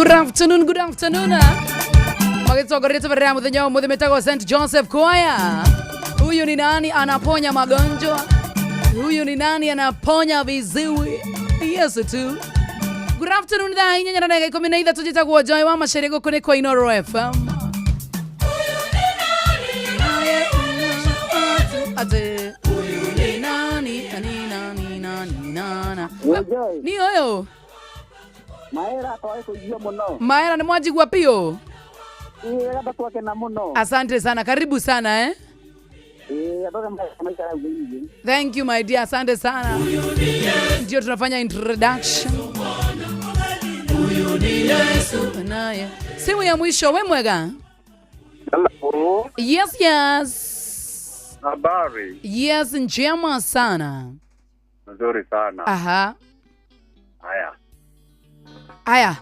Good afternoon, good afternoon. Magĩtongoria tabarĩra ya mũthenya wa ũmũthĩ metagwo St Joseph Choir. Huyu ni nani anaponya magonjwa? Huyu ni nani anaponya viziwi? Yesu tu. Good afternoon, thaa inya na ndagĩka 13. Njĩtagwo Joy wa Maceria, gũkũ nĩ kwa Inoro FM. Ate huyu ni nani? Ni nani, nani, nana? Joy. Ni ũyũ. Maera twage kũigua mũno. Maera, nĩ mwanjigua piũ? Ĩĩ, wega, twakena mũno. Asante sana, karibu sana, eh. Ĩĩ, andũ othe maikara thĩinĩ. Thank you, my dear, asante sana. Ndio tunafanya introduction. Huyu ni Yesu naye. Simu ya mwisho, we mwega? Hello. Yes. Habari. Yes, njema sana. Nzuri sana. Aha. Haya. Aya.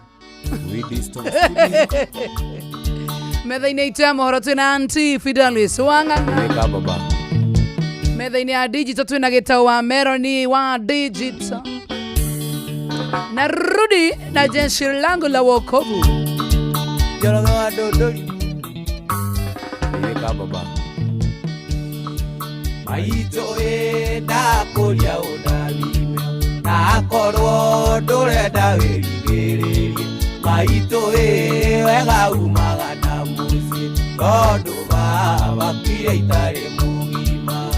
Metha-inĩ itũ ya mohoro twĩna Aunty Fidelis Wang'ang'a. Weka baba. Metha-inĩ ya digital twĩna Gĩtau wa Meroni wa digital. Narudi na jeshi langu la wokovu. Njoroge wa Ndũndũri. Weka baba. Maitũ ĩ, ndakũria ũndathime, nakorwo ndũrenda wĩrigĩrĩrie. Maitũ ĩ, wega umaga na mũciĩ, tondũ baba akuire itarĩ mũgima.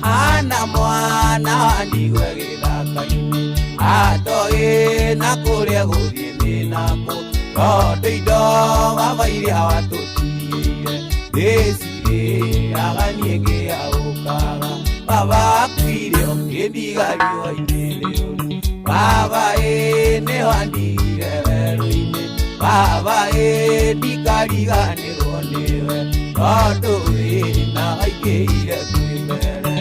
Ana mwana wandigwe gĩthaka-inĩ, atoĩ na kũrĩa gũthiĩ nĩ nakũ, tondũ indo baba iria watũtigĩire ndĩcirĩaga niĩ ngĩaũkaga. Baba akuire ũkĩndiga riũa-inĩ rĩũru. Baba ĩ, nĩ wandigire werũ-inĩ. Baba ĩ, ndikariganĩrwo nĩwe, tondũ wĩna waingĩire kwĩ mbere.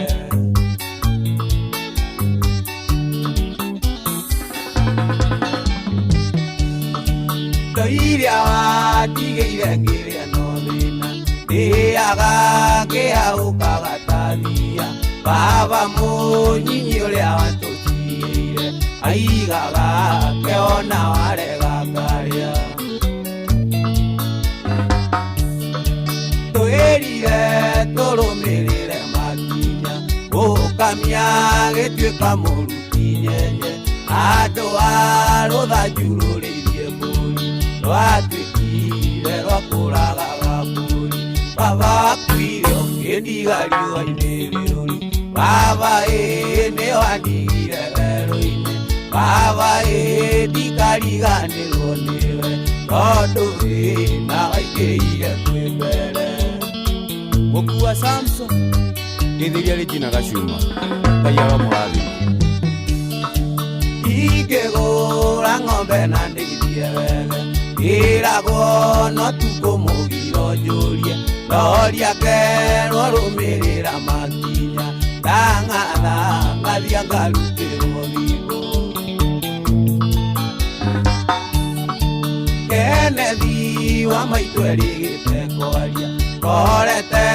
Indo iria watigĩire ngĩrĩa no thĩna, ndĩaga ngĩaũkaga ta thia. Baba mũnyinyi ũrĩa watũtigĩire aigaga keona warega karĩa. Twĩrire tũrũmĩrĩre makinya, gũkamia gĩtuĩka mũruti nyenye. Andũ a rũthanju rũrĩithie mbũri, rwatuĩkire rwa kũragaga mbũri. Baba akuire ũkĩndiga riũa-inĩ rĩũru. Baba ĩ, nĩ wandigire werũ-inĩ. Baba ĩ, ndikariganĩrwo nĩwe, tondũ wĩna waingĩire kwĩ mbere. Mũkua Samson. Gĩthĩria rĩnjina gacuma. Ngai aromũrathima. Ingĩgũra ng'ombe na ndĩithie wega, ĩragwo no tukũ mũgiro njũrie, ndoria kerwo rũmĩrĩra makinya, ndang'atha ngathia ngarutĩrwo thingo. Kenethi wa maitũ erĩgĩte kwaria, korete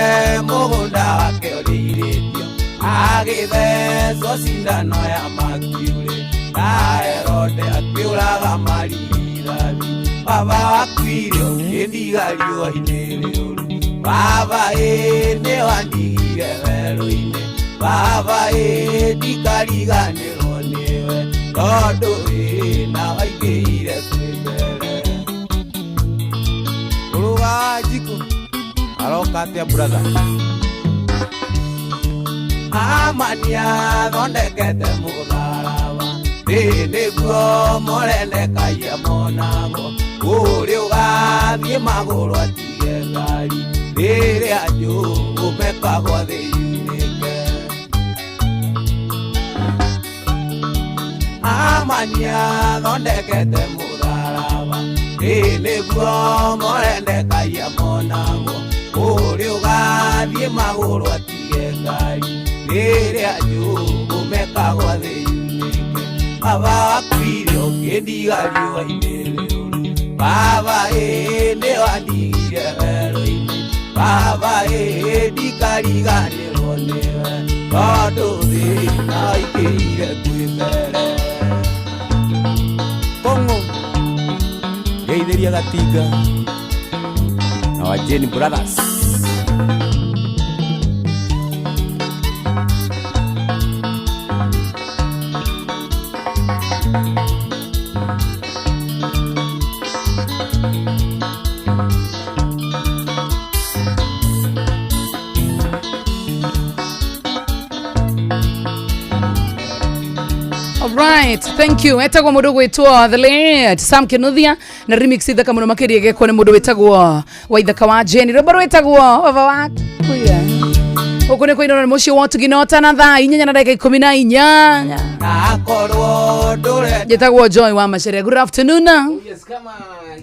mũgũnda wake ũrĩirĩtio, agĩthecwo cindano ya makiurĩ, na Herode akĩũraga marigithathi. Baba akuire ũkĩndiga riũa-inĩ rĩũru. Baba ĩ, nĩ wandigire werũ-inĩ. Baba ĩ, ndikariganĩrwo nĩwe, tondũ wĩna waingĩire kwĩ mbere. Ũrũga njikũ. Aroka atĩa, brother? Amania thondekete mũtharaba, ĩ nĩguo morenekaia monagwo, ũrĩ ũgathiĩ magũrũ atige ngari, rĩrĩa njũgũ mekagwo thĩ yunĩke. Amania thondekete mũtharaba, ĩ nĩguo morenekaia monagwo, ũrĩ ũgathiĩ magũrũ atige ngari, rĩrĩa njũgũ mekagwo thĩ yunĩke. Baba akuire ũkĩndiga riũa-inĩ rĩũru. Baba ĩ, nĩ wandigire werũ-inĩ. Baba ĩ, ndikariganĩrwo nĩwe, tondũ thĩna waingĩire kwĩ mbere. Ngeithĩria Gatinga na wa Jane Brothers. Alright, thank you. Etagwo mundu gwitwo The Late Sam Kinuthia na remix ithaka muno makiria igekwo ni mundu witagwo Waithaka wa Jane. Rwimbo rwitagwo baba wakuya. Guku ni kuinwo ni muciĩ wa Tuginota na thaa inyanya na ndagĩka ikũmi na inyanya. Nakorwo ndũrenda Njĩtagwo Joy wa Macharia. Good afternoon. Yes, kama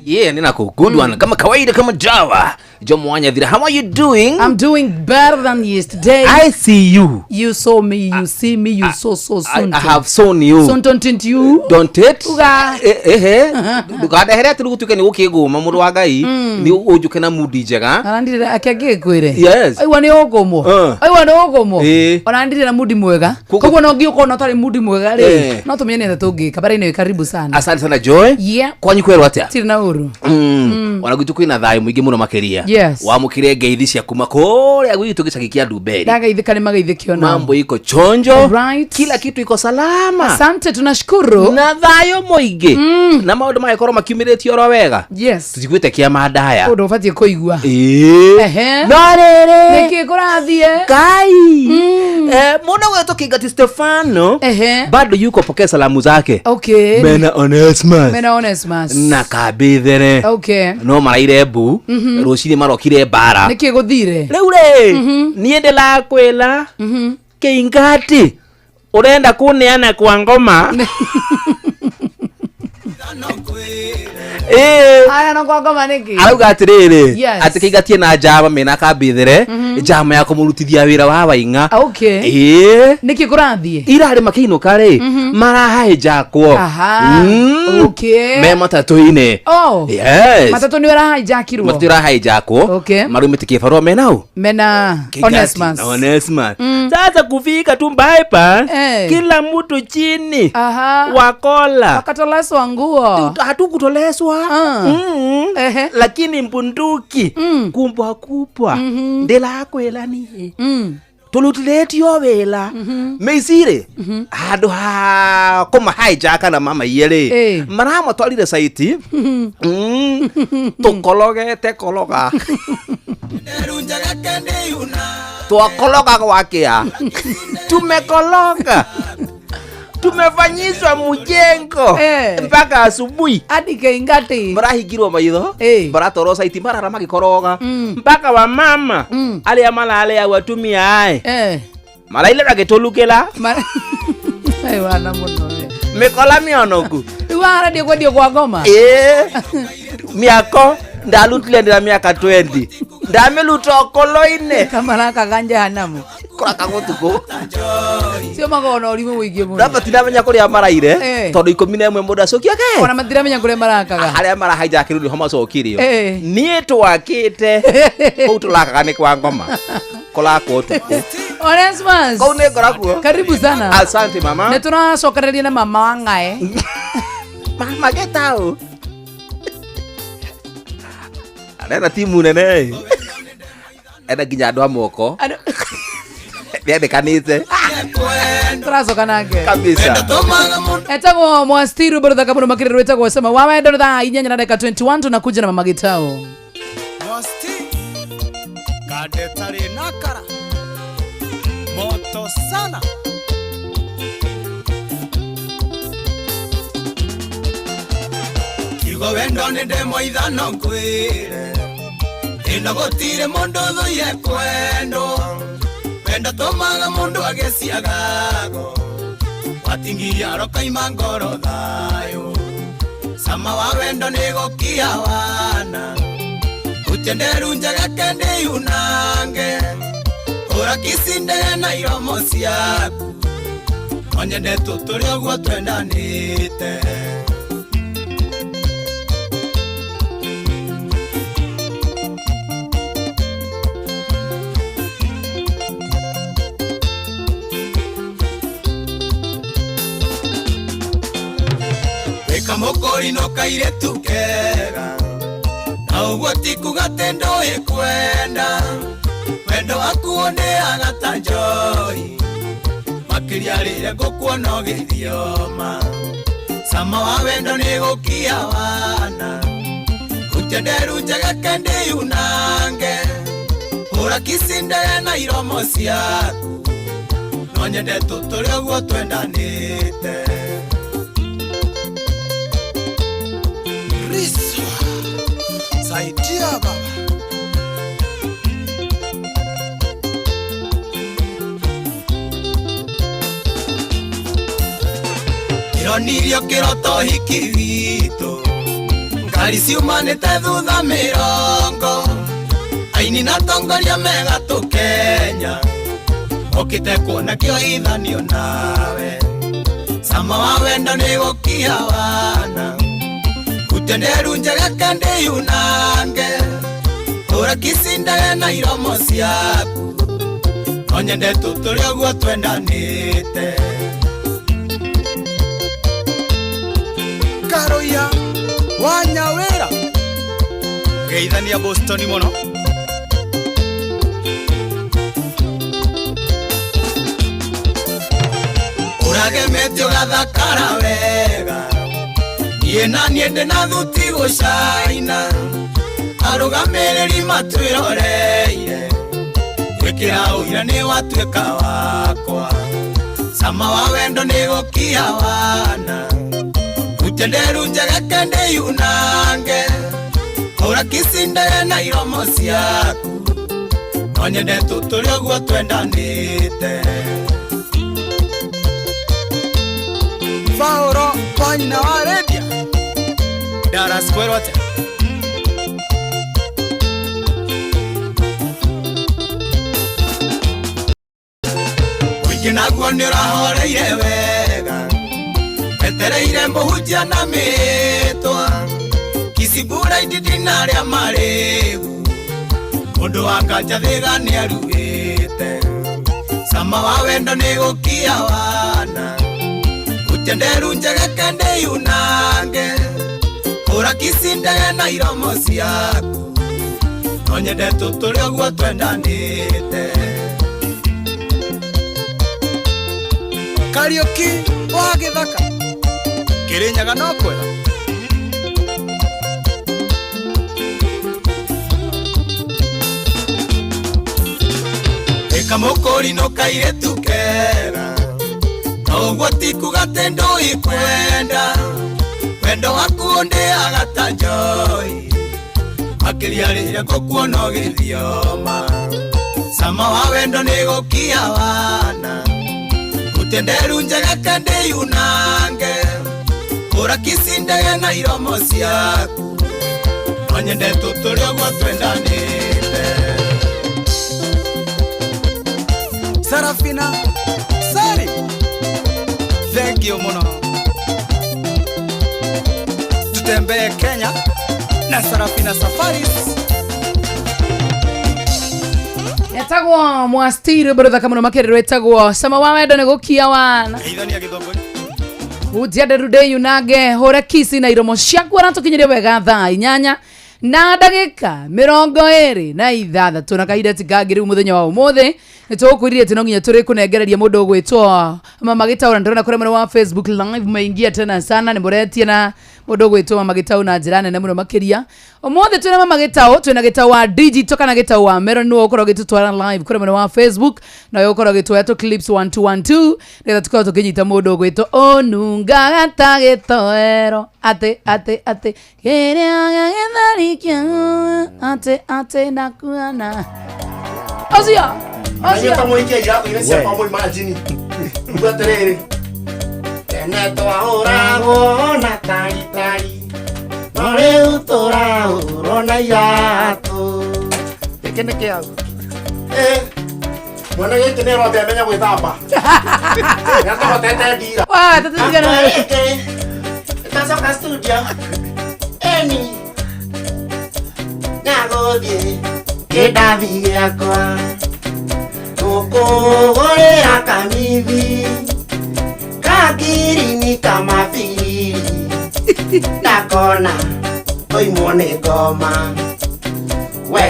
yeah, ninako good one kama kawaida kama dawa. Jomo Wanyathira, how are you doing? I'm doing better than yesterday. I see you. You saw me, you see me, you saw so soon. I have seen you. Soon, don't you? Don't it? Uga. Ehe. Ndukandehere atĩ rĩu gũtuĩke nĩ gũkĩngũma mũndũ wa Ngai, nĩ ũnjũke na mudi njega. Arandire akĩangĩkwĩre. Yes. Aigua nĩ ũkũmwo. Aigua nĩ ũkũmwo. Ĩĩ. Ona ndire na mudi mwega. Koguo- Koguo no ngĩũka ona ũtarĩ mudi mwega rĩ. Eh. No tũmenye nĩ atĩa tũngĩka. Bara-inĩ karibu sana. Asante sana Joy. Yeah. Kwanyu kwerwo atĩa? Tirĩ na ũru. Ona gwitũ kwĩna thayũ mũingĩ mũno makĩria. Yes. Wamũkĩre ngeithi cia kuma kũrĩa gwitũ gĩcagi kĩa Ndumberi. Ndagaithĩka nĩ magaithĩkio nao. Mambo iko chonjo. Alright. Kila kitu iko salama. Asante, tunashukuru. Na thayũ mũingĩ. Na maũndũ magĩkorwo makiumĩrĩtio oro wega. Yes. Tũtiguĩte kĩama ndaya. Ũndũ ũbatiĩ kũigua. Ĩĩ. Ehe. No rĩrĩ. Nĩkĩ kũrathiĩ? Kai. Mũndũ gwetwo Kingati Stefano Ehe. bado yuko pokea salamu zake. Okay. Mena Onesmus. Mena Onesmus. Na Kambithere. Okay. No maraire mbu. Rũcinĩ marokire mbara. Nĩkĩ gũthire? Rĩu rĩ, niĩ ndĩrakwĩra Kingati ũrenda kũneana kwa ngoma. Ĩĩ. Aya no kwa ngoma nĩkĩ? Arauga atĩrĩrĩ Yes. atĩ Kĩingatie na njama mena Kambithere njama ya kũmũrutithia wĩra wa Waing'a. Okay. Ĩĩ. Nĩkĩ kũrathiĩ? Irarĩ makĩinũka rĩ marahaĩnjakwo. Aha. Okay. Me matatũ-inĩ. Oh. Yes. Matatũ nĩ ũrahainjakirwo. Matatũ ĩrahaĩnjakwo. Okay. Marumĩte kĩbarũa menau. Mena Onesmus. Onesmus. Sasa kufika tu bypass, Eh. kila mtu chini. Aha. Wakola. Wakatoleswa nguo. Hatukutoleswa. Ah. Ehe. Lakini mbunduki kumbwa kubwa ndĩrakwĩra niĩ tũrutithĩtio wĩra mĩicirĩ handũ ha kũmahaijaka na mamaiye rĩ Eh. maramatwarire saiti tũkorogete koroga twakoroga gwakĩa tumekoroga tumefanyishwa mjengo Eh. mpaka asubuhi Hadi Kingati. marahingirwo maitho Eh. maratwarwo saiti marara magĩkoroga mpaka wa mama arĩa mararĩa atumia ae Eh. maraile magĩtũlukĩra Ai wana mũno we. mĩkola mĩonoku. Rĩu arandio kwendio kwa ngoma. Ĩĩ. Mĩako ndarutire ndĩna mĩaka 20 ndamĩruta okolo-inĩ Kamaraka jehanamu. kũraka gũtukũ. Cio makoragwo na ũrimũ mũingĩ mũno. Ndamba tinamenya kũrĩa maraire Eh. tondũ 11 mũndũ acokia ke Ona matiramenya kũrĩa marakaga. harĩa marahainjakĩrwo nĩho macokirio. Eh. Niĩ twakĩte kũu tũrakaga nĩ kwa ngoma kũrakwo ũtukũ. Onesmus. Kũu nĩ ngoragwo. Karibu sana. Asante mama. Nĩ tũracokereria na mama wa ng'ae. Mama getau arena timu nene ena nginya andũ a moko nĩandĩkanĩte Tũracoka nake. kabisa. Etagwo Mwastiru bado thaka mũno makĩria rwĩtagwo sema wa wendo nĩ thaa inyanya na dakika 21 tunakuja na mama Gitau. Mosti kadetari nakara moto sana. Kiugo wendo nĩ ndemwa ithano ngwĩre ĩno gũtirĩ mũndũ thũire kwendwo wendo tũmaga mũndũ agĩciagago watingiria arokaima ngoro thayũ cama wa wendo nĩ gũkia wana utenderu njega kendĩyunange hũra kicindere na iromo ciaku onyende tũtũre ũguo twendanĩte. Wĩka Kamũkũrino kairĩtu kega na ũguo ti kuga atĩ ndũĩ kwenda wendo waku ũndĩaga ta njohi makĩria rĩrĩa ngũkuona ũgĩthioma cama wa wendo nĩ gũkia wana hutia nderu njegeke ndĩyunange hũra kici ndege na iromo ciaku no nyende tũtũre ũguo twendanĩte. Riswa saidia baba. Ironirio kĩroto hiki witũ ngari ciumanĩte thutha mĩrongo aini na atongoria megatũ Kenya okĩte kuona kĩoithanio nawe cama wa wendo nĩ gũkia wana hutia nderu njegeke ndĩyunange hũra kici ndege na iromo ciaku no nyende tũtũre ũguo twendanĩte. Karoia wa Nyawira geithania Boston mũno. Ũragemetio ũgathakara wega niĩ na niĩ ndĩ na thuti gũcaina arũgamĩrĩri matwĩroreire gwĩkĩra ũira nĩ watuĩka wakwa cama wa wendo nĩ gũkia wana hutia nderu njegeke ndĩyunange hũra kici ndege na iromo ciaku no nyende tũtũre ũguo twendanĩte. Faoro kwa nyina wa redia Dallas kwero atĩa? Mũingĩ naguo nĩ ũrahoreire wega etereire mũhunjia na mĩtwa kicibura indindi na arĩa marĩgu mũndũ wa kanja thĩga nĩaruĩte cama wa wendo nĩ gũkia wana hutia nderu njegeke ndĩyunange hũra kici ndege na iromo ciaku no nyende tũtũre ũguo twendanĩte. Kariũki wa gĩthaka Kĩrĩnyaga no kwega. Kamũkũrino kairĩtu kega na ũguo ti kuga atĩ ndũĩ kwenda wendo waku ũndĩaga ta njohi makĩria rĩrĩa ngũkuona ũgĩthioma cama wa wendo nĩ gũkia wana hutia nderu njegeke ndĩyunange hũra kici ndege na iromo ciaku no nyende tũtũre ũguo twendanĩte. Sarafina Sari thank you mũno. Tutembee Kenya na Sarafina Safaris. Etagwo mwastiri bũrũthaka mũno makĩrĩrwo etagwo cama wa wendo nĩ gũkia wana Geithania gĩthũngũri. hutia nderu ndĩyunange hũra kici na iromo ciaku aratũkinyĩria wega thaa inyanya na ndagĩka mĩrongo ĩrĩ na ithathatũ na kahinda ti kangĩ rĩu mũthenya wa ũmũthĩ nĩ tũgũkwĩrire atĩ no nginya tũrĩ kũnengereria mũndũ ũgwĩtwo Mama Gĩtaũ na ndĩrona kũrĩa mwena wa Facebook live meingia tena sana nĩ mũretie na mũndũ ũgwĩtwo Mama Gĩtaũ na njĩra nene mũno makĩria. Ũmũthĩ twĩna Mama Gĩtaũ, twĩna Gĩtaũ wa digital kana Gĩtaũ wa Meron nĩwe ũkorwo ũgĩtũtwara live kũrĩa mwena wa Facebook na we ũkorwo ũgĩtwoya tũ clips 1212 nĩgetha tũkorwo tũkĩnyita mũndũ ũgwĩtwo ũnungaga ta gĩtoero atĩ atĩ atĩ kĩrĩa gĩgĩtharikia atĩ atĩ nakuana ũcio ũcio Anyota mũikia iratũ-inĩ ciakwa mũi imagine. Uga atĩrĩrĩ, tene twahũragwo na taritari no rĩu tũrahũrwo na iratũ. Gĩkĩ nĩ kĩau. Mwana gĩkĩ nĩ arombia amenye gwĩthamba. Nĩatũhotete ndira. Wa, tũtigane na- Ĩtacoka studio. Eni. Nyagũthiĩ kĩndathi gĩakwa. Gũkũgũrĩra kamithi. Kagirini kamabiri. Ndakona oimwo nĩ ngoma. We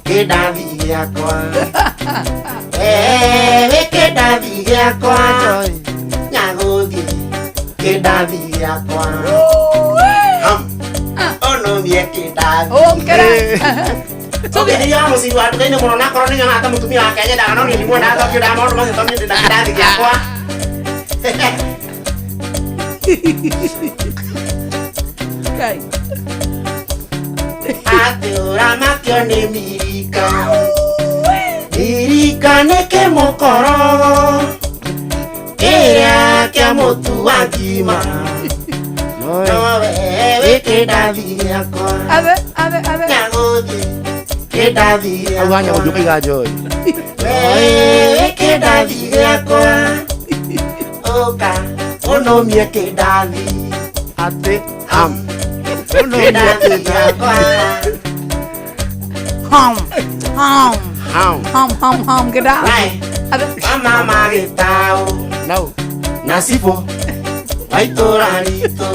kĩndathi gĩakwa. Wĩ kĩndathi gĩakwa. Nyagũthiĩ kĩndathi gĩakwa. Ham. Ũnũmie kĩndathi. Ũkĩra. Tũgĩthiaga mũciĩ wa nduka-inĩ mũno na akorwo nĩ nyonaga ta mũtumia wake anyendaga no niĩ ndimwendaga tondũ ngĩendaga maũndũ macio tondũ niĩ ndĩna kĩndathi gĩakwa. Kai. Atĩ ũramakio nĩ mirika. Mirika nĩ kĩmũkorogo kĩrĩa kĩa mũtu wa ngima. Nowe wĩ kĩndathi gĩakwa. Ave, ave, ave. Nyagũthiĩ kĩndathi Hau gĩakwa. ha nyagũthiĩ ũkaiga njoi. Wĩ kĩndathi gĩakwa. Ũka ũnũmie kĩndathi. Atĩ ham. Kĩndathi gĩakwa. Hom. Hom. Ham. Hom, hom, hom. Kĩndathi. Nae Ave. mama magĩtaũ. Nau. Na cibũ wa itũra ritũ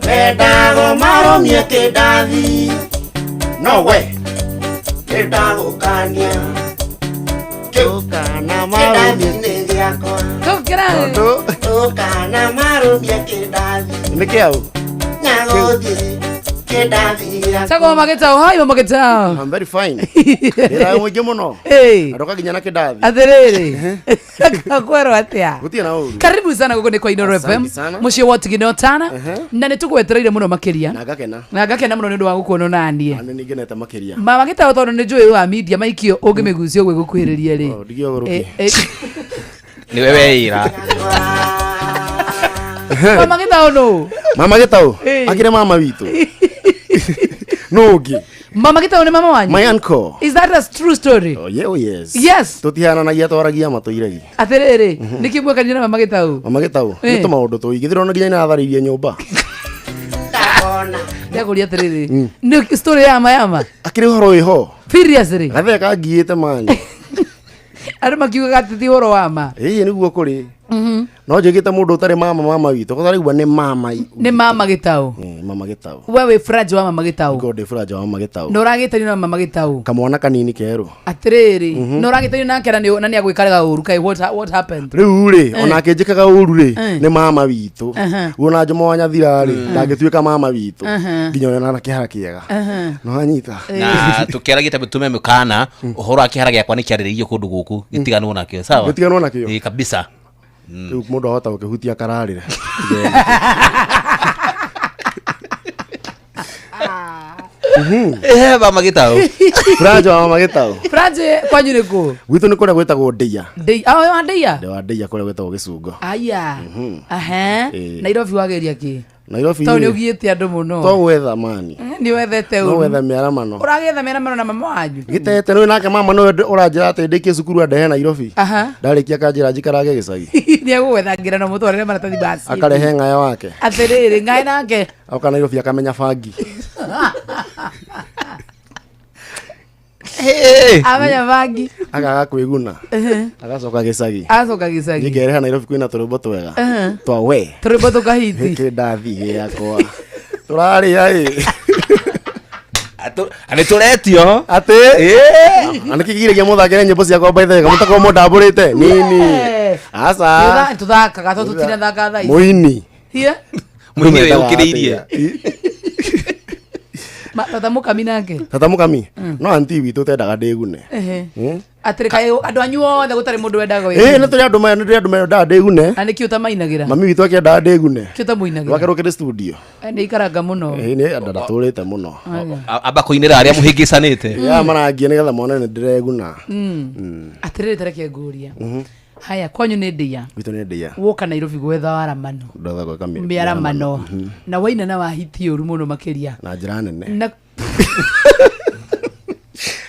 mendago marũmie kĩndathi no we nĩndagũkania Ũkana marũmie. kĩndathi-inĩ gĩakwa Tũkĩra. Tondũ ũkana marũmie kĩndathi nĩ kĩau. nyagũthiĩ kĩndathi gĩakwa Tagwo magĩtao. Hi, mama gĩtao. I'm very fine. Ndĩra mũingĩ mũno. Hey. Na ndoka nginya na kĩndathi. Atĩrĩrĩ. Kwĩrwo atĩa? Gũtirĩ na ũru. Karibu sana gũkũ nĩ kwa Inoro Asante FM sana. mũciĩ wa Tigino Tana na nĩ tũgwetereire mũno makĩria Na ngakena. na ngakena mũno nĩ ũndũ wa gũkuona naniĩ Na nĩ ngenete makĩria. mama gĩtao tondũ nĩ njũĩ wa media maikio ũngĩmĩgucia ũguo ĩgũkuhĩrĩria rĩ Oh, ndige ũgũrũkie. Nĩ we weira. Mama gĩtao nũ? Mama gĩtaũ. Eh. Akĩrĩ mama witũ. Nũ ũngĩ? Mama gĩtao nĩ mama wanyu? My uncle. Is that a true story? Oh, yeah, oh yes. Yes. Tũtihananagia twaragia ma tũiregi. Atĩrĩrĩ, nĩkĩ mwekanire na mama gĩtao? Mama gĩtaũ. Eh. Nĩ tũmaũndũ tũingĩ. Ndĩrona nginya nĩatharĩirie nyũmba. ndakona Ndakũria atĩrĩrĩ, nĩ story ya ma ya ma? Akĩrĩ ũhoro wĩho. Seriously? Gathee kangiĩte mani. Andũ makiugaga atĩ ti ũhoro wa ma. Ĩĩ nĩguo kũrĩ. No njĩkĩte mũndũ ũtarĩ mama mama witũ. Kũtaraigua nĩ mama. Nĩ mama gĩtao. Eh, mama gĩtaũ. We wĩ fridge wa mama gĩtao. Ngorwo ndĩ fridge wa mama gĩtaũ. Na ũragĩtanio na mama gĩtao. Kamwana kanini kerũ. Atĩrĩrĩ, na ũragĩtanio nake na nĩ agwĩkaraga ũru kaĩ what happened? Rĩu rĩ, ona akĩnjĩkaga ũru rĩ, Eh. nĩ mama witũ. Aha. Guo Njomo wa Nyathira rĩ, ndangĩtuĩka mama witũ. Nginya ona na kĩhara kĩega. No anyita. Na tũkĩaragia ta mĩtume mĩkana ũhoro wa kĩhara gĩakwa nĩ kĩarĩrĩirio kũndũ gũkũ gĩtiganwo nakĩo sawa. Gĩtiganwo nakĩo? Ĩĩ kabisa. Rĩu mũndũ ahota gũkĩhutia kararĩra. Eh, mama gĩtaũ. Fridge wa mama gĩtaũ. Fridge kwanyu nĩ kũ? Gwitũ nĩ kũrĩa gwĩtagwo Ndeia. Ndei, ah, wa Ndeia? Ndĩ wa Ndeia kũrĩa gwĩtagwo Gĩcungo. Aya. Aha. Ĩĩ. Nairobi wageria kĩ? Nairobi Tondũ nĩ rĩ, ũgiĩte andũ mũno. to gwetha mani. Nĩ wethete No ũru. gwetha mĩaramano. Ũragĩetha mĩaramano na mama wanyu? Gĩtete nĩ nake mama nĩwe ũranjĩra atĩ ndĩkie cukuru andehe Nairobi. Aha. Ndarĩkia akanjĩra njikarage gĩcagi. Nĩ egũgwethangĩra na mũtwarĩre maratathi ma CV. Akarehe ng'aya wake. Atĩrĩrĩ, ng'aĩ nake. Oka Nairobi akamenya bangi. Amenya bangi. Akaga kwĩguna. Agacoka gĩcagi. Acoka gĩcagi. Ngereha Nairobi kwĩna tũrwĩmbo twega. Twa we. Tũrwĩmbo tũkahiti. Kĩndathi gĩakwa. Tũrarĩa ĩ. Nĩ tũretio. Atĩ. Na nĩkĩ kĩgiragia mũthakĩre nyĩmbo ciakwa by the way kamũtakorwo mũndambũrĩte. Nini. Aca. Tũthakaga tondũ tũtinathaka thaa ici. Mũini. Hia? Mũini wĩyũkĩrĩirie. Tata mũkami nake. Tata mũkami. No anti witũ tendaga ndĩgune. Ehe. Atĩrĩ kaĩ andũ anyu othe gũtarĩ mũndũ wendaga Ĩĩ wĩgune. nĩ tũrĩ andũ nĩ tũrĩ andũ mendaga ndĩgune. Na nĩkĩ ũtamainagĩra? Mami witũ akĩendaga ndĩgune. Kĩ ũtamũinagĩra? Rwake rũkĩrĩ studio. Nĩ ikaranga mũno. Ĩĩ nĩ andũ ndatũrĩte mũno. Amba kũinĩra arĩa mũhĩngĩcanĩte. Ya marangia nĩgetha mone nĩ ndĩreguna. Atĩrĩrĩ tareke ngũria. Haya kwanyu nĩ ndĩa. Gwitũ nĩ ndĩa. Woka Nairobi gwetha waramano. Ndotha gwĩka Mĩaramano. Na waina na wahiti ũru mũno makĩria. Na njĩra nene. Na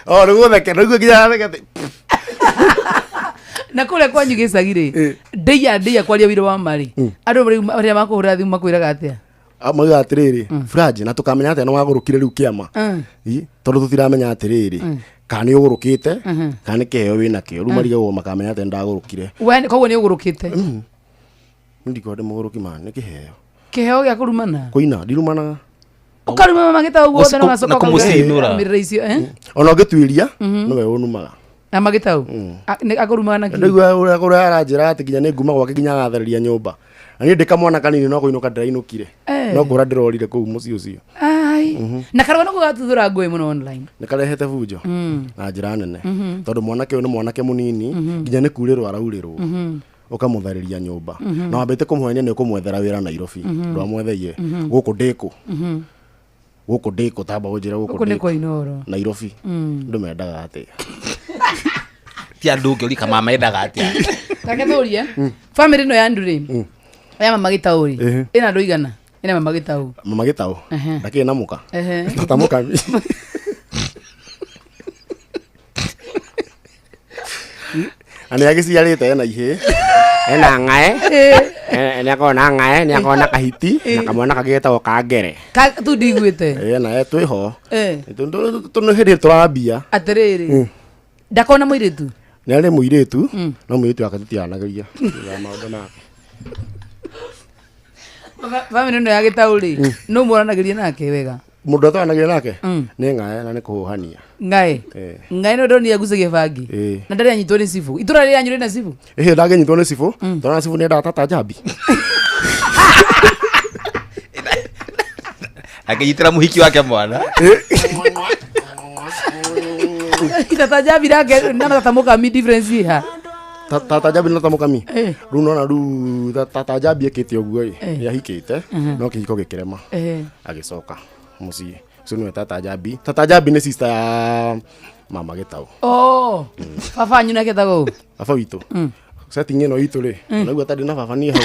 Oh, nĩguo theke, nĩguo nginya theke atĩ. Na kũrĩa kwanyu gĩcagi rĩ, ndĩa ndĩa kwaria wĩra wa marĩ. Andũ rĩu arĩa makũhũrĩra thimũ makwĩraga atĩa? Maugaga atĩrĩrĩ, Fudge, na tũkamenya atĩa nĩ wagũrũkire rĩu kĩama. Tondũ tũtiramenya atĩrĩrĩ, kana nĩ ũgũrũkĩte, kana nĩ kĩheo wĩnakĩo. Rĩu marigagwo makamenya atĩa nĩ ndagũrũkire. We koguo nĩ ũgũrũkĩte. Ndikorwo ndĩ mũgũrũki ma, nĩ kĩheo. Kĩheo gĩa kũrumana. Kũina ndirumanaga. Ũkaruma mama Gĩtaũ guothe na Na ũgacoka kũmũcinũra. ũkamĩrĩra icio eh? Ona ũngĩtuĩria nĩwe ũnumaga. Na magĩtaũ akũrumaga na kĩ? Ndaigua ũrĩa ũrĩa aranjĩra atĩ nginya nĩ nguma gwake nginya agathereria nyũmba. Na niĩ ndĩ kamwana kanini no kũinũka ndĩrainũkire. Eh. No kũra ndĩrorire kũu mũciĩ ũcio. Ai. Na karũgano kau gatuthũra ngũĩ mũno online. Nĩ karehete bunjo na njĩra nene. Tondũ mwanake ũyũ nĩ mwanake mũnini nginya nĩ kurĩrwo araurĩrwo. Ũkamũtharĩria nyũmba. Na wambĩte kũmũhenia nĩ ũkũmwethera wĩra Nairobi. Ndwamwetheire. Gũkũ ndĩkũ. Gũkũ ndĩkũ tamba ũnjĩre gũkũ Gũkũ nĩ ndĩkũ. kwa Inooro. Nairobi. Andũ mendaga atĩa? Ti andũ ũngĩũria kama mendaga atĩa. Take tũrie. Family ĩno ya Andũ rĩ. Ya mama Gĩtaũ rĩ. Ehe. Ĩna andũ igana. Ĩna mama Gĩtaũ. Mama Gĩtaũ. Ehe. Ndakĩrĩ na mũka. Ehe. Tata mũkami. Na nĩ agĩciarĩte ena ihĩĩ. Ena ng'ae. Nĩ akoragwo na ng'ae, nĩ akoragwo na kahiti, na kamwana kangĩ getagwo kangere. Ka tu ndiguĩte. Ĩ na twĩho. Eh. Tũ hĩndĩ tũrambia. Atĩrĩrĩ. Ndakona mũirĩtu. Nĩ arĩ mũirĩtu, no mũirĩtu wake tũtiaranagĩria. Tiga maũndũ make. Family ĩno ya Gĩtaũ rĩ. Nũ mwaranagĩria nake wega? Mũndũ ũrĩa twaranagĩria nake nĩ ng'ae na nĩ kũhũhania. Ng'ae. Eh. Ng'ae nĩ ndonire agucagia bangi. Ĩ. Na ndarĩ anyitwo nĩ cibũ. Itũra rĩanyu rĩna cibũ. Ĩhĩ ndangĩnyitwo nĩ cibũ, tondũ cibũ nĩ endaga tata njambi. Akĩnyitĩra mũhiki wake mwana. Tata Njambi nake na tata Mũkami difference ĩ ha? Tata Njambi na tata Mũkami. Eh. Rĩu nona rĩu tata Njambi ekĩte ũguo ĩ, Eh. nĩ ahikĩte, no kĩhiko gĩkĩrema. Eh. Agĩcoka mũciĩ. Ũcio nĩwe tata Njambi. Tata Njambi nĩ sister ya mama Gĩtaũ. Oh. Baba wanyu nake etagwo ũ? Baba witũ. Setting ĩno itũ rĩ, naigua ta ndĩ na baba niĩ hau.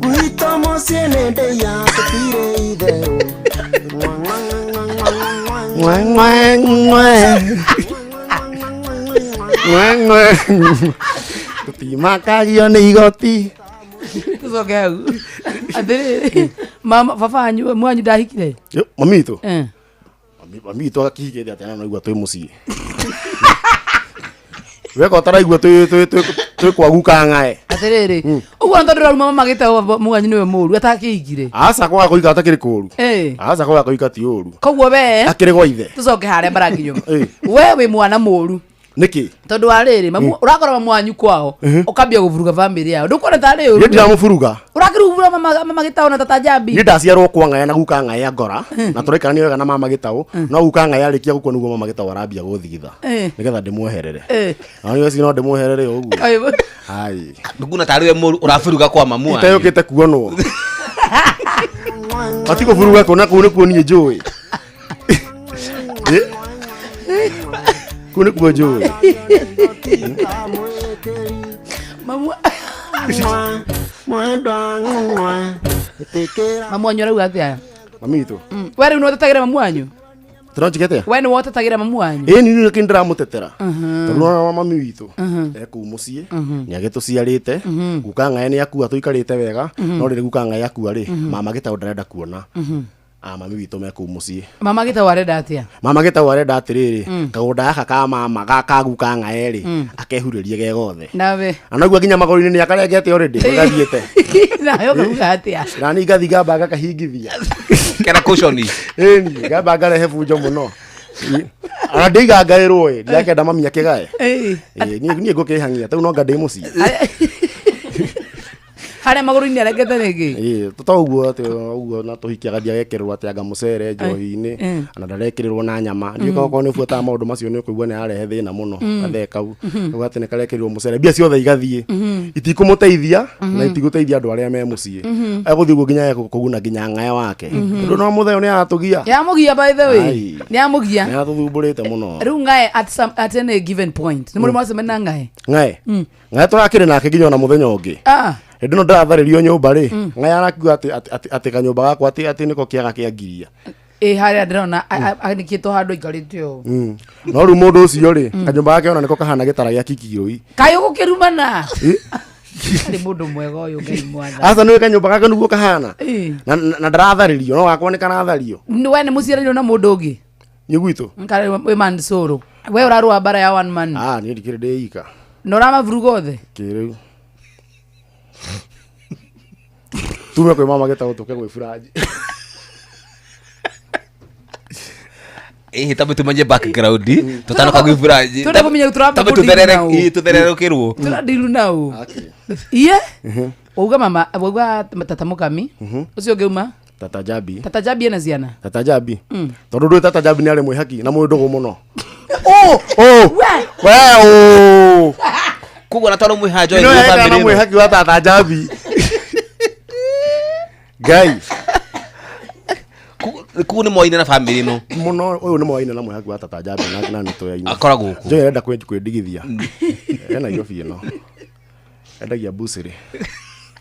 Gwitũ mũciĩ nĩ ndĩya tũtirĩ itherũ. Ng'we, ng'we, ng'we. Ng'we, ng'we. Tũtimakagio nĩ igoti. Tũcoke hau. Atĩrĩrĩ, mama baba wanyu mwanyu ndahikire? Yo, mami witũ. Eh. Mami witũ akĩhikĩte atĩa na naigua twĩ mũciĩ. Weka ũtaraigua twĩ kwa guka ng'ae. Atĩrĩrĩ, ũguo nĩ tondũ ũraruma mama Gĩtaũ mwanyu nĩwe mũru atakĩhikire. Aca kwaga kũhika atakĩrĩ kũũru. Eh. Aca kwaga kũhika ti ũũru. Koguo we Akĩrĩ gwa ithe. tũcoke harĩa mbaranginyo. Eh. We wĩ mwana mũru. Nĩkĩ? Tondũ wa rĩrĩ, ũrakora mamu wanyu kwao, ũkambia gũburuga family yao. Ndũkuona tarĩ ũru. Niĩ ndiramũburuga. Ũrakĩrubura mama Gĩtaũ na tata Njambi. Niĩ ndaciarwo kwa ng'ae na guka ng'ae angora na tũraikarania wega na mama Gĩtaũ no guka ng'ae arĩkia gũkua nĩguo mama Gĩtaũ arambia gũthigitha Eh. nĩgetha ndĩmweherere. Eh. Na niĩ ũcio no ndĩmweherere ũguo. Kaĩ- Ai. Ndũkuona tarĩ we mũru ũraburuga kwa mamu wanyu. Itayũkĩte kuonwo. Matikũburuga kuona kũu nĩkuo niĩ njũĩ. Eh. Kũu nĩkuo njũĩ. Mamu mamu wanyu arauga atĩa? Mami witũ. We rĩu nĩwotetagĩra mamu wanyu? Tũronjike atĩa? We nĩwotetagĩra mamu wanyu? Ĩĩ niĩ nĩkĩ ndĩramũtetera. Tondũ nĩwona mami witũ e kũu mũciĩ nĩ agĩtũciarĩte guka ng'ae nĩ akua tũikarĩte wega no rĩrĩ guka ng'ae akua rĩ mama Gĩtaũ ndarenda kuona a mami witũ me kũu mũciĩ. Mama Gĩtaũ arenda atĩa? Mama Gĩtaũ arenda atĩrĩrĩ kagũnda gaka ka mama ga guka ng'ae rĩ akehurĩrie ge gothe. Nawe. Na noguo nginya magũrũ-inĩ nĩ akarengete already gathiĩte. Nawe ũkauga atĩa? Na niĩ ngathi ngamba ngakahingithia. Kena cushion. Ĩni ngamba ngarehe bunjo mũno. Ona ndĩiga ngaĩrwo ĩ ndirakĩenda mami akĩgae. Ĩĩ. Ĩ, niĩ ngũkĩhang'ia tau no anga ndĩ mũciĩ. Harĩa magũrũ-inĩ arengete nĩkĩ? Ĩ, to ũguo atĩ ũguo na tũhiki agathiĩ agekĩrĩrwo atĩ anga mũcere njohi-inĩ ona ndarekĩrĩrwo na nyama. Ndiũĩ kana okorwo nĩ ũbuataga maũndũ macio nĩ ũkũigua nĩ ararehe thĩna mũno gathee kau. Ũguo atĩ nĩ karekĩrĩrwo mũcere mbia ciothe igathiĩ itikũmũteithia na itigũteithia andũ arĩa me mũciĩ. Egũthiĩ ũguo nginya kũguna nginya ng'ae wake. Tondũ no mũthee nĩ aratũgia. Yamũgia by the way. Ai. Nĩ amũgia. Nĩ aratũthumbũrĩte mũno. Rĩu ng'ae at some at any given point. Nĩ mũrĩ mwacemania na ng'ae? Ng'ae. Ng'ae tũrakĩrĩ nake nginya ona mũthenya ũngĩ. Ah. Hĩndĩ ĩno ndĩratharĩrio nyũmba rĩ ng'ae arakiuga atĩ kanyũmba gakwa atĩ nĩko kĩaga kĩa ngiria. Ĩ harĩa ndĩrona anĩkĩtwo handũ aikarĩte ũũ. No rĩu mũndũ ũcio rĩ kanyũmba gake ona nĩko kahana gĩtara gĩa kikirũi. Kaĩ ũgũkĩrumana? Arĩ mũndũ mwega ũyũ Ngai mwathani. Aca nĩũĩ kanyũmba gake nĩguo kahana. Ĩ. Na ndaratharĩrio no gakwa nĩ karathario. We nĩ mũciaranĩirwo na mũndũ ũngĩ? Nĩ gwitũ. Nkarĩ wĩ man solo. We ũrarũa mbara ya one man. Ah niĩ ndikĩrĩ ndĩ ika. Na ũramaburuga othe? Kĩrĩu. Tume kwĩ mama gĩtaũ tũke gwĩ Furaji. Ĩhĩ tambe tumenye background tutanoka gwĩ Furaji. Twende kũmenya tũramba Tambe kũdeal nao. tuthererũkĩrwo. Tũradiru nau. Iye. Wauga mama, wauga tata Mukami. Ũcio ũngĩ uma? Tata Jabi. Tata Jabi ena ciana. Tata Jabi. Tondũ ndũĩ Tata Jabi nĩ arĩ mwĩhaki na mwĩ ndũgũ mũno. Oh! Oh! We! We oh! Koguo na tondũ mwĩ hajo Ĩno yekana na mwĩhaki wa Tata Jabi. Ngai. Koguo nĩ moine na bamĩrĩ ĩno. Mũno ũyũ nĩ moaine na mwĩhaki wa Tata Jabi na nĩ tũyaine. Akoragwo kũ? Joy arenda kwĩndigithia. Ena Nairobi ĩno. Endagia bucĩrĩ.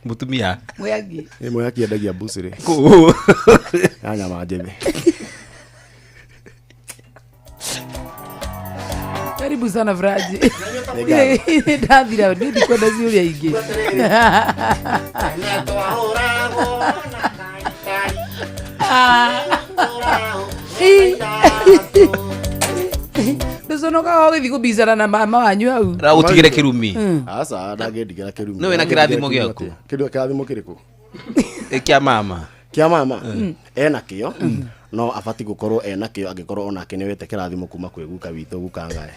Mũtumia. Mwĩhaki. Ĩ mwĩhaki endagia bucĩrĩ. Kũ? Ya nyama njĩthĩ. Karibu sana Furaji. Ndathira niĩ ndikwenda ciũria ingĩ. Ndũconokaga ũgĩthiĩ kũbicana na mama wanyu hau. Ra ũtigĩre kĩrumi. Aca ndangĩndigĩra kĩrumi. Nĩ wĩna kĩrathimo gĩaku? Kĩndũ kĩrathimo kĩrĩkũ? Kĩa mama. Kĩa mama ena kĩo no abati gũkorwo ena kĩo angĩkorwo onake nĩ wete kĩrathimo kuma kwĩ guka witũ guka ngae.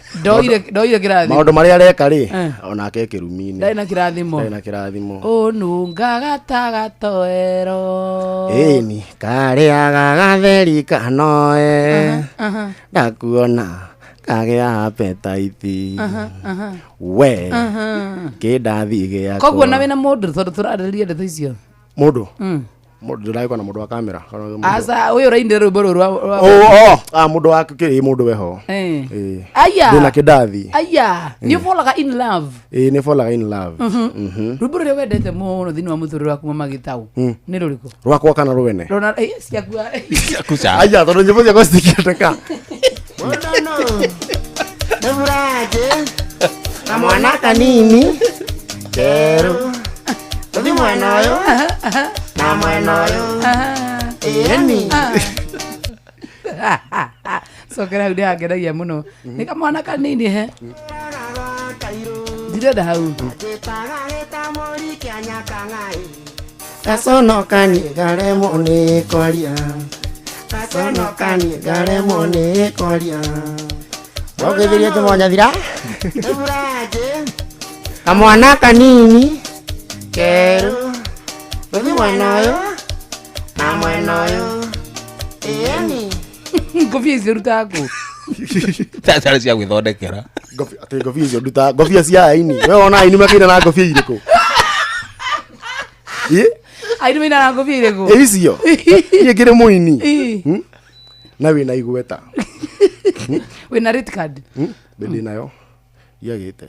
Ndoire kĩrathimo. Maũndũ marĩa areka rĩ onake kĩrumi-inĩ. Ndarĩ na kĩrathimo. Ndarĩ na kĩrathimo. Ũnungaga ta gatoero. Ĩni karĩaga gatheri kanoe ndakuona kagĩa appetite we kĩndathi gĩakwa. Koguo na wĩna mũndũ tondũ tũrarĩrĩria ndeto icio. Mũndũ? Mũndũ ndĩragĩkorwo na mũndũ wa kamera. Kana mũndũ- Aca ũyũ ũrainĩra rwĩmbo rũrũ rwa Oh, oh, ah, mũndũ wa kĩ mũndũ weho. Eh. Ĩĩ. Aya. Ndĩna kĩndathi. Aya, nĩ ũbolaga in love. Ĩĩ nĩ folaga in love. Mhm. Rwĩmbo rũrĩa wendete mũno thĩinĩ wa mũtũrĩre waku mama gĩtaũ nĩ rũrĩkũ? Rwakwa kana rwene? Rona ciaku. Ciaku ca. Aya tondũ nyĩmbo ciakwa citingĩendeka. Nĩ Furaji na mwana kanini kerũ tũthi mwena ũyũ na mwena ũyũ ĩni. Cokera hau nĩhangenagia mũno. Nĩ kamwana kanini he. Ndirenda hau. Gaconoka nĩ ngaremwo nĩ kwaria gaconoka nĩ ngaremwo nĩ kwaria ũngĩthirie kĩmonyathira kamwana kanini kerũ tũthi mwena ũyũ na mwena ũyũ ĩni. Ngobia icio ũrutaga kũ? Carĩ cia gwĩthondekera. Atĩ ngobia icio ndutaga ngobia cia aini. We wona aini makĩina na ngobia irĩkũ? Ĩ? Aini maina na ngobia irĩkũ? Ĩ icio? Niĩ ngĩrĩ mũini. Ĩ. Na wĩna igweta. Wĩna rate card? Ndĩ nayo. Iagĩte.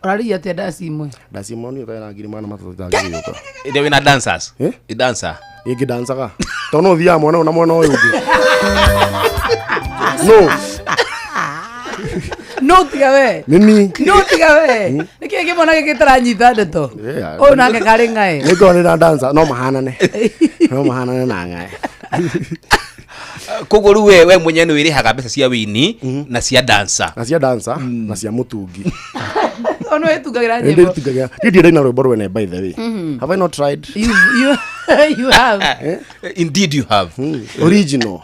Ũrarĩhia atĩa ndaci imwe? Ndaci imwe niĩ ũtarĩ na 300,000 itangĩgĩũka. Ĩrĩa wĩna dancers? Ĩ dancer. Ĩ ngĩdancaga. Tondũ no ũthiaga mwena ũyũ na mwena ũyũ ũngĩ. No. No tiga we. Nĩ niĩ. No tiga we. Nĩkĩĩ kĩmwana gĩkĩ gĩtaranyita ndeto? Yeah. Ũyũ nake karĩ ng'ae. Nĩ ngorwo nĩ na dancer no mahanane. No mahanane na ng'ae. Koguo rĩu we mwenyewe nĩ wĩrĩhaga mbeca cia wĩini na cia dancer. Na cia dancer na cia mũtungi. Ono wĩtungagĩra Nĩ nyĩmbo. ndĩtungagĩra. Niĩ ndirĩ ndaina rwĩmbo rwene by the way. Have I not tried? You have. Indeed you have. Original.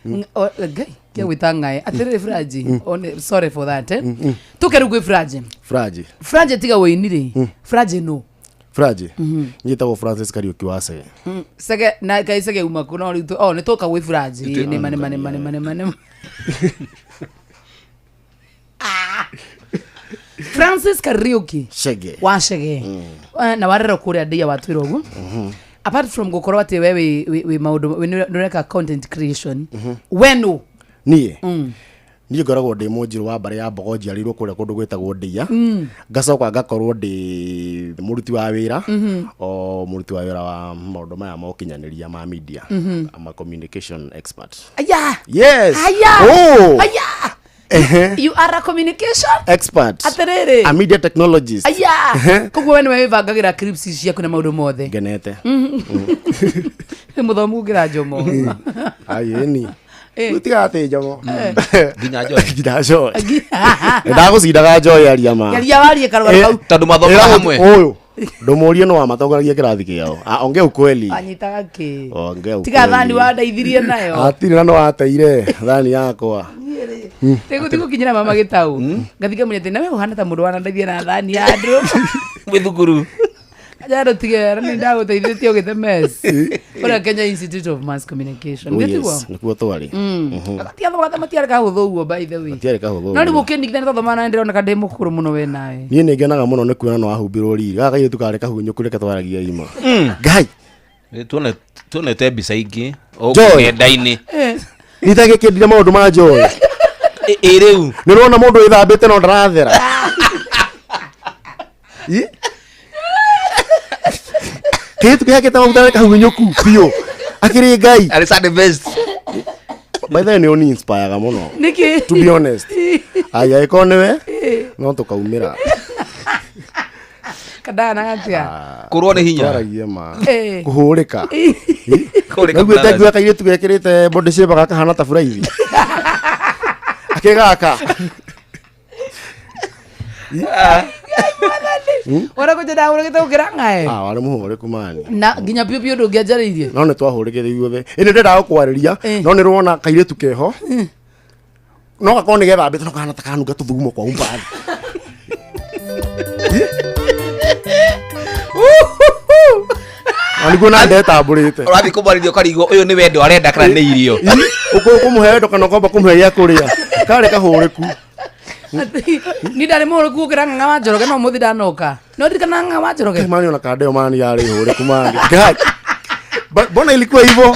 Ngai kia gwĩta ng'ae. Atĩrĩrĩ Furaji, sorry for that. Tũke rĩu gwĩ Furaji. Furaji. Furaji tiga wĩini rĩ. Furaji nũ? Furaji. Njĩtagwo Francis Kariũki wa Chege. Chege na kai Chege uma kũ no rĩu oh nĩ tũka gwĩ Furaji. Nĩ ma nĩ ma nĩ ma nĩ ma nĩ ma nĩ ma. Francis Kariuki Chege. wa Chege. Na warerwo kũrĩa ndeia watwĩra ũguo. Apart from gũkorwo atĩ we wĩ maũndũ nĩ ũreka content creation. We nũ? Niĩ. Niĩ ngoragwo ndĩ mũnjirũ wa mbarĩ ya Mbogo njiarĩirwo kũrĩa kũndũ gwĩtagwo Ndeia. Ngacoka ngakorwo ndĩ mũruti wa wĩra. O mũruti wa wĩra wa maũndũ maya ma ũkinyanĩria ma media. I'm a communication expert. Aya. Yes. Aya. Oh. Aya. You are a communication expert. Atĩrĩrĩ. A media technologist. Aya. Koguo we nĩwe wĩbangagĩra clips ciaku na maũndũ mothe. Ngenete. Mũthomu ngĩra Njomo. Ayeni. Gũtiga atĩ Njomo. Nginya Joy. Nginya Joy. Ndagũcindaga Joy aria ma. Aria warie karũgano kau. Tondũ mathomaga hamwe. Ũyũ. Ndũmũrie no wamatongoragia kĩrathi kĩao. Ah, ongea ukweli. Anyitaga kä Ongea ukweli. tiga thani wandeithirie nayo. Hatirĩ na no wateire thani yakwa. Tigũkinyĩra mama gĩtau ngathika mũnya atĩ nawe ũhana ta mũndũ wanandeithia na thani ya andũ. Wĩ thukuru. Kajaro tige na nĩ ndagũteithĩtie ũgĩte mess ũrĩa Kenya Institute of Mass Communication. Oh, gĩtiguo yes, nĩkuo twarĩ. Gatiathomaga matiarĩ kahũthũ ũguo, by the way. Matiarĩ kahũthũ No rĩu ũguo. ũkĩndigithania twathoma na ndĩroneka ndĩ mũkũrũ mũno we nawe. Niĩ nĩ ngenaga mũno nĩ kuona no wahumbĩrwo riri. Gaka kairĩtu karĩ kahunyũku reke twaragia ima. Ngai. Tuonete mbica ingĩ Joy. nenda-inĩ. Nitagĩkĩndire maũndũ ma Joy. Ĩ rĩu. Nĩ ũrona mũndũ wĩthambĩte no ndarathera. Ĩ? Kairĩtu kehakĩte maguta nĩ kahunyũku biũ. Akĩrĩ Ngai. Arĩ Sunday best. By the way nĩ ũni inspire mũno. Nĩkĩ? To be honest. Aya ĩkorwo nĩwe no tũkaumĩra. Kadana atĩa? Kũrwo nĩ hinya. Twaragie ma. Eh. Kũhũrĩka. Kũhũrĩka. Naiguĩte nguo kairĩtu gekĩrĩte body shape gakahana ta buraithi. Akĩgaka. Ũrĩa kũnjĩ ndahũrĩkĩte gũkĩra ng'ae. Ah, warĩ mũhũrĩku mani. Na nginya biũ biũ ndũngĩanjarĩirie. No nĩ twahũrĩkĩte ithuothe. Ĩ nĩ ndendaga gũkwarĩria no nĩ rwona kairĩtu keho. No gakorwo nĩ gethambĩte no kahana ta kanunga tũthugumo kwa umbali. Na nĩguo na ndetambũrĩte. Ũrathiĩ kũmwarĩria ũkarigwo ũyũ nĩ wendo arenda kana nĩ irio. Ũkũmũhe wendo kana ũkwamba kũmũhe gĩa kũrĩa. Karĩ kahũrĩku. Ni ndarĩ mũhũrĩku gũkĩra ng'ang'a wa Njoroge no mũthĩ ndanoka. No ndirikana ng'ang'a wa Njoroge. Mani ona kandeo mani yarĩ hũrĩku mani. Ngai. Mbona ilikuwa hivyo?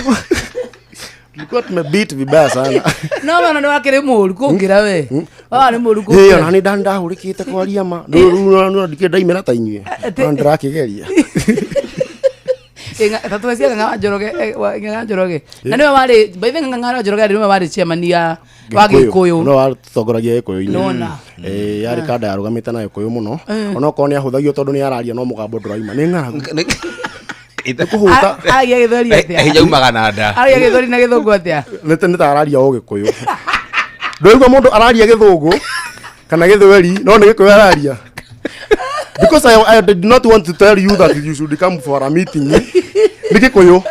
Tulikuwa tumebeat vibaya sana. No mana nĩ wakĩrĩ mũũru kũngĩra we. Warĩ mũũru Ĩ kũngĩra. ona nĩ ndahũrĩkĩte kwaria ma. Rĩu rĩu ndikĩrĩ ndaimĩra ta inyuĩ. No ndĩrakĩgeria. Tatuecia ng'ang'a wa Njoroge, ng'ang'a wa Njoroge. Na nĩwe warĩ by the way, ng'ang'a wa Njoroge arĩ nĩwe warĩ chairman ya wa Gĩkũyũ. No watũtongoragia Gĩkũyũ-inĩ. Nona. Ĩ yarĩ kanda yarũgamĩte na Gĩkũyũ mũno. Ona okorwo nĩ ahũthagio tondũ nĩ araria no mũgambo ndũraima. Nĩ ng'aragu. Nĩ kũhũta. Aragia gĩthweri atĩa? Hinya umaga na nda. Aragia gĩthweri na gĩthũngũ atĩa? Nĩ ta araria o Gĩkũyũ. Ndũraigua mũndũ araria gĩthũngũ kana gĩthweri no nĩ Gĩkũyũ araria. Because I did not want to tell you that you should come for a meeting. Nĩ Gĩkũyũ.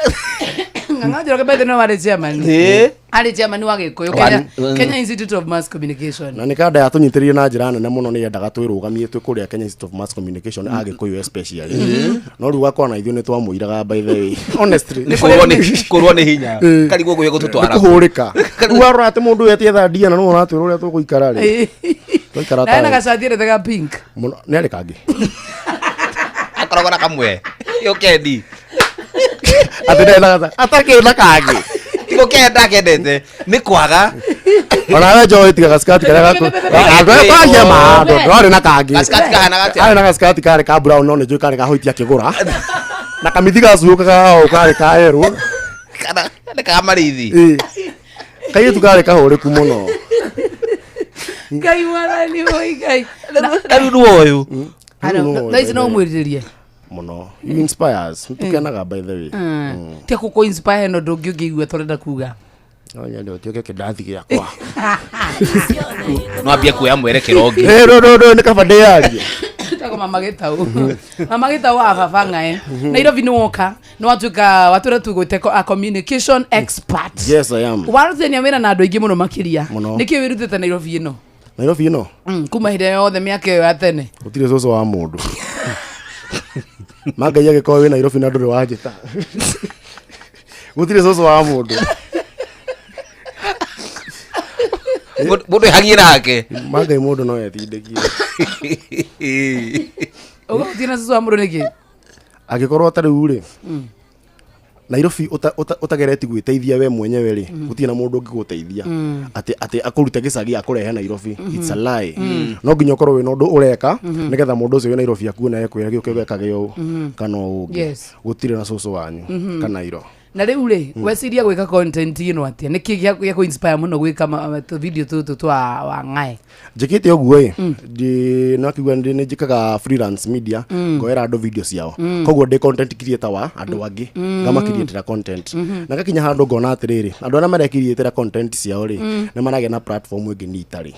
Ng'ang'a wa Njoroge by the way nĩwe warĩ chairman. Ĩ. Arĩ chairman wa Gĩkũyũ Kenya, Kenya Institute of Mass Communication. Na nĩ kanda yatũnyitĩrĩire na njĩra nene mũno nĩ yendaga twĩrũgamie twĩ kũrĩa Kenya Institute of Mass Communication a Gĩkũyũ especially. No rĩu gakora na ithuĩ nĩ twamũiraga by the way. Honestly. Kũrwo nĩ hinya. Karigwo gwĩ Nĩ gũtũtwara. kũhũrĩka. Rĩu warora atĩ mũndũ ũyũ atietha ndiana no ũratwĩra ũrĩa tũgũikara rĩ. Twaikara Na ena ta gacati erete ga pink. mũno nĩ arĩ kangĩ. Akoragwo na kamwe. Yũkendi. Atĩ ndarĩ na gaca- atakĩrĩ na kangĩ. Tigũkenda akendete. Nĩ kwaga. Ona we Joy tiga gaskati karĩa gaku. Andũ arĩa twaria ma andũ ndwarĩ na kangĩ. Gaskati kahana atĩa? Arĩ na gaskati karĩ ka brown no nĩ njũĩ karĩ ka white akĩgũra. Na kamithi gacuũkaga o karĩ ka yerũ. Kana nĩ ka marĩithi. Ĩ. Kairĩtu karĩ kahũrĩku mũno. Ngai mwathani oi Ngai. Na rĩu nĩ ũyũ. Rĩu no Thaa ici no ũmwĩrirĩrie. Mũno. You inspires. Nĩ tũkenaga by the way. Tia kũkũ inspire no ndũngĩ ũngĩigua tũrenda kuga. No nyende ũtuĩke kĩndathi gĩakwa. No ambie kuoya mwerekero ũngĩ. Ĩ no no no nĩ kaba ndĩyarie. Tagwo mama Gĩtau. Mama Gĩtau wa baba ng'ae. Nairobi nĩ woka nĩ watuĩka watwĩra tũgwĩte a communication expert. Yes I am. Warutithania wĩra na andũ aingĩ mũno makĩria. Mũno. Nĩkĩ wĩrutĩte Nairobi ĩno? Nairobi ĩno Kuma hĩndĩ yothe mĩaka ĩyo ya tene. gũtirĩ cũcũ wa mũndũ. Ma Ngai agĩkorwo wĩ Nairobi na ndũrĩ wanjĩta. Gũtirĩ cũcũ wa mũndũ. Mũndũ ehagie nake. Ma Ngai mũndũ no etindĩkie. Ũguo gũtirĩ na cũcũ wa mũndũ nĩkĩ? Angĩkorwo ta rĩu rĩ Nairobi ũtageretie gwĩteithia we mwenyewe rĩ gũtirĩ na mũndũ ũngĩgũteithia atĩ akũrute gĩcagi akũrehe Nairobi. It's a lie. No nginya ũkorwo wĩna ũndũ ũreka nĩgetha mũndũ ũcio wĩ Nairobi akuone ekwĩra gĩũke gwĩkage ũũ kana ũũ ũngĩ. Yes. Gũtirĩ na cũcũ wanyu kana iro. Na rĩu rĩ weciria gwĩka content ĩno atĩa? Nĩkĩ gĩa kũ inspire mũno gwĩka tũ video tũtũ twa wa ng'ae? Njĩkĩte ũguo ĩ no akiuga nĩ njĩkaga freelance media ngoera andũ video ciao koguo ndĩ content creator wa andũ angĩ ngamakiriatĩra content na ngakinya handũ ngona atĩrĩrĩ andũ arĩa marekiriatĩra content ciao rĩ nĩ maragĩa na platform ĩngĩ ni itarĩ.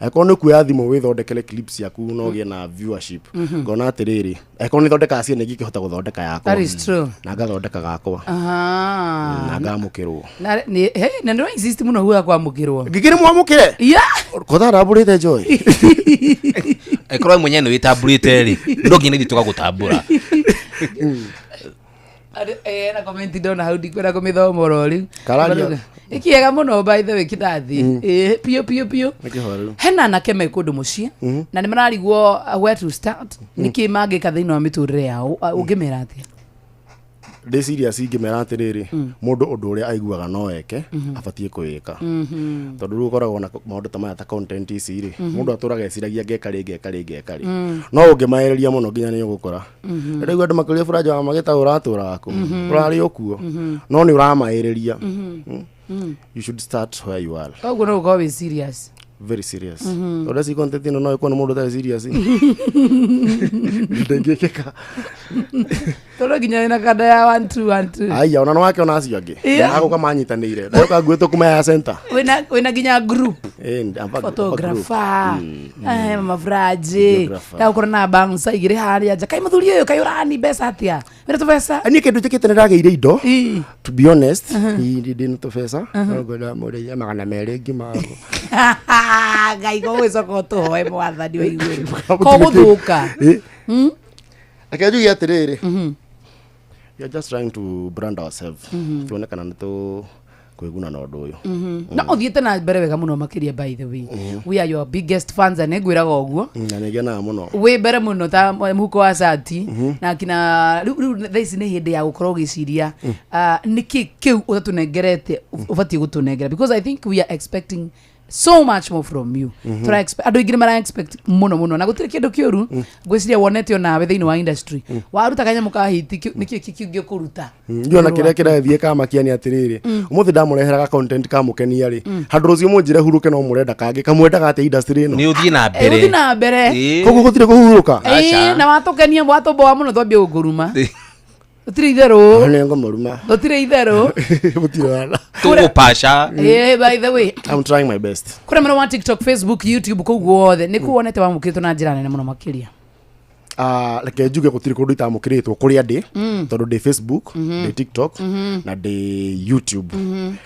Angĩkorwo nĩ kuoya thimũ wĩthondekere clips ciaku na ũgĩe na viewership, ngona atĩrĩrĩ, angĩkorwo nĩ thondekaga ciene ingĩkĩhota gũthondeka yakwa. That is true. Na ngathondeka gakwa na ngamũkĩrwo. Na nĩ he na nĩ insist mũno huga kwamũkĩrwo. Ngĩkĩrĩ mwamũkĩre. Yeah. Kotha ndambũrĩte Joy. Ĩkorwo mwenyewe nĩ wĩtambũrĩte rĩ, no nginya ithuĩ tũgagũtambũra. Na comment ndona hau ndikwenda kũmĩthoma oro rĩu. Kararia. Ĩkĩega mũno by the way kĩdathi. Piũ piũ piũ. Nĩ kĩhoreru. Hena anake me kũndũ mũciĩ na nĩ mararigwo where to start, nĩkĩ mangĩka thĩinĩ wa mĩtũrĩre yao. Ũngĩmera atĩa? Ndĩ serious, ingĩmera atĩrĩrĩ, mũndũ ũndũ ũrĩa aiguaga no eke abatiĩ kwĩĩka, tondũ rĩu ũkoragwo na maũndũ ta maya ta content ici rĩ, mũndũ atũraga eciragia ngeka rĩ, ngeka rĩ, ngeka rĩ, no ũngĩmaĩrĩria mũno nginya nĩ ũgũkora. Rĩu andũ makĩria buranja wa magĩta ũratũraga kũ ũrarĩ ũkuo, no nĩ ũramaĩrĩria. You should start where you are. Koguo no ũkorwo wĩ serious. Very serious, tondũ eci content ĩno no ĩkwo nĩ mũndũ ũtarĩ serious, ndĩngĩkĩka. Tondũ nginya wĩna kanda ya 1 2 1 2. Aya, ona no wake ona acio angĩ agũka manyitanĩire ndoka nguĩtwo kuma ya center. Wĩna nginya group. Photographer. Photographer, mafraji, Videographer. ndagũkorwo na bouncer igĩrĩ harĩa nja. Kaĩ mũthuri ũyũ kaĩ ũrani mbeca atĩa wĩna tũbeca? Niĩ kĩndũ njĩkĩte nĩ ndagĩire indo. Ii. To be honest, niĩ ndĩ na tũbeca, no ngwenda mũrĩie 200 ngima. Ngai gũgĩcoka ũtũhoe mwathani wa igũrũ kogũthũka. Reke njuge atĩrĩrĩ, we are just trying to brand ourselves, tuone kana nĩ tũkwĩguna na ũndũ ũyũ. Na ũthiĩte na mbere wega mũno makĩria. By the way, we are your biggest fans na nĩngwĩraga ũguo. Na nĩ ngenaga mũno. Wĩ mbere mũno ta mũhuko wa cati na kina rĩu thaa ici nĩ hĩndĩ ya gũkorwo ũgĩciria nĩkĩ kĩu ũtatũnengerete ũbatiĩ gũtũnengera, because I think we are expecting so much more from you. Tũra expect, andũ aingĩ nĩ mara expect mũno mũno, na gũtirĩ kĩndũ kĩũru ngwĩciria wonete onawe thĩinĩ wa industry waruta kanyamũ ka hiti nĩkĩ kĩngĩ ũkũruta. Ndiũ ona kĩrĩa kĩrathiĩ kamakia nĩ atĩrĩrĩ, ũmũthĩ ndamũrehera content kamũkenia rĩ, handũ rũciũ mũnjĩre hurũke, no mũrenda kangĩ kamwendaga atĩa industry ĩno. Nĩ ũthiĩ na mbere. Ũthiĩ na mbere. Koguo gũtirĩ kũhurũka. Aca. Na watũkenia watũmboa mũno twambie gũkũruma. Gũtirĩ itherũ. Nĩ ngũmũruma. Gũtirĩ itherũ. Gũtirĩ wana. Tũgũpaca. By the way, I'm trying my best. Kũrĩa mwena wa TikTok, Facebook, YouTube, kũu guothe nĩ kuonete wamũkĩrĩtwo na njĩra nene mũno makĩria? Reke njuge gũtirĩ kũndũ itamũkĩrĩtwo kũrĩa ndĩ, tondũ ndĩ Facebook, ndĩ TikTok na ndĩ YouTube,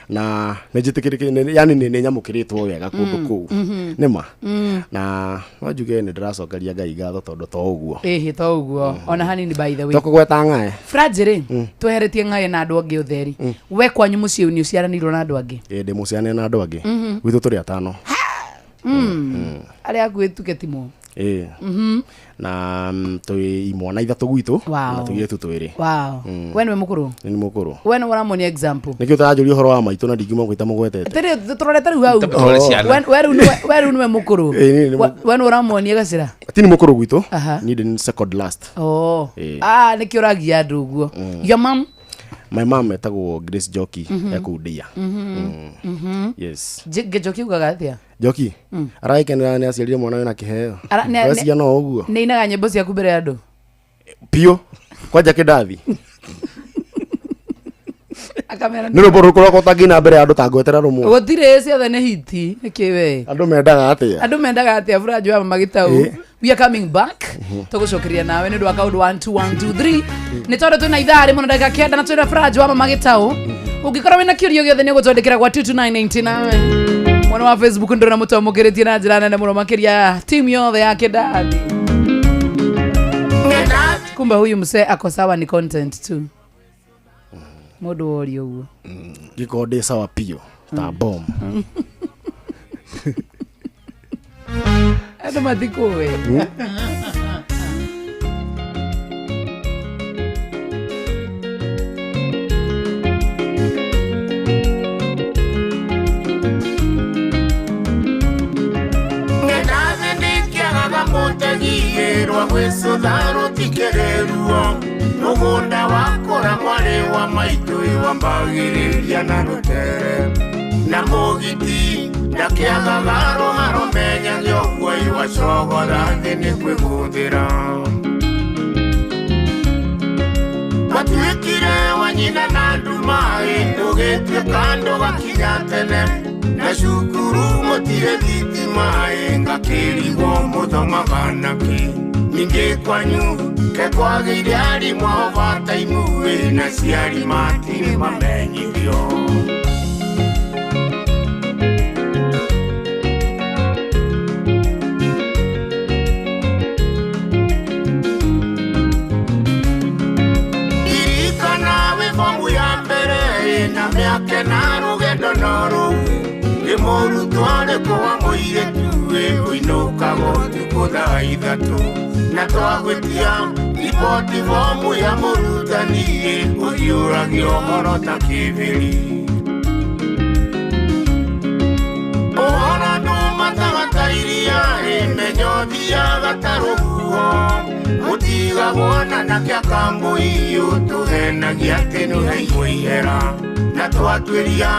na nĩ njĩtĩkĩrĩkĩte, yani nĩ nyamũkĩrĩtwo wega kũndũ kũu nĩma, na no njuge nĩ ndĩracokeria Ngai ngatho tondũ to ũguo. Ĩhĩ, to ũguo ona hanini, by the way. Tokũgweta ng'ae. Franji rĩ, tweheretie ng'aĩ na andũ angĩ ũtheri, we kwanyu mũciĩ nĩ ũciaranĩirwo na andũ angĩ? Ĩ, ndĩ mũciane na andũ angĩ. Gwitũ tũrĩ atano. Arĩa akuĩ tuke timo. Ĩ, na twĩ imwana 3 gwitũ na tũirĩtu 2. Wow, we nĩwe mũkũrũ? Nĩ mũkũrũ. We nĩwe ũramonia example. Nĩkĩo ũtaranjũria ũhoro wa maitũ na ndingiuma gwĩta mũgwetete. Tĩrĩ tũrorete rĩu hau. Tũrore ciana. We rĩu nĩwe mũkũrũ. Ĩ, niĩ nĩ We nĩwe ũramonia gacĩra. Ti nĩ mũkũrũ gwitũ. Aha. Niĩ ndĩ second last. Oh. Ĩ. Ah, nĩkĩo ũragia andũ ũguo. Your mom? My mom etagwo Grace Njoki, ekũu Ndia. Yes. Njoki ugaga atĩa? Njoki aragĩkenera nĩ aciarire mwana wĩna kĩheo. Weciria no ũguo. Nĩ inaga nyĩmbo ciaku mbere ya andũ? Piũ kwanja kĩndathi. Akamera Nĩ rwĩmbo rũrĩkũ rwakwa ũtangĩina mbere ya andũ tangwetera rũmwe? Gũtirĩ, ciothe nĩ hiti. Nĩkĩ we? Andũ mendaga atĩa? Andũ mendaga atĩa, Buranji wa Mama Gĩtau? We are coming back, tũgũcokeria nawe nĩ ũndũ wa kaũndũ 1 2 1 2 3, nĩ tondũ twĩna ithaa rĩmwe na ndagĩka 9 na twĩna Buranji wa Mama Gĩtau. Ũngĩkorwo wĩna kĩũria gĩothe nĩ ũgũtwandĩkĩra gwa 22999 mwena wa Facebook. Ndĩrona mũtwamũkĩrĩtie na njĩra nene mũno makĩria timu yothe ya kĩndathi. Kumbe huyu msee ako sawa, ni content tu. Mũndũ woria ũguo. Ngĩkorwo ndĩ sawa piũ ta bomb. Andũ matikũĩ. Ngendathi ndikĩagaga mũtegirwa gwĩcũtha rũtikĩrĩruo mũgũnda wakũra mwarĩ wa maitũ iwambagĩrĩria na rũtere na mũgiti ndakĩagaga rũharo menyage ũguo iwacogotha thĩ nĩ kwĩgũthĩra. Watuĩkire wa nyina na nduma ũgĩtuĩka ndũgakinya tene na cukuru mũtirĩ thitima ngakĩrigwo mũthomaga nakĩ ningĩ kwanyu ke kwagĩire arimũ ao bataimu na ciari matirĩ mamenyithio. Na mĩaka na rũgendo no rũu nĩ mũrutwo arĩkũ wa mũirĩtu ũinũkaga ũtukũ thaa 3 na twagwĩtia riboti bomu ya mũrutani ũhiũragia ũhoro ta kĩbĩri ũhoro ndũmataga ta iria menyo thiaga ta rũhuho ũtigagwo na nakĩa kambũi ũtũhenagia atĩ nĩũheirwo ihera na twatuĩria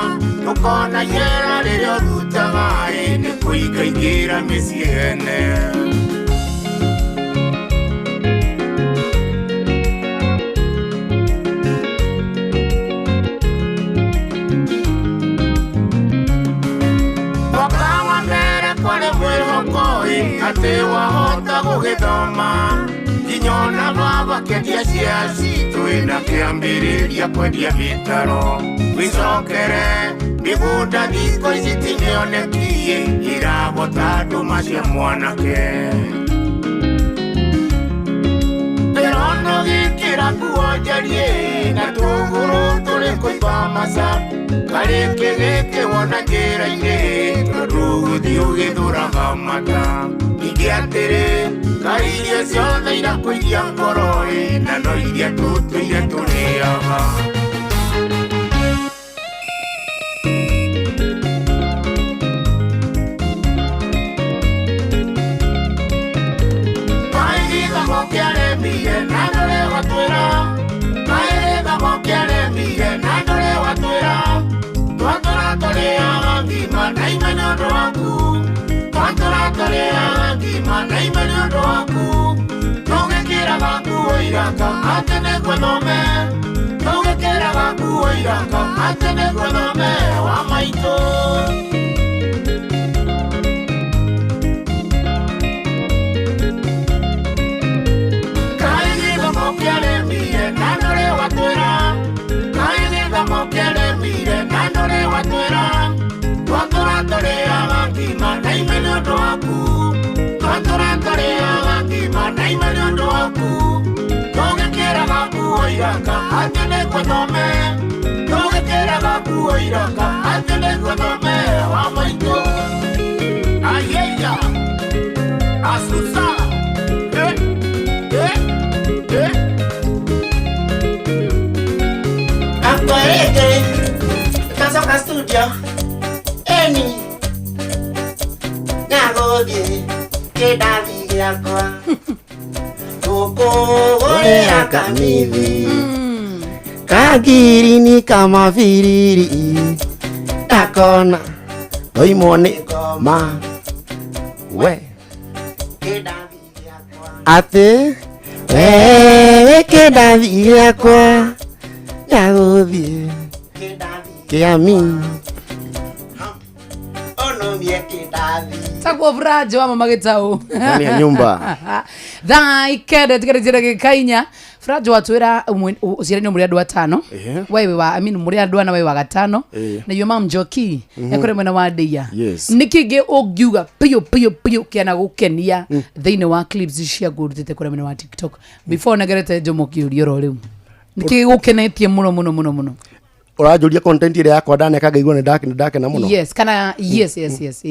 tũkona ihera rĩrĩa ũrutaga nĩ kũingaingĩra mĩciĩ ene. Mwaka wa mbere kwarĩ mwĩhoko atĩ wahota gũgĩthoma nginya ona baba kĩendia cia citũ na kĩambĩrĩria kwendia mĩtaro wĩcokere mĩgũnda thikũ ici ti mĩonekie iragota ndũma cia mwanake ndĩrona ũgĩkĩra nguo njariĩ na tũgũrũ tũrĩ kũimba maca karĩkĩ gĩkĩ wona njĩra-inĩ tondũ ũgũthiĩ ũgĩthũraga mata ningĩ atĩrĩ kaĩ irio ciothe irakũiria ngoro na no iria tũtũire tũrĩaga. Kĩaremire na ndũrĩ watwĩra kaĩ gĩthomo kĩaremire na ndũrĩ watwĩra twatũra tũrĩaga ngima na ime nĩ ũndũ waku twatũra tũrĩaga ngima na ime nĩ ũndũ waku tũgĩkĩraga nguo iraka atĩ nĩguo thome tũgĩkĩraga nguo iraka atĩ nĩguo thome wa maitũ. Kĩaremire na ndũrĩ watwĩra kaĩ gĩthomo kĩaremire na ndũrĩ watwĩra twatũra tũrĩaga ngima na ime nĩ ũndũ waku twatũra tũrĩaga ngima na ime nĩ ũndũ waku tũgĩkĩraga nguo iraka atĩ nĩguo thome tũgĩkĩraga nguo iraka atĩ nĩguo thome wa maitũ. Ayeya asusa eh eh eh Akwareke kasoka studio eni nyagothie kĩndathi gĩakwa gũkũgũrĩra kamithi kagirini kamabiriri ndakona ndoimwo nĩ ngoma we atĩ wewe kĩndathi gĩakwa nyagothie kĩami Takuwa furaha wa mama gitau ndani ya nyumba thaa ikende tigarĩtie ndagĩka 4 furaha watwĩra ũciaranio mũrĩ andũ 5 wewe wa I mean mũrĩ andũ 4 wewe wa 5 na yo mam Njoki ekore mwena wa Ndeia nĩkĩ kĩngĩ ũngiuga piũ piũ piũ kĩana gũkenia thĩinĩ wa clips ciaku ũrutĩte kũrĩa mwena wa TikTok before negerete Jomo kĩũria oro rĩu nĩkĩ gũkenetie mũno mũno mũno mũno ũranjũria content ĩrĩa yakwa ndaneka ngaigua nĩ ndakena mũno yes kana yes yes yes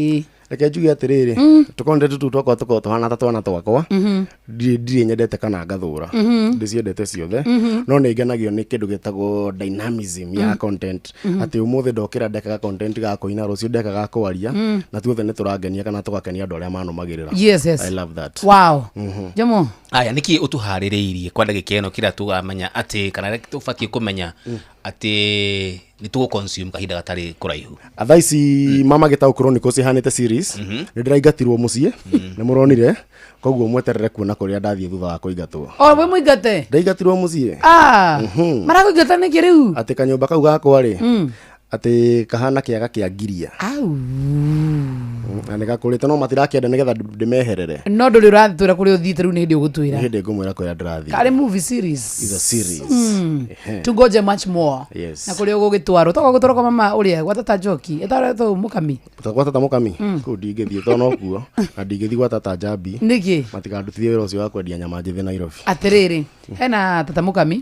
reke njuge atĩrĩrĩ tũcontent tũu twakwa tũkoragwo tũhana ta twana twakwa ndirĩ nyendete kana ngathũra ndĩciendete ciothe no nĩ ngenagio nĩ kĩndũ gĩtagwo dynamism ya content atĩ ũmũthĩ ndokĩra ndekaga content ga kũina rũciũ ndekaga kwaria na tuothe nĩ tũrangenia kana tũgakenia andũ arĩa manũmagĩrĩra. Yes yes I love that. Wow. Jomo aya nĩkĩ ũtũharĩrĩirie kwa ndagĩka ĩno kĩrĩa tũramenya atĩ kana tũbatiĩ kũmenya Atĩ nĩ tũgũ consume kahinda gatarĩ kũraihu. Thaa ici Mama Gĩtaũ Chronicles ihanĩte series. Nĩ ndĩraingatirwo mũciĩ, nĩ mũronire, koguo mweterere kuona kũrĩa ndathiĩ thutha wa kũingatwo. O wĩ mũingate? Ndaingatirwo mũciĩ. Ah, marakũingata nĩkĩ rĩu? Atĩ kanyũmba kau gakwa rĩ, atĩ kahana kĩaga kĩa ngiria. Au. Na nĩ gakũrĩte, no matirakĩenda nĩgetha ndĩmeherere. No ndũrĩ ũratwĩra kũrĩa ũthiĩte rĩu, nĩ hĩndĩ ũgũtwĩra. Nĩ hĩndĩ ngũmwĩra kũrĩa ndĩrathiĩ. Karĩ movie series. Is a series. Ehe. Tungoje much more. Yes. Na kũrĩa ũgũgĩtwarwo toka gũtwarwo kwa mama ũrĩa gwa tata Njoki ĩtarĩtwo mũkami. Gwa tata mũkami kũu ndingĩthiĩ tondũ no kuo, na ndingĩthiĩ gwa tata Njambi. Nĩkĩ? Matikandutithie wĩra ũcio wa kwendia nyama njĩthĩ Nairobi. Atĩrĩrĩ, hena tata mũkami,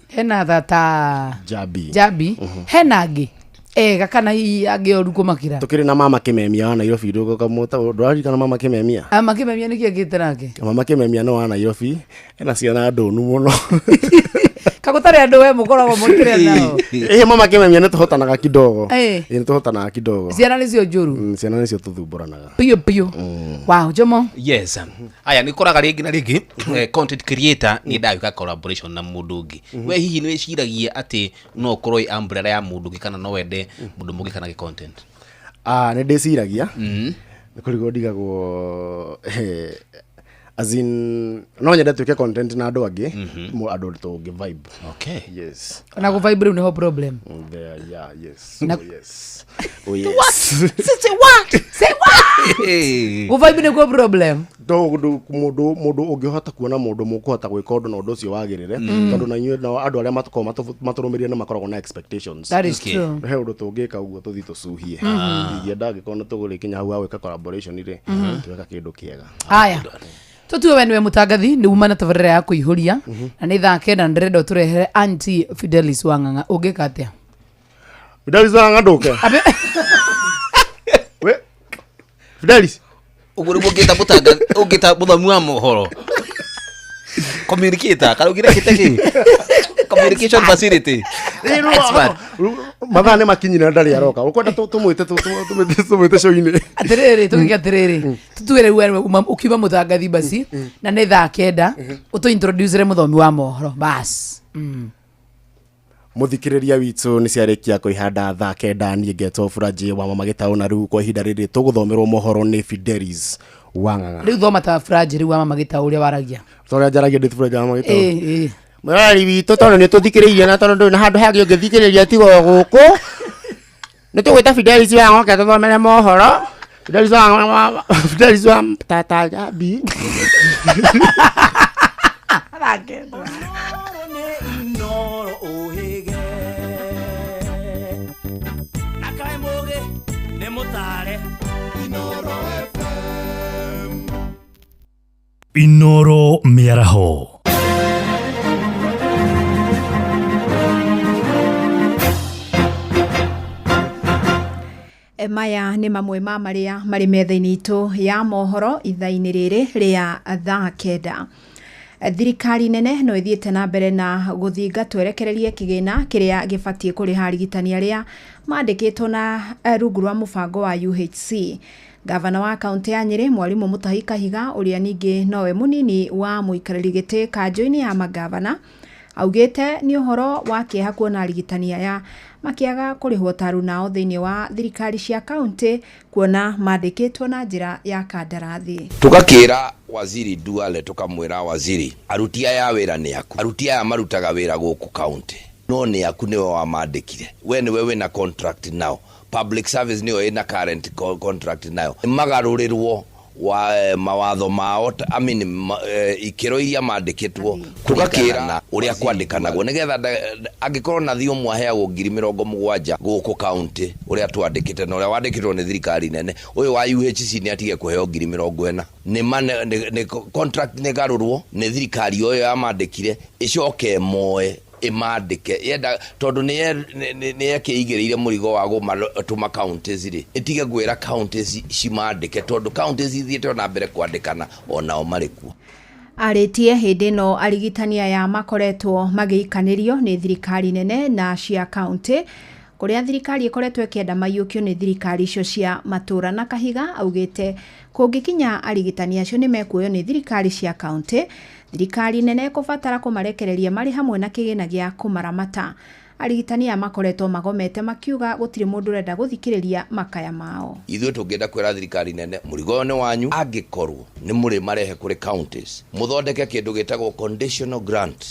hena tata Njambi. Njambi, hena angĩ ega kana hihi angĩ oru kũmakĩra? Tũkĩrĩ na mama Kĩmemia wa Nairobi, ndũraririkana mama Kĩmemia? Ama Kĩmemia nĩkĩ ekĩte nake? Mama Kĩmemia nĩ wa Nairobi, ena ciana ndũnu mũno. Kagũtarĩ andũ we mũkoragwo mũkĩrĩa nao? Ĩ, mama Kĩmemia nĩ tũhotanaga kidogo. Ĩ. Ĩ, nĩ tũhotanaga kidogo. Ciana nĩcio njũru. Ciana nĩcio tũthumbũranaga. Biũ biũ. Wow, Jomo. Yes, aya nĩ koraga rĩngĩ na rĩngĩ, content creator nĩ endaga gwĩka collaboration na mũndũ ũngĩ. We hihi nĩ wĩciragia atĩ no ũkorwo ĩ umbrella ya mũndũ ũngĩ, kana no wende mũndũ mũngĩ kana gĩ content? Ah, nĩ ndĩciragia, nĩ kũrigwo ndigagwo, as in no nyende tuĩke content na andũ angĩ, andũ tũngĩ vibe. Okay. Yes. Ona gũ vibe rĩu nĩho problem. There, yeah, yes. Na- Oh, yes, oh, yes. Say what? Say what? Gũ vibe nĩkuo problem. Tondũ mũndũ ũngĩhota kuona mũndũ mũkũhota gwĩka ũndũ na ũndũ ũcio wagĩrĩre, tondũ na inyuĩ nao andũ arĩa makoragwo matũrũmĩrĩire nĩ makoragwo na expectations. That is true. He ũndũ tũngĩka ũguo tũthiĩ tũcuhie. Ingĩenda angĩkorwo nĩ tũgũrĩkinya hau ha gwĩka collaboration rĩ, tweka kĩndũ kĩega. Haya, tũtue we nĩwe mũtangathi, nĩ uma na tabarĩra ya kũihũria na nĩ thaa 9, na ndĩrenda ũtũrehere Auntie Fidelis Wang'ang'a, ũngĩka atĩa? Fidelis Wang'ang'a ndũke. We Fidelis. Ũguo nĩguo ũngĩta mũtangathi, ũngĩta mũthomi wa mohoro, communicator, kana ũngĩra kĩte kĩ communication facility expert. Mathaa nĩ makinyire na ndarĩ aroka, ũkwenda tũmwĩte tũmwĩte show-inĩ? Atĩrĩrĩ, tũgĩke atĩrĩrĩ, tũtue rĩu we ũkiuma mũtangathi basi na nĩ thaa 9, ũtũ introducere mũthomi wa mohoro bas. Mũthikĩrĩria witũ, nĩ ciarĩkia kũihanda thaa 9, niĩ ngetwo Buranjĩ wa Mama Gĩtaũ, na rĩu kwa ihinda rĩrĩ tũgũthomerwo mohoro nĩ Fidelis Wang'ang'a. Rĩu thoma ta Buranjĩ rĩu wa Mama Gĩtaũ ũrĩa waragia. Tondũ njaragia ndĩ Buranjĩ wa Mama Gĩtaũ. Ĩ, ĩ. Mũrori witũ, tondũ nĩ tũthikĩrĩirie na tondũ ndũrĩ na handũ hangĩ ũngĩthikĩrĩria tiga o gũkũ, nĩ tũgwĩta Fidelis Wang'oke tũthomere mohoro. Fidelis wa Fidelis wa tata Njambi. Inoro ũhĩge na kaĩ mũgĩ nĩ mũtare. Inoro FM. Inoro Mĩaraho. Maya nĩ mamwe ma marĩa marĩ metha-inĩ itũ ya mohoro ithaa-inĩ rĩrĩ rĩa thaa 9. Thirikari nene no ĩthiĩte na mbere na gũthingatwo ĩrekererie kĩgĩna kĩrĩa gĩbatiĩ kũrĩha arigitani arĩa mandĩkĩtwo na rungu rwa mũbango wa UHC. Gavana wa kaunti ya Nyĩrĩ, Mwarimũ Mutahi Kahiga, ũrĩa ningĩ nowe mũnini wa mũikarĩri gĩtĩ kanjũ-inĩ ya magavana, augĩte nĩ ũhoro wa kĩeha kuona arigitani aya makĩaga kũrĩhwo taru nao thĩinĩ wa thirikari cia kaunti, kuona mandĩkĩtwo na njĩra ya kandarathi. Tũgakĩra waziri Duale, tũkamwĩra, waziri, aruti aya a wĩra nĩ aku, aruti aya marutaga wĩra gũkũ kaunti no nĩ aku, nĩwe wamandĩkire, we nĩwe wĩna contract nao, public service nĩyo ĩna current contract nayo, magarũrĩrwo wa mawatho mao I mean, ikĩro iria mandĩkĩtwo kũringana na ũrĩa kwandĩkanagwo, nĩgetha angĩkorwo nathi ũmwe aheagwo 70,000 gũkũ kaunti, ũrĩa twandĩkĩte na ũrĩa wandĩkĩtwo nĩ thirikari nene, ũyũ wa UHC nĩ atige kũheo 40,000. Nĩ nĩ contract nĩ garũrwo nĩ thirikari ũyũ yamandĩkire, ĩcoke ĩmoe ĩmandĩke yenda, tondũ nĩ yekĩigĩrĩire mũrigo wa gũmatũma counties rĩ, ĩtige gwĩra counties cimandĩke, tondũ counties ithiĩte ona mbere kwandĩkana onao marĩ kuo. Arĩtie hĩndĩ ĩno arigitani aya makoretwo magĩikanĩrio nĩ thirikari nene na cia kaunti, kũrĩa thirikari ĩkoretwo ĩkĩenda maiyũkio nĩ thirikari icio cia matũra. Na Kahiga augĩte kũngĩkinya arigitani acio nĩ mekuoywo nĩ thirikari cia kaunti, thirikari nene ĩkũbatara kũmarekereria marĩ hamwe na kĩgĩna gĩa kũmaramata. Arigitani aya makoretwo magomete makiuga gũtirĩ mũndũ ũrenda gũthikĩrĩria makaya mao. Ithuĩ tũngĩenda kwĩra thirikari nene mũrigo ũyũ nĩ wanyu, angĩkorwo nĩ mũrĩ marehe kũrĩ counties mũthondeke kĩndũ gĩtagwo conditional grant,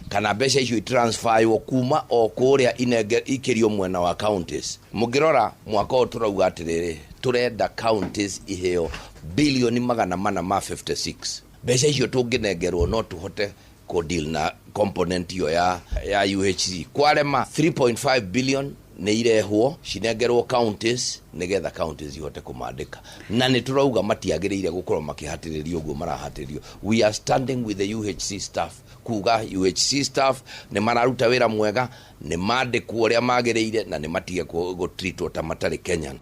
kana mbeca icio itransferwo kuma o kũrĩa inenge ikĩrio mwena wa counties. Mũngĩrora mwaka ũyũ tũrauga atĩrĩrĩ, tũrenda counties iheo bilioni 456. Mbeca icio tũngĩnengerwo no tũhote kũdeal na component iyo ya UHC. Kwarema 3.5 billion nĩ irehwo cinengerwo counties nĩgetha counties ihote kũmandĩka, na nĩ tũrauga matiagĩrĩire gũkorwo makĩhatĩrĩrio ũguo marahatĩrĩrio. We are standing with the UHC staff, kuga UHC staff nĩ mararuta wĩra mwega, nĩ mandĩkwo ũrĩa magĩrĩire na nĩ matige gũtreatwo ta matarĩ Kenyan.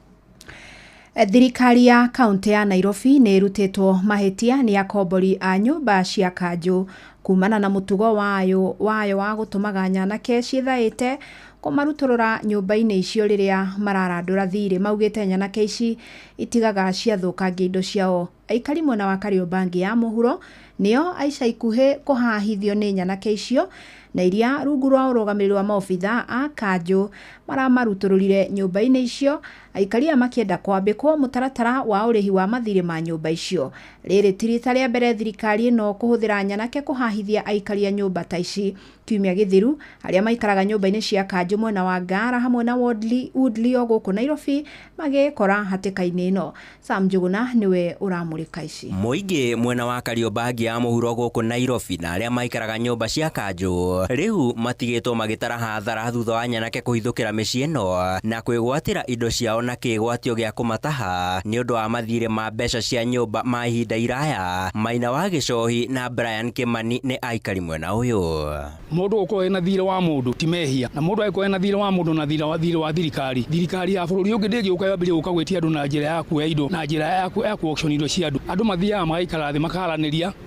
Thirikari ya kaunti ya Nairobi nĩ ĩrutĩtwo mahĩtia nĩ akombori a nyũmba cia kanjũ kumana na mũtugo wayo wa gũtũmaga nyanake ciĩthaĩte kũmarutũrũra nyũmba-inĩ icio rĩrĩa mararandũra thirĩ. Maugĩte nyanake ici itigaga ciathũkangia indo ciao. Aikari mwena wa Kariobangi ya mũhuro nĩo aica ikuhĩ kũhahithio nĩ nyanake icio, na iria rungu rwa ũrũgamĩrĩri wa maobitha a kanjũ maramarutũrũrire nyũmba-inĩ icio, aikari aya makĩenda kwambĩkwo mũtaratara wa ũrĩhi wa mathirĩ ma nyũmba icio. Rĩrĩ ti rita rĩa mbere thirikari ĩno kũhũthĩra nyanake kũhahithia aikari a nyũmba ta ici. Kiumia gĩthiru arĩa maikaraga nyũmba-inĩ cia kanjũ mwena wa Ngara hamwe na Woodley o gũkũ Nairobi magĩkora hatĩka-inĩ ĩno. Sam Njuguna nĩwe ũramũrĩka ici. Mũingĩ mwena wa Kariobangi ya mũhuro gũkũ Nairobi na arĩa maikaraga nyũmba cia kanjũ rĩu matigĩtwo magĩtara hathara thutha wa nyanake kũhithũkĩra mĩciĩ ĩno na kwĩgwatĩra indo ciao na kĩgwatio gĩa kũmataha nĩ ũndũ wa mathirĩ ma mbeca cia nyũmba ma ihinda iraya. Maina wa Gĩcohi na Brian Kimani nĩ aikari mwena ũyũ. Mũndũ gũkorwo ena thirĩ wa mũndũ ti mehia, na mũndũ angĩkorwo ena thirĩ wa mũndũ na thirĩ wa thirikari, thirikari ya bũrũri ũngĩ ndĩngĩũka yambĩrĩrie gũka gwĩtia andũ na njĩra ya kuoya indo, na njĩra ya ku-auction indo cia andũ. Andũ mathiaga magaikara thĩ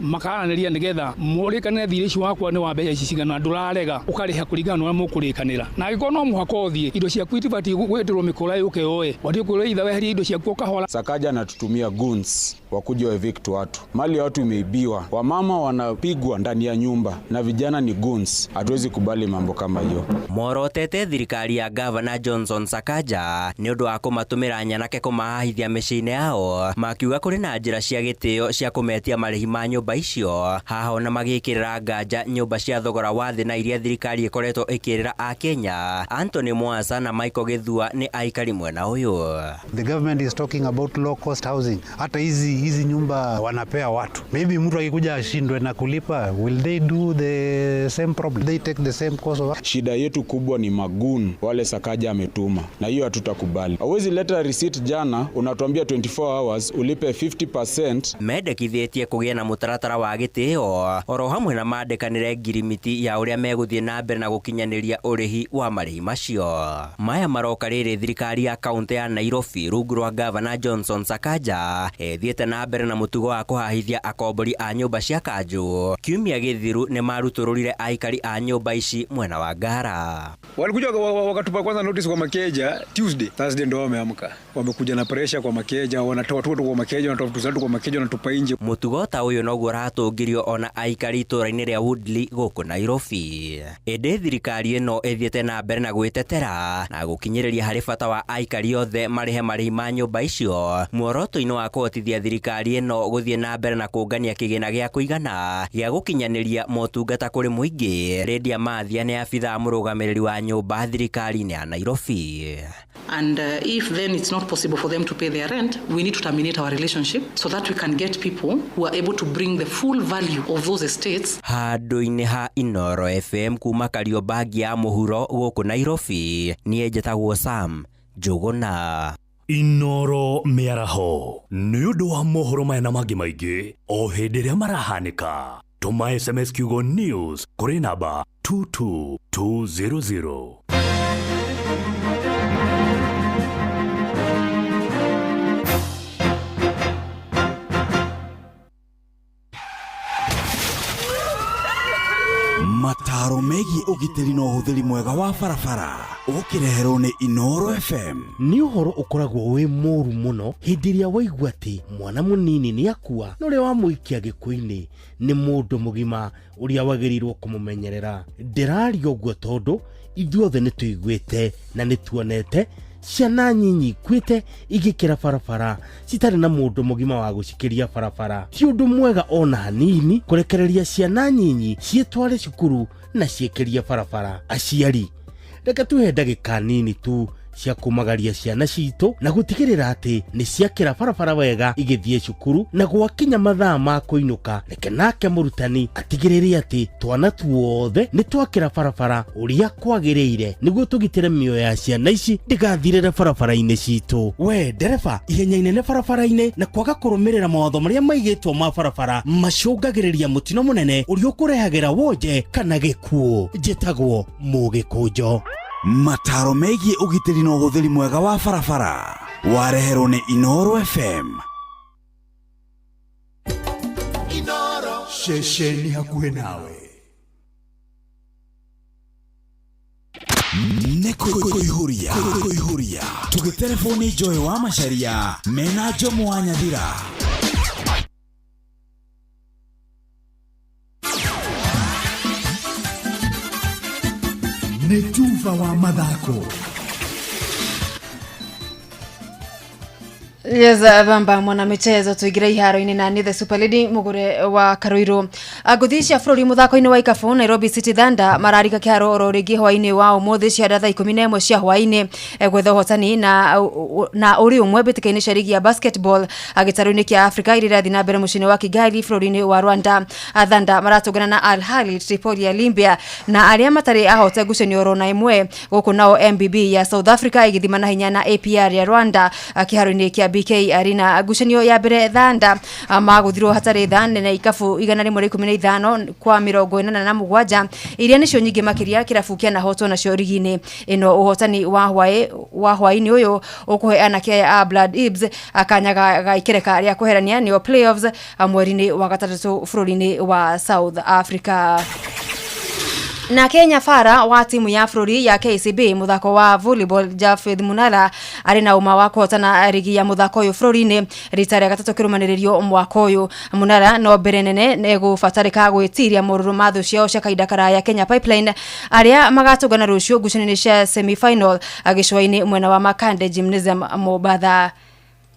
makaranĩria nĩgetha mũrĩkanĩre thirĩ ũcio wakwa nĩ wa mbeca ici cigana, ndũrarega ũkarĩha kũringana na ũrĩa mũkũrĩkanĩra. Na angĩkorwo no mũhaka ũthiĩ, indo ciaku itibatiĩ gwĩtĩrwo mĩkora yũke yoe, watiĩ kwĩrwo either weherie indo ciaku ũkahora. Sakaja anatutumia goons wakuja wa evict watu, mali ya watu imeibiwa, wamama wanapigwa ndani ya nyumba na vijana ni goons. Hatuwezi kubali mambo kama hiyo. Morotete thirikari ya Governor Johnson Sakaja nĩ ũndũ wa kũmatũmĩra nyanake kũmahahithia mĩciĩ-inĩ yao, makiuga kũrĩ na njĩra cia gĩtĩo cia kũmetia marĩhi ma nyũmba icio, haha ona magĩkĩrĩra nganja nyũmba cia thogora wa thĩ na iria thirikari ĩkoretwo ĩkĩrĩra Akenya. Anthony Mwasa na Michael Gĩthua nĩ aikari mwena ũyũ. The government is talking about low cost housing. Hata hizi nyumba wanapea watu. Maybe mtu akikuja ashindwe na kulipa, will they do the same problem? They take the same course of... Shida yetu kubwa ni magun wale Sakaja ametuma, na hiyo hatutakubali. Hauwezi leta receipt jana unatuambia 24 hours ulipe 50%. Mendekithĩtie kũgĩa na mũtaratara wa gĩtĩo oro hamwe na mandĩkanĩre ngirimiti ya ũrĩa megũthiĩ na mbere na gũkinyanĩria ũrĩhi wa marĩhi macio. Maya maroka rĩrĩ thirikari ya kaunti ya Nairobi rungu rwa Governor Johnson Sakaja ĩthiĩte na mbere na mũtugo wa kũhahithia akombori a nyũmba cia kanjũ. Kiumia gĩthiru nĩ marutũrũrire aikari a nyũmba ici mwena wa Ngara. Walikuja wakatupa kwanza notice kwa makeja Tuesday, Thursday ndo wameamka. Wamekuja na pressure kwa makeja, wanatoa watu kwa makeja, wanatoa vitu zetu kwa makeja, wanatupa nje. Mũtugo ta ũyũ noguo ũratũngĩrio ona aikari itũra-inĩ rĩa Woodley gũkũ Nairobi. Ĩndĩ thirikari ĩno ĩthiĩte na mbere na gwĩtetera na gũkinyĩrĩria harĩ bata wa aikari othe marĩhe marĩhi ma nyũmba icio, muoroto-inĩ wa kũhotithia thirikari ĩno gũthiĩ na mbere na kũngania kĩgĩna gĩa kũigana gĩa gũkinyanĩria motungata kũrĩ mũingĩ. Lydia Mathia nĩ abithaa mũrũgamĩrĩri wa nyũmba thirikari-inĩ ya Nairobi. And if then it's not possible for them to pay their rent, we need to terminate our relationship so that we can get people who are able to bring the full value of those estates. Handũ-inĩ ha Inoro FM kuma Kariobangi ya mũhuro gũkũ Nairobi, niĩ njĩtagwo Sam Njuguna. Inoro mĩaraho nĩ ũndũ wa mohoro maya na mangĩ maingĩ o hĩndĩ ĩrĩa marahanĩka. Tũma SMS kiugo news kũrĩ namba 22200. Mataro megiĩ ũgitĩri na ũhũthĩri mwega wa barabara ũkĩreherwo nĩ Inoro FM. Nĩ ũhoro ũkoragwo wĩ mũru mũno hĩndĩ ĩrĩa waigua atĩ mwana mũnini nĩ akua na ũrĩa wamũikia gĩkuũ-inĩ nĩ mũndũ mũgima ũrĩa wagĩrĩirwo kũmũmenyerera. Ndĩraria ũguo tondũ Ithuothe nĩ tũiguĩte na nĩ tuonete ciana nyinyi ikuĩte igĩkĩra barabara citarĩ na mũndũ mũgima wa gũcikĩria barabara. Ti ũndũ mwega ona hanini kũrekereria ciana nyinyi ciĩtware cukuru na ciĩkĩrie barabara. Aciari, reke tuhe ndagĩka nini tu cia kumagaria ciana citũ na gũtigĩrĩra atĩ nĩ ciakĩra barabara wega igĩthiĩ cukuru, na gwakinya mathaa ma kũinũka reke nake mũrutani atigĩrĩre atĩ twana tuothe nĩ twakĩra barabara ũrĩa kwagĩrĩire nĩguo tũgitĩre mĩoyo ya ciana ici ndĩgathirĩre barabara-inĩ citũ. We ndereba, ihenya inene barabara-inĩ na kwaga kũrũmĩrĩra mawatho marĩa maigĩtwo ma barabara macũngagĩrĩria mũtino mũnene ũrĩa ũkũrehagĩra wonje kana gĩkuũ. Njĩtagwo Mũgĩkũnjo. Mataro megiĩ ũgitĩri na ũhũthĩri mwega wa barabara wareherwo nĩ Inooro FM. Ceceni hakuhĩ nawe. Nĩ kũihũria kũihũria tũgĩterebwo nĩ Joy wa Macharia mena Jomo wa Nyathira. Nĩ tuba wa mathako. Yes, bamba mwanamichezo tuingire iharo-inĩ na nĩ the super lady mugure wa Karuiru. Ngũthi cia bũrũri mũthako-inĩ wa ikabu Nairobi City Thunder mararika kĩharo oro rĩngĩ hwaĩ-inĩ wa ũmũthĩ cia thaa 11 cia hwaĩ-inĩ gwetha ũhotani na ũrĩ ũmwe mbĩtĩka-inĩ cia rigi ya basketball gĩtarũ-inĩ kĩa Africa iria irathiĩ na mbere mũciĩ-inĩ wa Kigali bũrũri-inĩ wa Rwanda. Thunder maratũngana na Al Ahly Tripoli ya Libya na arĩa matarĩ ahote ngucanio oro na ĩmwe gũkũ nao MBB ya South Africa ĩgĩthima na hinya na APR ya Rwanda kĩharo-inĩ kĩa BK Arena. Ngucanio ya mbere Thunder magũthirwo hatarĩ tha na ikabu 115 kwa 87 iria nĩcio nyingĩ makĩria kĩrabu kĩanahotwo nacio rigi-inĩ ĩno. Ũhotani wa hwaĩ-inĩ ũyũ ũkũhe anake aya a Blood Ibs akanya ga ikereka rĩa kweherania nĩo playoffs mweri-inĩ wa gatandatũ bũrũri-inĩ wa South Africa. Na Kenya Fara wa timu ya bũrũri ya KCB mũthako wa volleyball Jafeth Munara arĩ na ũma wa kũhotana rigi ya mũthako ũyũ bũrũri-inĩ rita rĩa gatatũ kĩrũmanĩrĩrio mwaka ũyũ. Munara no mbere nene nĩgũbatarĩka gwĩtiria morũrũ ma thũ ciao cia kahinda karaya Kenya Pipeline arĩa magatũngana rũciũ ngucanio-inĩ cia semi-final gĩcũa-inĩ mwena wa Makande Gymnasium Mombatha.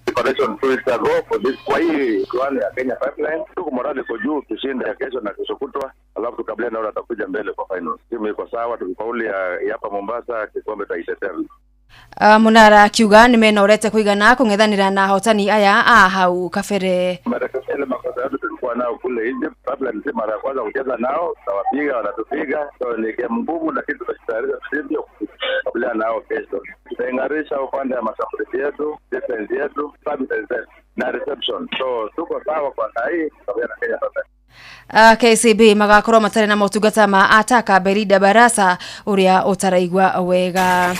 Preparation 2 weeks ago for this kwa hii michuano ya Kenya Pipeline. Tuko morale iko juu, tushinde ya kesho na kesho kutwa, alafu tukabiliane na wale watakuja mbele kwa finals. Timu iko sawa, tukifaulu ya hapa Mombasa kikombe tutaitetea. Munara akiuga nĩmenorete kũigana kũng'ethanĩra na ahotani aya a hau kabere. Ile makosa yote tulikuwa nao kule Egypt, Pipeline si mara ya kwanza kucheza nao, tutawapiga, wanatupiga. So ni game ngumu, lakini tutajitayarisha vilivyo kukabiliana nao kesho. Tutaing'arisha upande wa mashambulizi yetu, defense yetu, services zetu na reception. So tuko sawa kwa saa hii kukabiliana na Kenya Pipeline. KCB magakorwo matarĩ na motungata ma ataka Berida Barasa ũrĩa ũtaraigua wega.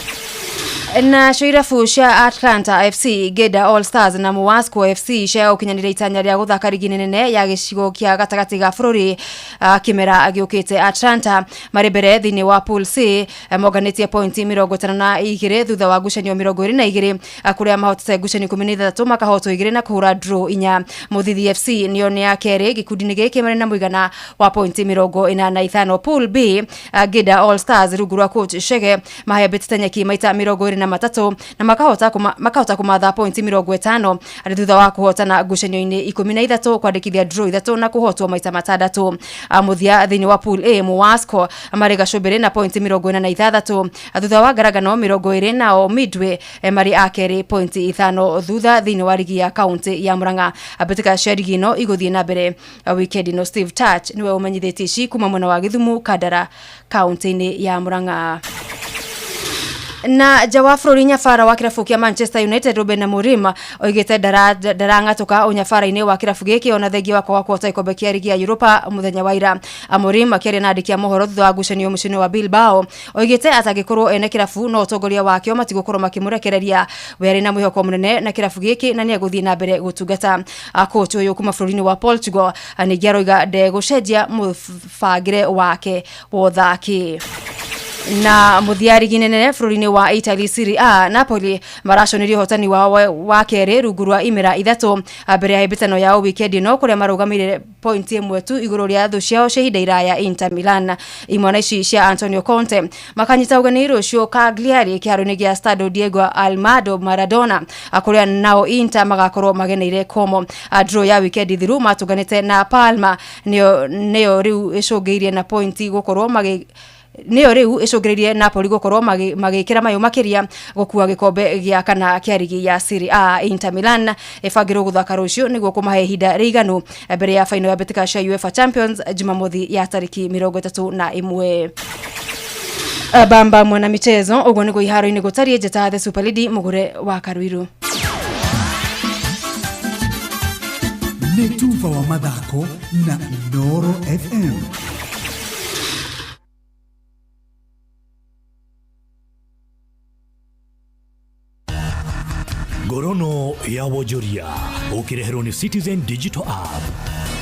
Na cio cia Atlanta FC, Geda All Stars na Muwasco FC cia gũkinyanĩria itanya rĩa gũthaka rigi nene ya gĩcigo kĩa gatagatĩ ga bũrũri kĩmera gĩũkĩte. Atlanta marĩ mbere thĩinĩ wa Pool C monganĩtie pointi 52 thutha wa ngucanio 22 kũrĩa mahotete ngucanio 16 makahotwo 2 na kũhũra draw 4. Mũthithi FC nĩo nĩ ya kerĩ gĩkundi-inĩ gĩkĩ marĩ na mũigana wa pointi 85. Pool B, Geda All Stars rungu rwa coach Shege mahembĩtĩte nyeki maita 23 na makahota kũmatha pointi 50 arĩ thutha wa kũhotana ngucanio-inĩ 13 kwandĩkithia draw 3 na kũhotwo maita 6. Mũthia thĩinĩ wa Pool A, Muwasco marĩ gacũmbĩrĩ na pointi 46 thutha wa ngaragano 20 nao Midway marĩ a kerĩ pointi 5 thutha thĩinĩ wa rigi ya kaunti ya Murang'a. Mbĩtĩka cia rigi ĩno igũthiĩ na mbere weekend ĩno. Steve Touch nĩwe ũmenyithĩtie ici kuma mwena wa Gĩthumo Kandara kaunti-inĩ ya Murang'a. Na nja wa bũrũri nyabara wa kĩrabu kĩa Manchester United Ruben Amorim oigĩte ndarang'atũka ũnyabara-inĩ wa kĩrabu gĩkĩ ona thengia wa kwaga kũhota gĩkombe kĩa rigi ya Europa mũthenya wa ira. Amorim akĩaria na andĩki a mohoro thutha wa ngucanio mũciĩ-inĩ wa Bilbao oigĩte atangĩkorwo ene kĩrabu no ũtongoria wakĩo matigũkorwo makĩmũrekereria. We arĩ na mwĩhoko mũnene na kĩrabu gĩkĩ na nĩegũthiĩ na mbere gũtungata. Coach ũyũ kuma bũrũri-inĩ wa Portugal ningĩ aroiga ndegũcenjia mũbangĩre wake wa ũthaki. Na mũthia rigi nene bũrũri-inĩ wa Italy Serie A, Napoli maraconirie ũhotani wao wa kerĩ rungu rwa imera 3 mbere ya hĩmbĩtano yao wikendi ĩno, kũrĩa marũgamĩrĩre point 1 tu igũrũ rĩa thũ ciao cia ihinda iraya Inter Milan. Imwana ici cia Antonio Conte makanyita ũgeni rũciũ Cagliari kĩharo-inĩ gĩa Stadio Diego Armando Maradona, kũrĩa nao Inter magakorwo mageneire Como. Draw ya wikendi thiru matũnganĩte na Palma nĩyo rĩu ĩcũngĩirie na pointi gũkorwo magi nĩyo rĩu ĩcũngĩrĩirie Napoli gũkorwo magĩkĩra mayũ makĩria gũkua gĩkombe gĩa kana kĩa rigi ya Serie A. Inter Milan ĩbangĩrwo gũthaka rũciũ nĩguo kũmahe ihinda rĩiganu mbere ya final ya mbĩtĩka cia UEFA Champions Jumamothi ya tarĩki 31. Bamba mwana michezo ũguo nĩguo iharo-inĩ gũtariĩ. Njĩta The Super Lady Mũgũre wa Karuiru. Nĩ tuba wa mathako na Inooro FM. Ngorono ya wonjoria ũkĩreherwo nĩ Citizen Digital App.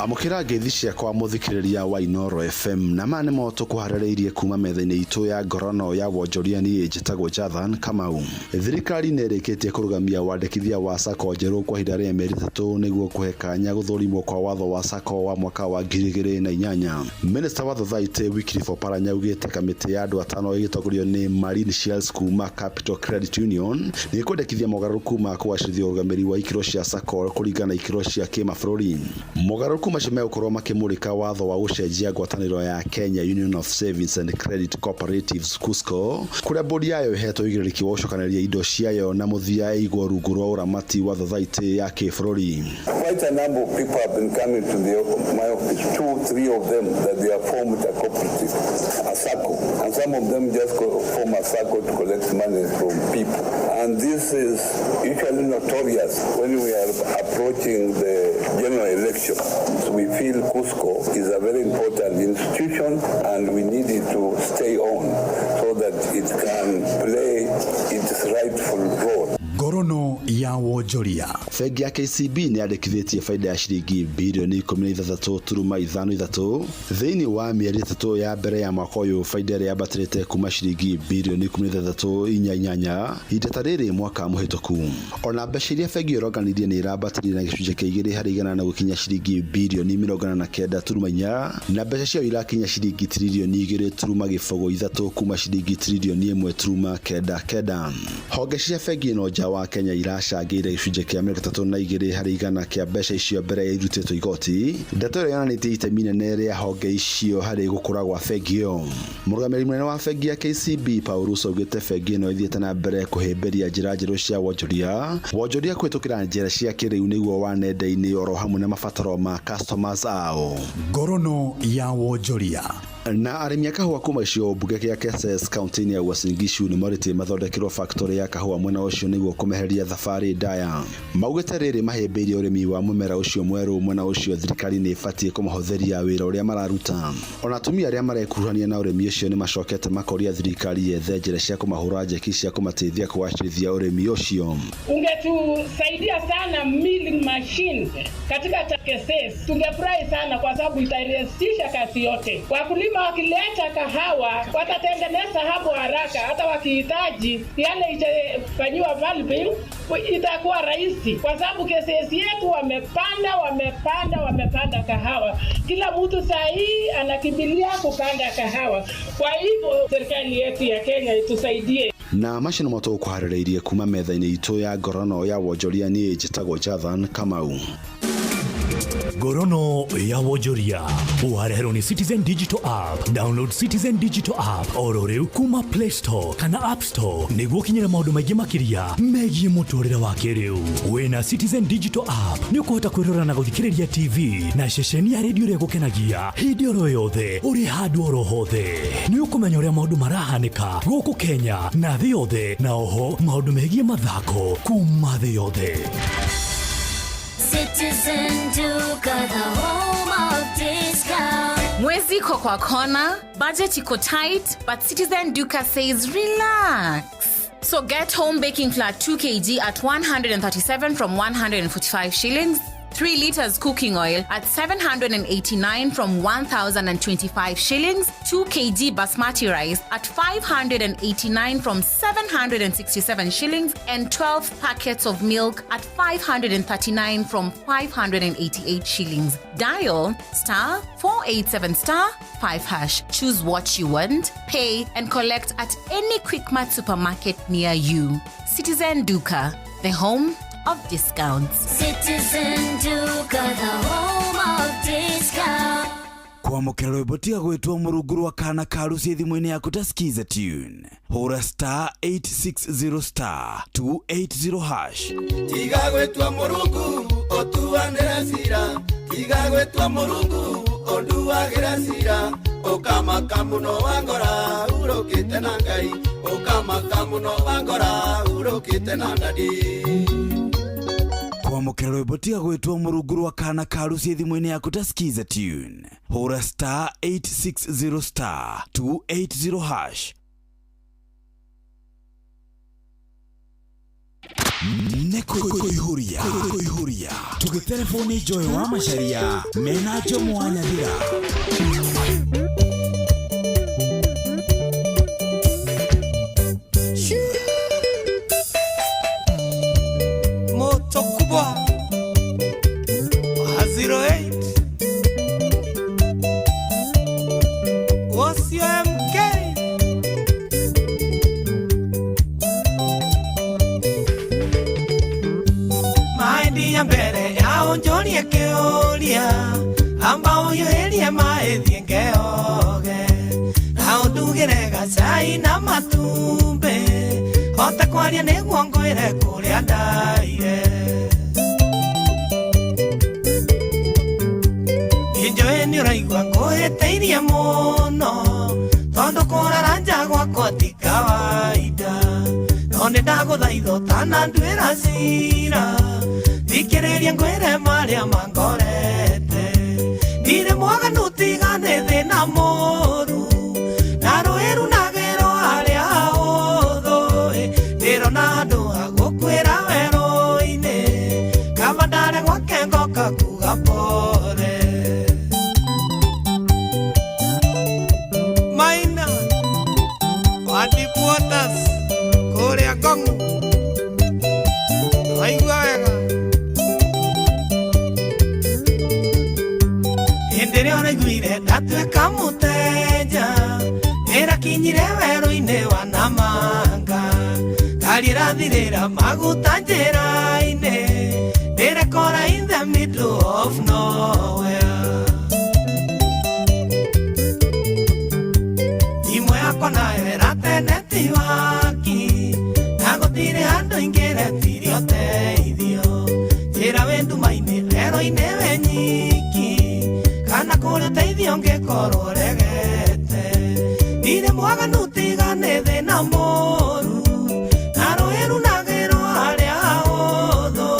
Amũkĩra ngeithi ciakwa mũthikĩrĩria wa Inooro FM, na maya nĩmo tũkũharĩrĩirie kuma metha-inĩ itũ ya ngorono ya wonjoria. Niĩ njĩtagwo Jathan Kamau. Thirikari nĩ ĩrĩkĩtie kũrũgamia wandĩkithia wa sacco njerũ kwa ihinda rĩa mĩeri 3 nĩguo kũhe kanya gũthũrimwo kwa watho wa sacco wa mwaka wa 2008. Minista wa Thothaitĩ Wycliffe Oparanya augĩte kamĩtĩ ya andũ 5 ĩgĩtongorio nĩ Marine Shells kuma Capital Credit Union nĩ ĩkwendekithia mogarũrũku ma kũgacĩrithia ũrũgamĩrĩri wa ikĩro cia sacco kũringana na ikĩro cia kĩmabũrũri. Mogarũrũku macio megũkorwo makĩmũrĩka watho wa gũcenjia ngwatanĩro ya Kenya Union of Savings and Credit Cooperatives KUSCCO, kũrĩa bodi yayo ĩhetwo ũigĩrĩrĩki wa gũcokanĩrĩria indo ciayo na mũthia ĩigwo rungu rwa ũramati wa thothaitĩ ya kĩbũrũri. Quite a number of people have been coming to my office, 2, 3 of them, that they have formed a cooperative, a SACCO. And some of them just form a SACCO to collect money from people. And this is usually notorious when we are approaching the general election. So we feel KUSCCO is a very important institution and we need it to stay on so that it can play its rightful role. Ngorono ya wonjoria. Bengi ya KCB nĩ yandĩkithĩtie baida ya ciringi birioni 16.53 thĩinĩ wa mĩeri 3 ya mbere ya mwaka ũyũ, baida ĩrĩa yambatĩrĩte kuma ciringi birioni 16.48 ihinda ta rĩrĩ mwaka mũhĩtũku. Ona mbeca iria bengi ĩyo ĩronganirie nĩ irambatĩrire na gĩcunjĩ kĩa 2 harĩ igana na gũkinya ciringi birioni 49.4, na mbeca ciayo irakinya ciringi tiririoni 2.03 kuma ciringi tiririoni 1.99. Honge cia bengi ĩno nja wa Kenya iracangĩire gĩcunjĩ kĩa 32 harĩ igana kĩa mbeca icio mbere ya irutĩtwo igoti. Ndeto ĩyo yonanĩtie itemi inene rĩa honge icio harĩ gũkũra gwa bengi ĩyo. Mũrũgamĩrĩri mũnene wa bengi ya KCB Paul Russo augĩte bengi ĩno ĩthiĩte na mbere kũhĩmbĩria njĩra njerũ cia wonjoria kũhĩtũkĩra njĩra cia kĩrĩu nĩguo wa nenda-inĩ oro hamwe na mabataro ma customers ao. Ngorono ya wonjoria. Na arĩmi a kahũa kuma gĩcigo mbunge kĩa Keses kaunti-inĩ ya Uasin Gishu nĩ morĩtie mathondekerwo factory ya kahũa mwena ũcio nĩguo kũmeheria thabarĩ ndaya. Maugĩte rĩrĩ mahĩmbĩirie ũrĩmi wa mũmera ũcio mwerũ mwena ũcio, thirikari nĩ ĩbatiĩ kũmahũthĩria wĩra ũrĩa mararuta. Ona atumia arĩa marekuruhania na ũrĩmi ũcio nĩ macokete makoria thirikari yethe njĩra cia kũmahũra njeki cia kũmateithia kũgacĩrithia ũrĩmi ũcio. Ungetusaidia sana milling machine katika Keses, tungefurahi sana kwa sababu itarahisisha kazi yote. Wakulima wakileta kahawa watatengeneza hapo haraka, hata wakihitaji yale itafanyiwa pulping itakuwa rahisi, kwa sababu Keses yetu wamepanda kahawa. Kila mtu saa hii anakimbilia kupanda kahawa. Kwa hivyo serikali yetu ya Kenya itusaidie. Na macio nĩmo tũkũharĩrĩirie kuma metha-inĩ itũ ya ngorono ya wonjoria. Niĩ njĩtagwo Jathan Kamau. Ngorono ya wonjoria ũwareherwo nĩ Citizen Digital App. Download Citizen Digital App oro rĩu kuma Play Store kana App Store nĩguo ũkinyĩre maũndũ maingĩ makĩria megiĩ mũtũrĩre wa kĩrĩu. Wĩna Citizen Digital App nĩ ũkũhota kwĩrora na gũthikĩrĩria TV na ceceni ya redio ĩrĩa ĩgũkenagia hĩndĩ oro yothe ũrĩ handũ oro hothe. Nĩ ũkũmenya ũrĩa maũndũ marahanĩka gũkũ Kenya na thĩ yothe, na oho maũndũ megiĩ mathako kuma thĩ yothe. Citizen Duka, the home of discount. Mwezi iko kwa kona, budget iko tight, but Citizen Duka says relax. So get home baking flour 2 kg at 137 from 145 shillings. 3 liters cooking oil at 789 from 1,025 shillings, 2 kg basmati rice at 589 from 767 shillings, and 12 packets of milk at 539 from 588 shillings. Dial star 487 star 5 hash. Choose what you want, pay, and collect at any Quickmart supermarket near you. Citizen Duka, the home of discounts. Citizen Duka, the home of discount. Kwamũkĩra rwĩmbo tiga gwĩtwo mũrungu rwa kana ka ruci thimũ-inĩ yaku ta skiza tune hũra star 860 star 280 hash. Tiga gwĩtua mũrungu ũtuanĩre cira, tiga gwĩtua mũrungu ũnduagĩre cira, ũkamaka mũno wangora urũkĩte na Ngai, ũkamaka mũno wangora urũkĩte na ndadi. Kwamũkĩra rwĩmbo tiga gwĩtwo mũrungu rwa kana ka ruci thimũ-inĩ yaku ta skiza tune hũra star 860 star 280 hash. Nĩ kũihũria kũihũria tũgĩterebwo Joy wa Macharia mena Jomo wa Nyathira. Moto kubwa wa 08 Wasio MK Maindi ya mbere ya onjorie kĩũria amba ũhiũhĩrie maĩ thiĩ ngeoge na ũndugĩre gacai na matumbĩ hota kwaria nĩguo ngwĩre kũrĩa ndaire. Njũĩ nĩ ũraigua ngũhĩtĩirie mũno tondũ kũrara nja gwakwa ti kawaida no nĩ ndagũthaitha ũtananduĩra cira thikĩrĩria ngwĩre marĩa mangorete ndirĩ mwaganu tiga nĩ thĩna mũru na rũĩ runagĩrwo harĩa hũthũ ndĩrona handũ ha gũkuĩra werũ-inĩ kaba ndare gwake ngoka kuga pole. Maina wa Deep Waters kũrĩa Ngong'u waigua wega hĩndĩ ĩrĩa ũraiguire ndatuĩka mũteja ĩrakinyire werũ-inĩ wa Namanga ngari ĩrathirĩra maguta njĩra-inĩ ndĩrekora in the middle of nowhere. Thimũ yakwa nayo ĩratene ti waki na gũtirĩ handũ ingĩretirie ũteithio njĩra wĩ nduma-inĩ werũ-inĩ wĩ nyiki kana kũrĩ ũteithio ũngĩkorwo ũregete ndirĩ mwaganu tiga nĩ thĩna mũru na rũĩ runagĩrwo harĩa hũthũ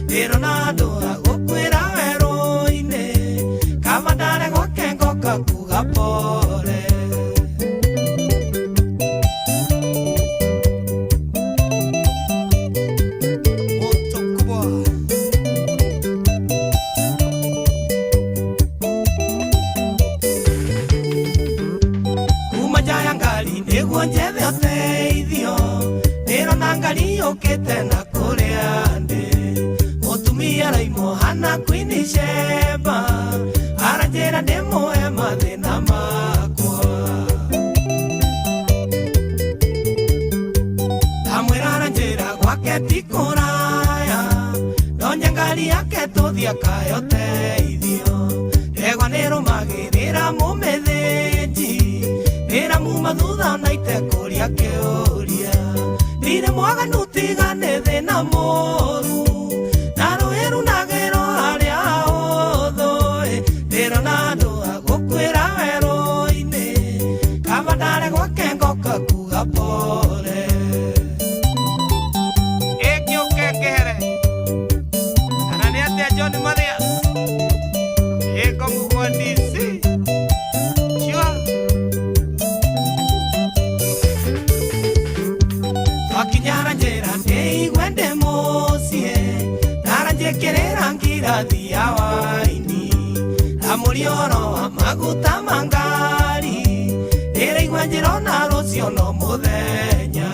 ndĩrona handũ ha gũkuĩra werũ-inĩ kaba ndare gwake ngoka kuga pole. Kuma nja ya ngari nĩguo njethe ũteithio ndĩrona ngari yũkĩte na kũrĩa ndĩ mũtumia araimwo hana Queen Sheba aranjĩra ndĩmũhe mathĩna makwa ndamwĩra aranjĩra gwake ti kũraya ndonye ngari yake tũthiĩ akahe ũteithio ndegwa nĩrũmagĩrĩra mũmĩthĩnji ndĩramuma thutha na itekũria kĩũria ndirĩ mwaganu tiga nĩ thĩna mũru na rũĩ runagĩrwo harĩa hũthũ ndĩrona handũ ha gũkuĩra werũ-inĩ kaba ndare gwake ngoka kuga pole. Ĩngĩũke ngĩhere kana nĩ atĩa John Mathias ĩngong'u gwa DC sure. Twakinyara njĩra ndĩigue ndĩ mũciĩ ndaranjĩkĩrĩra ngiri ngirathi ya waini na mũrioro wa maguta ma ngari ndĩraigua njĩrona rũciũ no mũthenya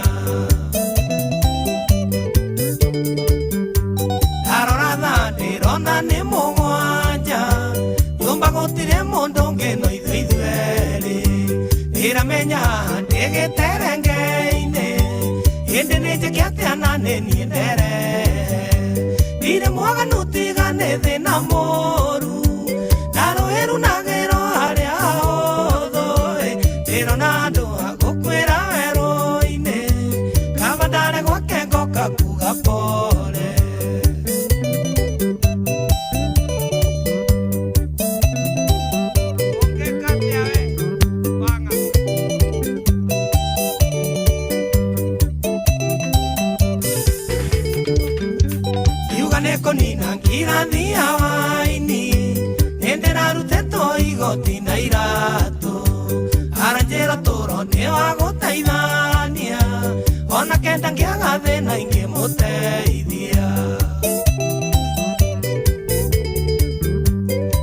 ndarora thaa ndĩrona nĩ mũgwanja nyũmba gũtirĩ mũndũ ũngĩ no ithuĩ ithuerĩ ndĩramenya haha ndĩ gĩterenge-inĩ ĩndĩ nĩ njĩke atĩa na nĩ niĩ nderehe ndirĩ mwaganu tiga nĩ thĩna mũru na rũĩ runagĩrwo harĩa hotho ndĩrona andũ a gũkuĩra werũ-inĩ kaba ndare gwake ngoka kuga pole. Yuga nĩ kũnina ngirathi ya waini nĩ ndĩrarutĩtwo igoti na iratũ aranjĩra tũro nĩ wa gũteithania ona kenda ngĩaga thĩna ingĩmũteithia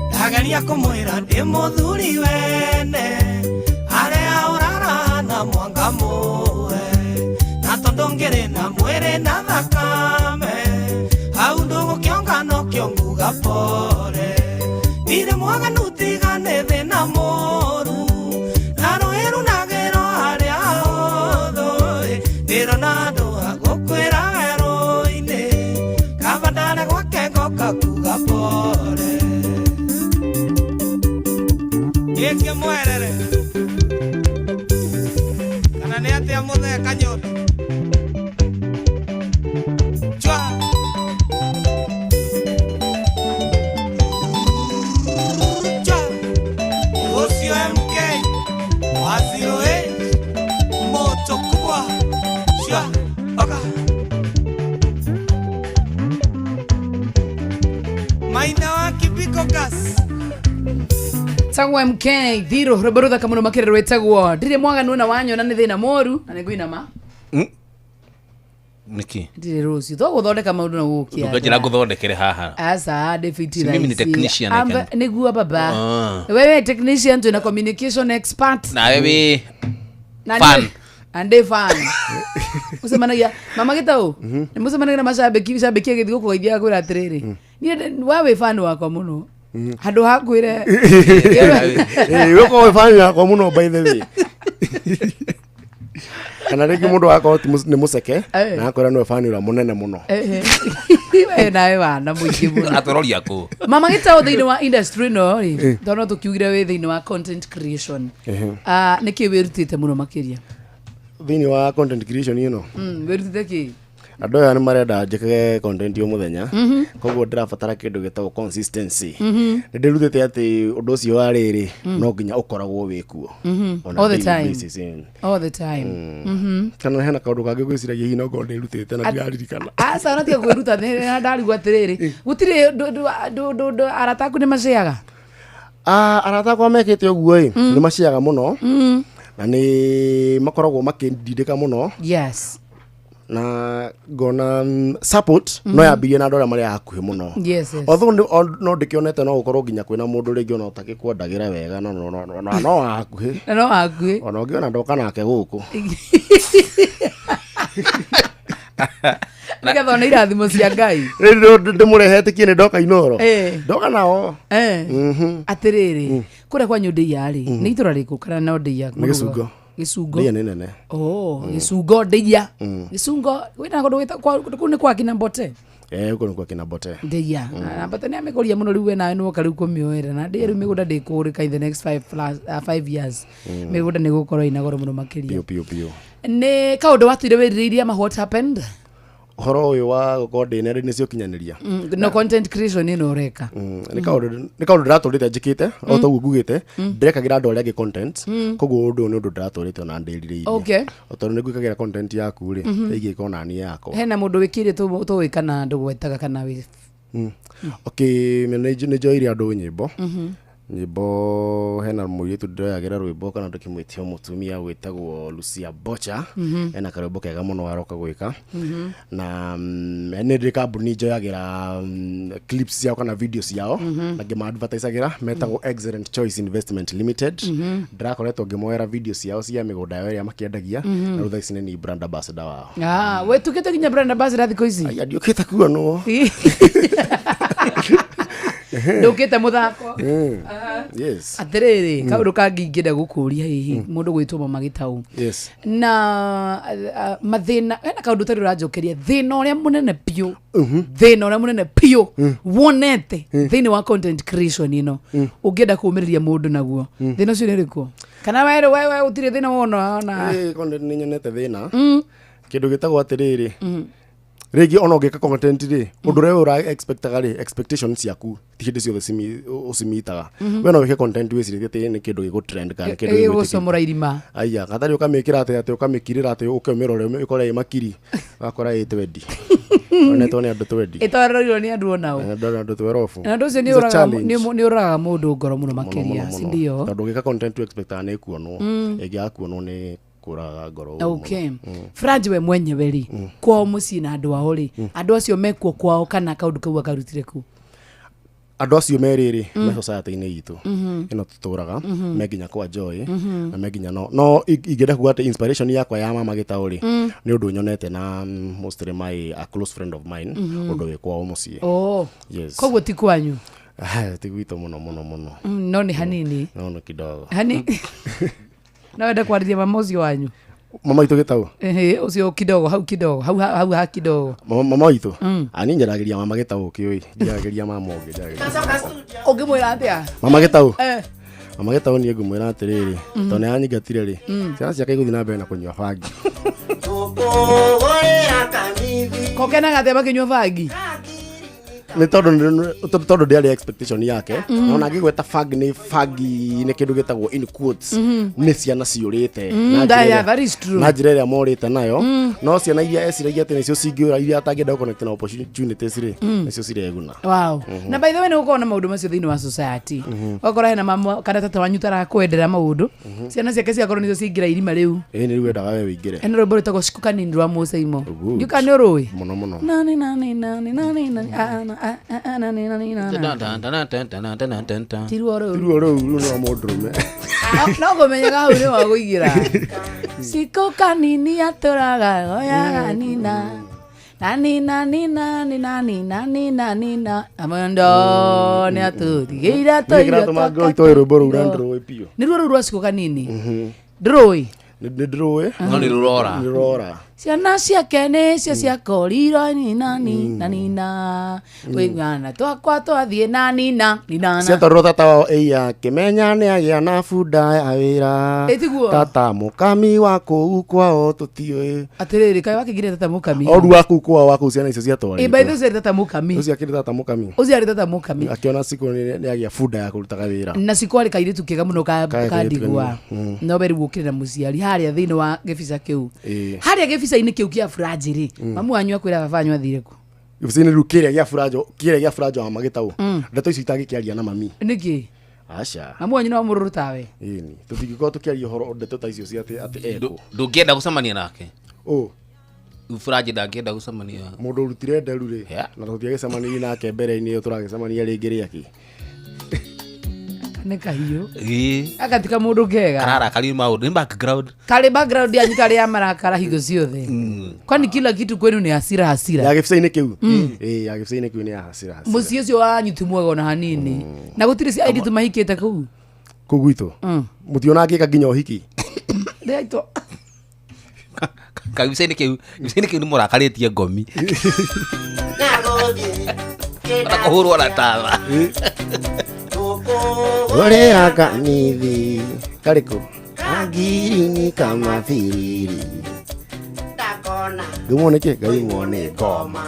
ndageria kũmwĩra ndĩ mũthuri wene arĩa ũrara na mwanga mũe na tondũ ngĩrĩ na mwĩrĩ na thakame hau ndũgũkĩonga nokĩo nguga pole ndirĩ mwaganu tiga nĩ thĩna mũru na rũĩ runagĩrwo harĩa hotho ndĩrona andũ a gũkuĩra werũ-inĩ kaba ndare gwake ngoka kuga pole gĩkĩ mwerere kana nĩ atĩa mũthee Kanyũndũ chwa chwa ũcio MK wa 08 moto kubwa chwa oka maina wa Kibiko gas Tagwo MK thiro rwĩmbo rũthaka mũno makĩria rwĩtagwo ndirĩ mwaganu na wanyona nĩ thĩna mũru na nĩngũinama Niki ndirĩ rũciũ tũgũthondeka maũndũ na gũkĩa ndũkanjĩra ngũthondekere haha aca ndĩ Si mimi ni technician, I can- nĩguo baba Ah. wewe technician twĩna communication expert nawe wĩ Na fan. nĩ- na ndĩ fan mũcemanagia mama gĩtaũ nĩ mũcemanagia na macambĩki cambĩki agĩthiĩ gũkũgeithia akwĩra atĩrĩrĩ niĩ we wĩ fan wakwa mũno handũ ha kwĩre wĩkorwo wĩ fan yakwa mũno by the way kana rĩngĩ mũndũ agakorwo nĩ mũceke Eh. na akwĩra nĩwe fan ũrĩa mũnene mũno we nawe wana mũingĩ mũno atũroria kũ mama gĩtaũ thĩinĩ wa industry ĩno rĩ Eh. tondũ no tũkiugire wĩ thĩinĩ wa content creation Ehe. Ah, nĩkĩ wĩrutĩte mũno makĩria thĩinĩ wa content creation ĩno Wĩrutĩte kĩ andũ aya nĩ marenda njĩkage content o mũthenya Mhm. koguo ndĩrabatara kĩndũ gĩtagwo consistency Mhm. nĩ ndĩrutĩte atĩ ũndũ ũcio wa rĩrĩ Mm. no nginya ũkoragwo wĩ kuo Mhm. On a All the daily time. basis, eh. All the time. Mm. Mhm. Kana hena kaũndũ kangĩ gwĩciragia hihi no ngorwo ndĩrutĩte na ndiraririkana Aca ona tiga kwĩruta nĩ ndarigwo atĩrĩrĩ gũtirĩ arata aku nĩ maceaga Ah, arata akwa mekĩte ũguo ĩ nĩ maciaga mũno na nĩ makoragwo makĩndindĩka mũno yes na ngona support no yambirie na andũ arĩa marĩ hakuhĩ mũno Yes, yes. although no ndĩkĩonete no gũkorwo nginya kwĩna mũndũ rĩngĩ ona ũtagĩkwendagĩra wega no no no no no no wa hakuhĩ Na no hakuhĩ ona ũngĩona ndoka nake gũkũ nĩgetha one irathimo cia Ngai Rĩu ndĩmũrehe ĩtĩkie nĩ ndoka Inooro Eh. ndoka nao Eh. Mhm. Atĩrĩrĩ kũrĩa kwanyu ndĩia rĩ nĩ itũra rĩkũ kana no ndĩia Nĩ Gĩcungo. Gĩcungo Ndĩia nĩ nene Oh, Gĩcungo ndĩia Mm. Gĩcungo wĩna kũndũ kũu nĩ kwa kina Mbote Eh, huko nĩ kwa kina Mbote ndĩia na Mbote nĩ amĩkũria mũno rĩu we nawe nĩwoka rĩu kũmĩoera na ndĩia rĩu mĩgũnda ndĩkũgũrĩka in the next 5 years Mm. mĩgũnda nĩ gũkorwo ĩna goro mũno makĩria piũ piũ piũ nĩ kaũndũ watuire wĩrirĩirie ama what happened ũhoro ũyũ wa gũkorwo ndĩ nenda-inĩ cia ũkinyanĩria No content creation ĩno ũreka nĩ kaũndũ nĩ kaũndũ ndĩratũrĩte njĩkĩte o ta ũguo ngugĩte Mm. ndĩrekagĩra andũ arĩa angĩ content Mm. koguo ũndũ ũyũ nĩ ũndũ ndĩratũrĩte ona ndĩrirĩirie Okay. o tondũ nĩ ngwĩkagĩra content yaku rĩ Mhm. ĩingĩka ona niĩ yakwa hena mũndũ wĩkĩire tũĩ kana ndũgwetaga kana wĩ Okay, nĩ njoeire andũ nyĩmbo Mhm. Nyĩmbo hena mũirĩtu ndĩroyagĩra rwĩmbo kana ndũkĩmwĩtie mũtumia wĩtagwo Lucia Bocha. Ena karwĩmbo kega mũno aroka gwĩka. Na nĩ ndĩ kambuni njoyagĩra clips ciao kana video ciao na ngĩma-advertisagĩra, metagwo Excellent Choice Investment Limited. Ndĩrakoretwo ngĩmoera video ciao cia mĩgũnda yao ĩrĩa makĩendagia, na rĩu thaa ici nĩ niĩ brand ambassador wao. Ah, wĩtukĩte nginya brand ambassador thikũ ici? Aya, ndiũkĩte kuonwo. Ndũkĩte mũthako. Yes. Atĩrĩrĩ, kaũndũ kangĩ ingĩenda gũkũria, hihi mũndũ gwĩtwo Mama Gĩtaũ na mathĩna, hena kaũndũ ũtarĩ ũranjokeria, thĩna ũrĩa mũnene biũ, thĩna ũrĩa mũnene biũ wonete thĩinĩ wa content creation ĩno ũngĩenda kũũmĩrĩria mũndũ naguo, thĩna ũcio nĩ ũrĩkũ? Kana we we gũtirĩ thĩna wona ona? Eh, content nĩ nyonete thĩna, kĩndũ gĩtagwo atĩrĩrĩ, rĩngĩ ona ũngĩka content rĩ, ũndũ ũrĩa ũra expectaga rĩ, expectations ciaku ti hĩndĩ ciothe ũcimitaga. We no wĩke content wĩcirĩtie atĩ nĩ kĩndũ gĩgũ trend kana nĩ kĩndũ gĩgwĩtĩkĩrĩka. Gũcomora irima. Aya, gatarĩ ũkamĩkĩra atĩ ũkamĩkirĩra atĩ ũke ũmĩrore ũkore ĩ makiri, ũgakora ĩ twendi onetwo nĩ andũ twendi. Ĩtwarĩrwo nĩ andũ onao. Andũ andũ twerobu. Na ũndũ ũcio nĩ It's a ũragaga challenge. nĩ ũragaga mũndũ ngoro mũno Mũno, makĩria, mũno, si mũno. ndio? Tondũ ũgĩka content expectaga nĩ ĩkuonwo, ĩngĩaga kuonwo nĩ kũraga ngoro ũguo mũno. Okay, Franji we mwenyewe rĩ, kwao mũciĩ na andũ ao rĩ, andũ acio mekuo kwao kana kaũndũ kau akarutire ku? Andũ acio merĩrĩ me society-inĩ itũ ĩno tũtũraga, me nginya kwa Joy na me nginya no ingĩenda kuga atĩ inspiration yakwa ya Mama Gĩtaũ rĩ, nĩ ũndũ nyonete na mostly my a close friend of mine, ũndũ wĩ kwao mũciĩ. Oh. Yes. Koguo ti kwanyu? Ah, ti gwitũ mũno mũno mũno. No nĩ hanini. No nĩ kidogo. Hani no wende kwarĩria mama ũcio wanyu? Mama itũ Gĩtaũ? Ĩhĩ, ũcio kidogo hau, kidogo hau, hau ha kidogo. Mama witũ. Ani njaragĩria Mama Gĩtaũ kĩũĩ, njaragĩria mama ũngĩ, njaragĩria Ũngĩmwĩra atĩa? Mama Gĩtaũ. Eh. Mama Gĩtaũ, niĩ ngũmwĩra atĩrĩrĩ, tondũ nĩ anyingatire rĩ, ciana ciake igũthiĩ na mbere na kũnyua bangi. Tũkũgũrĩra kanithi. Kokenaga atĩa makĩnyua bangi? Nĩ tondũ ndĩarĩ expectation yake. Na ona angĩgweta bangi, nĩ bangi nĩ kĩndũ gĩtagwo in quotes nĩ ciana ciũrĩte. Na njĩra Yeah, that is true. Na njĩra ĩrĩa morĩte nayo, no ciana iria eciragia atĩ nĩcio cingĩũra, iria atangĩenda gũconnect na opportunities rĩ, nĩcio cireguna. Wow. Na by the way, nĩ gũkorwo na maũndũ macio thĩinĩ wa society, ũgakora hena mama kana tata wanyu tarakwendera maũndũ, ciana ciake ciakorwo nĩcio ciaingĩra irima rĩu. Ĩĩ, nĩ rĩu wendaga we wĩingĩre. Ena rwĩmbo rwĩtagwo Ciku Kanini rwa Mũcaimo. Good. Ndiũka nĩ ũrũĩ? Mũno mũno. Nani nani nani nani nani ah, na, ah, ah, ah, nani nani nani. Ti ruo rũu? Ruo rũu rũu nĩ rwa mũndũrũme. No kũmenyaga hau nĩ wa kũingĩra. Ciku kanini atũraga oyaga nina nani nani nani nani nani nani na amando nĩ atũtigĩire Nĩ kĩratũma ngoro itoe rwĩmbo rũu na ndũrũĩ biũ. Nĩ ruo rũu rwa Ciku Kanini ndũrũĩ? Nĩ ndũrũĩ. No nĩ rũrora. Nĩ rũrora. Ciana ciake nĩcio ciakorirwo nina nina nina wĩgana twakwa twathiĩ na nina nina na. Ciatwarirwo tata wao ĩia kĩmenya nĩ agĩa na bunda ya wĩra. Ĩ, tiguo? Tata mũkami wa kũu kwao tũtiũĩ. Atĩrĩrĩ, kaĩ wakĩngire tata mũkami? Oru wa kũu kwao wa kũu ciana icio Ĩ, ciatwarĩtwo. by the way, ũcio arĩ tata mũkami. Ũcio akĩrĩ tata mũkami. Ũcio arĩ tata mũkami. Akĩona Cikũ nĩ agĩa bunda ya kũrutaga wĩra. Na Cikũ arĩ kairĩtu kega mũno ka Karĩ ka kairĩtu ndigwa. kanini. No we rĩu ũkĩrĩ na mũciari harĩa thĩinĩ wa gĩbica kĩu, Ĩĩ. harĩa gĩbica-inĩ kĩu kĩa Buranji rĩ, mamu wanyu akwĩra baba wanyu athire kũ? Gĩbica-inĩ rĩu kĩrĩa gĩa Buranjo, kĩrĩa gĩa Buranjo wa Magĩtaũ, ndeto icio itangĩkĩaria na mami. Nĩkĩ? Aca. Mamu wanyu no mũrũrũ tawe? Ĩni tũtingĩkorwo tũkĩaria ũhoro ndeto ta icio cia atĩ ekũ. Ndũngĩenda gũcemania nake? Ũ? Buranji ndangĩenda gũcemania. Mũndũ ũrutire nderu rĩ, na tũtiagĩcemanirie nake mbere-inĩ ĩyo, tũragĩcemania rĩngĩ rĩakĩ? Nĩ kahiũ. Ĩĩ. Agatika mũndũ kega. Kararakario maũndũ nĩ background. Karĩ background yanyu karĩ ya marakara hingo ciothe, kwani kila kitu kwenu ni hasira hasira? Ya gĩbica-inĩ kĩu. Ĩĩ, ya gĩbica-inĩ kĩu nĩ ya hasira hasira. Mũciĩ ũcio wanyu ti mwega ona hanini, na gũtirĩ cia airĩtu mahikĩte kũu? Kũu gwitũ mũtiona ngĩka nginya ũhiki. Ndĩraitwo. Kagibica-inĩ kĩu, gĩbica-inĩ kĩu nĩ mũrakarĩtie ngomi. Ona kũhũrwo na tawa. Ũrĩa kanithi karĩkũ kangirini kamabiriri ngaimwo nĩ kĩ, ngaimwo nĩ ngoma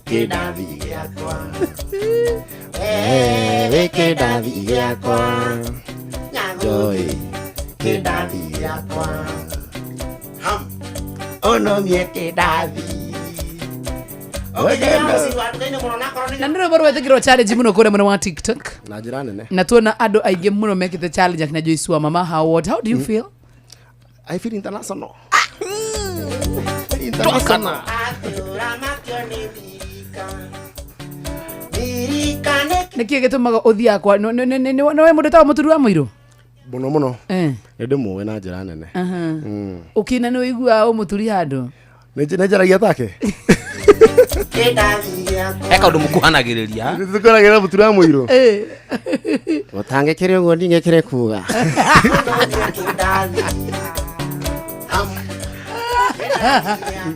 kĩndathi gĩakwa. Eh, wĩ kĩndathi gĩakwa Joy, kĩndathi gĩakwa Ũnomie kĩndathi. Na nä rwä mbo rwetä challenge må no kå rä a mwena wa TikTok. Na njĩra nene. Na tuona andå aingä må no mekä te challenge akina Joyce wa mama how what how do you feel? I feel international. International. Nä kä gä tå maga å thiaga kwa nä we må ndå tawa må turi wa må irå? Mũno mũno. Nĩ ndĩmũĩ na njĩra nene. Å kä na nä å iguaga å må turi handå? Nĩ njaragia take. He kaũndũ mũkuhanagĩrĩria. Nĩtũkoragĩra mũturi wa mũirũ. Gũtangĩkĩre ũguo ndingĩkĩre kuga.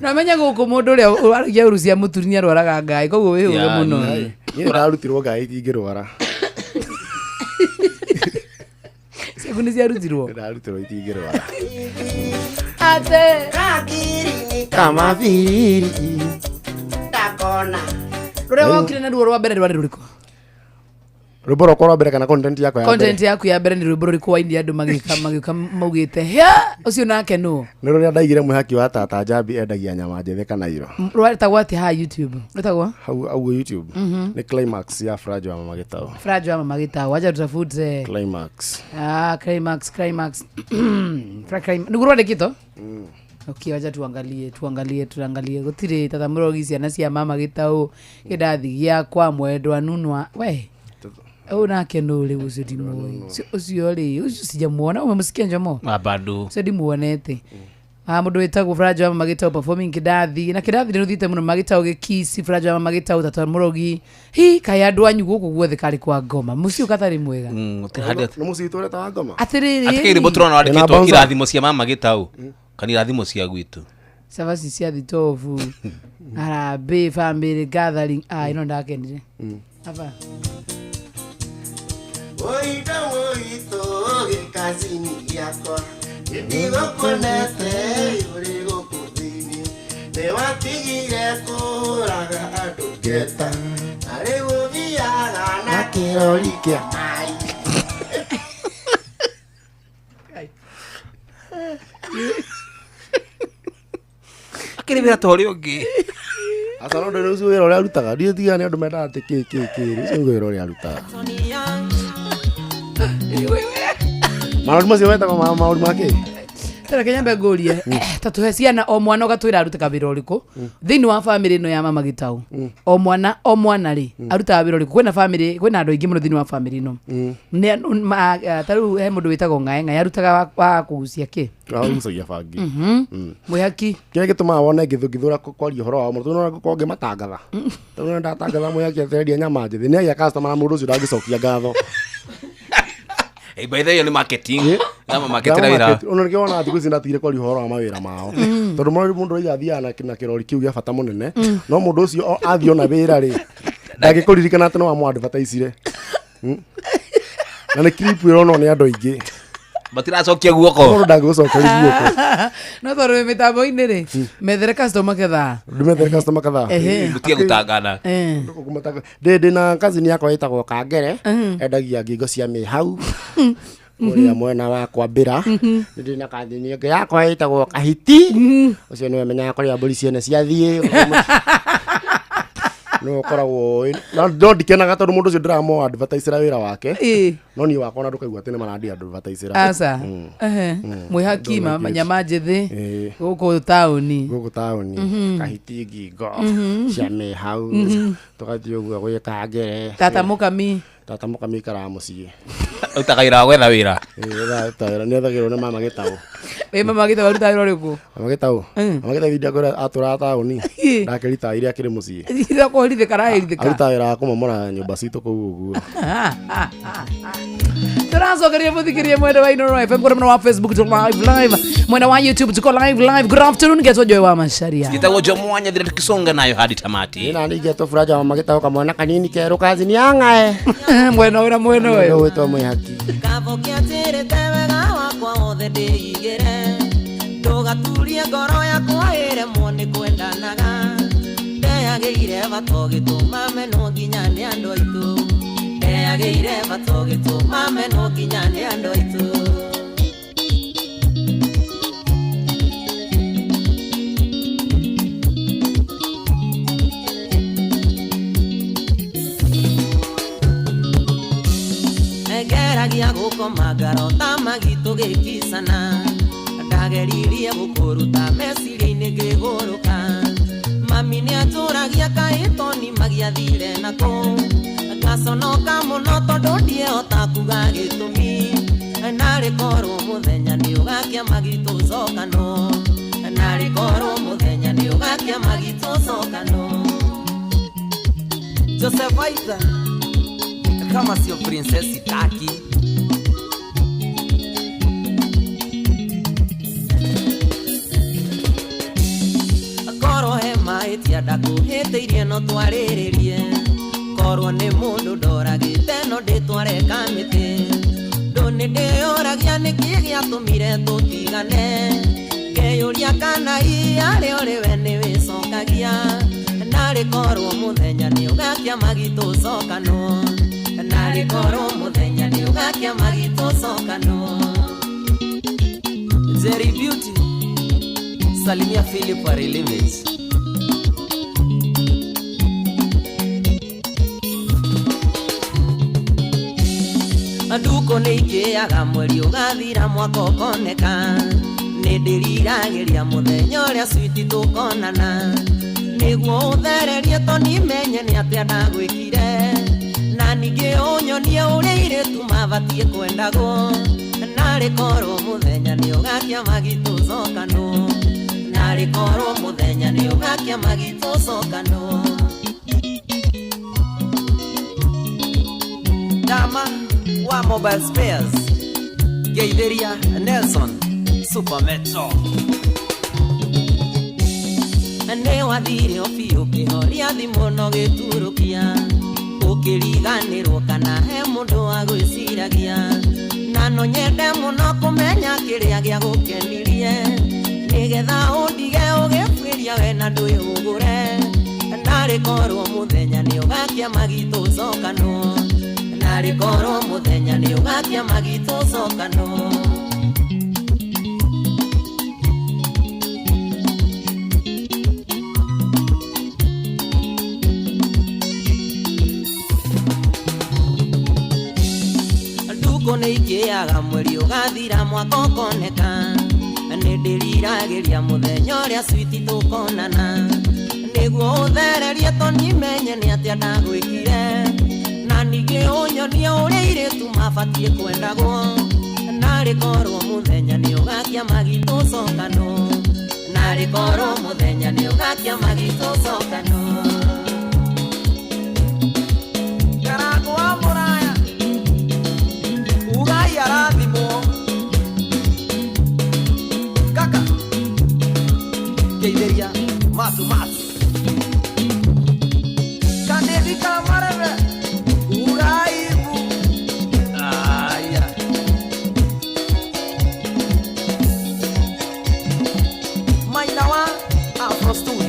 Na menya gũkũ mũndũ ũrĩa waragia ũru cia mũturi nĩ arwaraga ngai, koguo wĩhũge mũno. Niĩ ndĩrarutirwo ngai itingĩrwara. Ciaku nĩ ciarutirwo? Ndĩrarutirwo itingĩrwara. Ate kama viri ndakona. Rũrĩa wokire na ruo rwa mbere rwarĩ rũrĩkũ? Rwĩmbo rwakwa rwa mbere kana content yakwa ya mbere? Content yaku ya mbere nĩ rwĩmbo rũrĩkũ wainia andũ magĩũka maugĩte hĩa ũcio nake nũ? Nĩ rũrĩa ndaigire mwĩhaki wa tata Njambi endagia nyama njĩthĩ kana iro. Rwetagwo atĩa haha YouTube? Rwetagwo? Hau YouTube. Nĩ climax ya Franjo wa Mama Gĩtaũ. Franjo wa Mama Gĩtaũ. Wacha tutafute. Climax. Ah, climax. Nĩguo rwandĩkĩtwo? Okay, wacha tuangalie. Gũtirĩ tata mũrogi ciana cia Mama Gĩtaũ kĩndathi gĩakwa mwendwa nunwa. We. Ũyũ nake nũ rĩu ũcio ndimũĩ. Ũcio rĩ, ũcio sijamuona, umemsikia Njomo? Bado. Ũcio ndimuonete. Mũndũ wĩtagwo Franjo wa Mama Gĩtaũ performing kĩndathi. Na kĩndathi nĩ rũthiĩte mũno Mama Gĩtaũ gĩkisi, Franjo wa Mama Gĩtaũ tata mũrogi. Hi, kaĩ andũ anyu gũkũ guothe karĩ kwa ngoma. Mũciĩ ũkatarĩ mwega. Nĩ mũciĩ witũ ũrĩa wa ngoma? Atĩrĩrĩ. Atĩrĩrĩ rwĩmbo tũrona wandĩkĩtwo irathimo cia Mama Gĩtaũ. Kana irathimo cia gwitũ. Cabaci cia thitobu. Harambee family gathering. Ah, ĩno ndakenire. Aba. Oito oito gĩkazini gĩakwa ndigũkuonete ũrĩ gũkũ thĩinĩ nĩwatigire kũhũraga andũ ngeta na rĩu ũthiaga na kĩrori kĩa maĩ. Akĩrĩ wĩra ta ũrĩa ũngĩ. Aca no ndũrĩ ũcio wĩra ũrĩa arutaga ndiũtigaga nĩ andũ mendaga atĩ kĩ ũcio wĩra ũrĩa arutaga. Maũndũ macio wetagwo maũndũ ma kĩ? Tara Kenya mbe ngũrie ta tũhe ciana o mwana ũgatwĩra arutaga wĩra ũrĩkũ thĩinĩ wa family ĩno ya Mama Gĩtaũ. O mwana rĩ arutaga wĩra ũrĩkũ? Kwĩna family, kwĩna andũ aingĩ mũno thĩinĩ wa family ĩno. Ta rĩu he mũndũ wĩtagwo Ng'ae. Ng'ae arutaga wa kũgucia kĩ? Wa kũgucagia bangi. Mwĩhaki. Kĩrĩa gĩtũmaga wone ngĩthũra kwaria ũhoro wao mũno tondũ nĩwona ngĩmatangatha. Tondũ nĩndatangatha mwĩhaki atĩrendia nyama njĩthĩ nĩagĩa customer na mũndũ ũcio ndangĩcokia ngatho. Hey, by the way, ni marketing. Nama marketing wĩra. Ona nĩkĩo wona thikũ ici ndatigire kwaria ũhoro wa mawĩra mao. Tondũ mũndũ oiga athiaga na kĩrori kĩu gĩa bata mũnene. No mũndũ ũcio athiĩ ona wĩra rĩ, ndangĩkũririkana atĩ no wamũ-advertise-ire. Na nĩ clip ĩronwo nĩ andũ aingĩ. Matiracokia guoko. Mũndũ ndangĩgũcokeria guoko. No tondũ wĩ mĩtambo-inĩ rĩ, methere customer kadhaa. Ndĩmethere customer kadhaa. Mũtige gũtangana. Ndĩ na cousin yakwa ĩtagwo Kangere, endagia ngingo cia mĩhau. Kũrĩa mwena wa Kwambĩra. Ndĩ na cousin ĩngĩ yakwa ĩtagwo Kahiti. Ũcio nĩwe menyaga kũrĩa mbũri ciene ciathiĩ. No ũkoragwo no ndikenaga tondũ mũndũ ũcio ndĩramũ advertise-ĩra wĩra wake. No niĩ wakwa ona ndũkaigua atĩ nĩ marandi advertise-ĩra. Aca. Mwĩhaki nyama njĩthĩ gũkũ taũni. Gũkũ taũni. Kahiti ngingo cia mĩhau. Tũgathiĩ ũguo gwĩ Kangere. Tata Mũkami. Tata Mũkami aikaraga mũciĩ. Ũrutaga wĩra wa gwetha wĩra. Ĩĩ, nĩethagĩrwo nĩ Mama Gĩtaũ. Ĩ Mama Gĩtaũ arutaga wĩra ũrĩkũ? Mama Gĩtaũ. Mama Gĩtaũ hĩndĩ ĩrĩa atũraga taũni ndakĩritaire akĩrĩ mũciĩ. Kũherithĩka araherithĩka. Arutaga wĩra wa kũmomora nyũmba citũ kũu ũguo. Tũracokeria mũthikĩria mwena wa Inooro FM kũrĩa mwena wa Facebook tuko live live, mwena wa YouTube tuko live live. Good afternoon, ngetwo Joy wa Macharia. Ngĩtagwo Joe Mwanya thira tukisonga nayo hadi tamati. Ina nĩ Furaja wa Mama Gĩtaũ kamwana kanini kerũ kazini ya Ng'ae. Mwena ũyũ na mwena ũyũ. Wĩtwo Mwĩhaki. Kavokia wega wakwa wothe ndĩigĩre ndũgaturie ngoro yakwa ĩremwo nĩ kwendanaga ndeyagĩire bata ũgĩtũma menwo nginya nĩ andũ aitũ ndeyagĩire bata ũgĩtũma menwo nginya nĩ andũ aitũ. Ndageragia gũkoma ngarota magitũ gĩkicana. Ndageririe gũkũruta meciria-inĩ ngĩgũrũka. Mami nĩatũragia kaĩ toni magiathire nakũ. Ngaconoka mũno tondũ ndiehota kuga gĩtũmi. Narĩ korwo mũthenya nĩũgakia magitũ cokanwo. Narĩ korwo mũthenya nĩũgakia magitũ cokanwo. Joseph Aitha, kama sio princess sitaki. Korwo he mahĩtia ndakũhĩtĩirie no twarĩrĩrie. Korwo nĩ mũndũ ndoragĩte no ndĩtware kamĩtĩ. Ndũ nĩndĩyũragia nĩkĩ gĩatũmire tũtigane. Ngeyũria kana hihi harĩa ũrĩ we nĩwĩcokagia. Narĩ korwo mũthenya nĩũgakia magitũ cokanwo. Narĩ korwo mũthenya nĩũgakia magitũ cokanwo. Jerry Beauty, salimia Philip wa Relimit. Nduko nĩikĩaga mweri ũgathira mwaka ũkoneka. Nĩndĩriragĩria mũthenya ũrĩa switi tũkonana. Nĩguo ũthererie toni menye nĩ atĩa ndagwĩkire. Na ningĩ ũnyonie ũrĩa airĩtu mabatiĩ kwendagwo. Narĩ korwo mũthenya nĩũgakia magitũ cokanwo. Narĩ korwo mũthenya nĩũgakia magitũ cokanwo. Dama wa Mobile Spares, Geitheria Nelson, Super Metro. Nĩ wathire o biũ ũkĩhoria thimũ na ũgĩturũkia. Ũkĩriganĩrwo kana he mũndũ wa gwĩciragia. Na no nyende mũno kũmenya kĩrĩa gĩagũkenirie. Nĩgetha ũndige ũgĩbuĩria we na ndwĩhũgũre. Narĩ korwo mũthenya nĩũgakia magitũ cokanwo. Narĩ korwo mũthenya nĩũgakia magitũ cokanwo. Nduko nĩikĩaga mweri ũgathira mwaka ũkoneka. Nĩndĩriragĩria mũthenya ũrĩa switi tũkonana. Nĩguo ũthererie toni menye nĩ atĩa ndagwĩkire. Na ningĩ ũnyonie ũrĩa airĩtu mabatiĩ kwendagwo. Narĩ korwo mũthenya nĩũgakia magitũ cokanwo. Narĩ korwo mũthenya nĩũgakia magitũ cokanwo. Karango wa mũraya, ugai arathimwo. Kaka, ngeithĩria matu matu. Kanĩthi ka marebe, ugai ibu. Aya. Maina wa Afro Studio.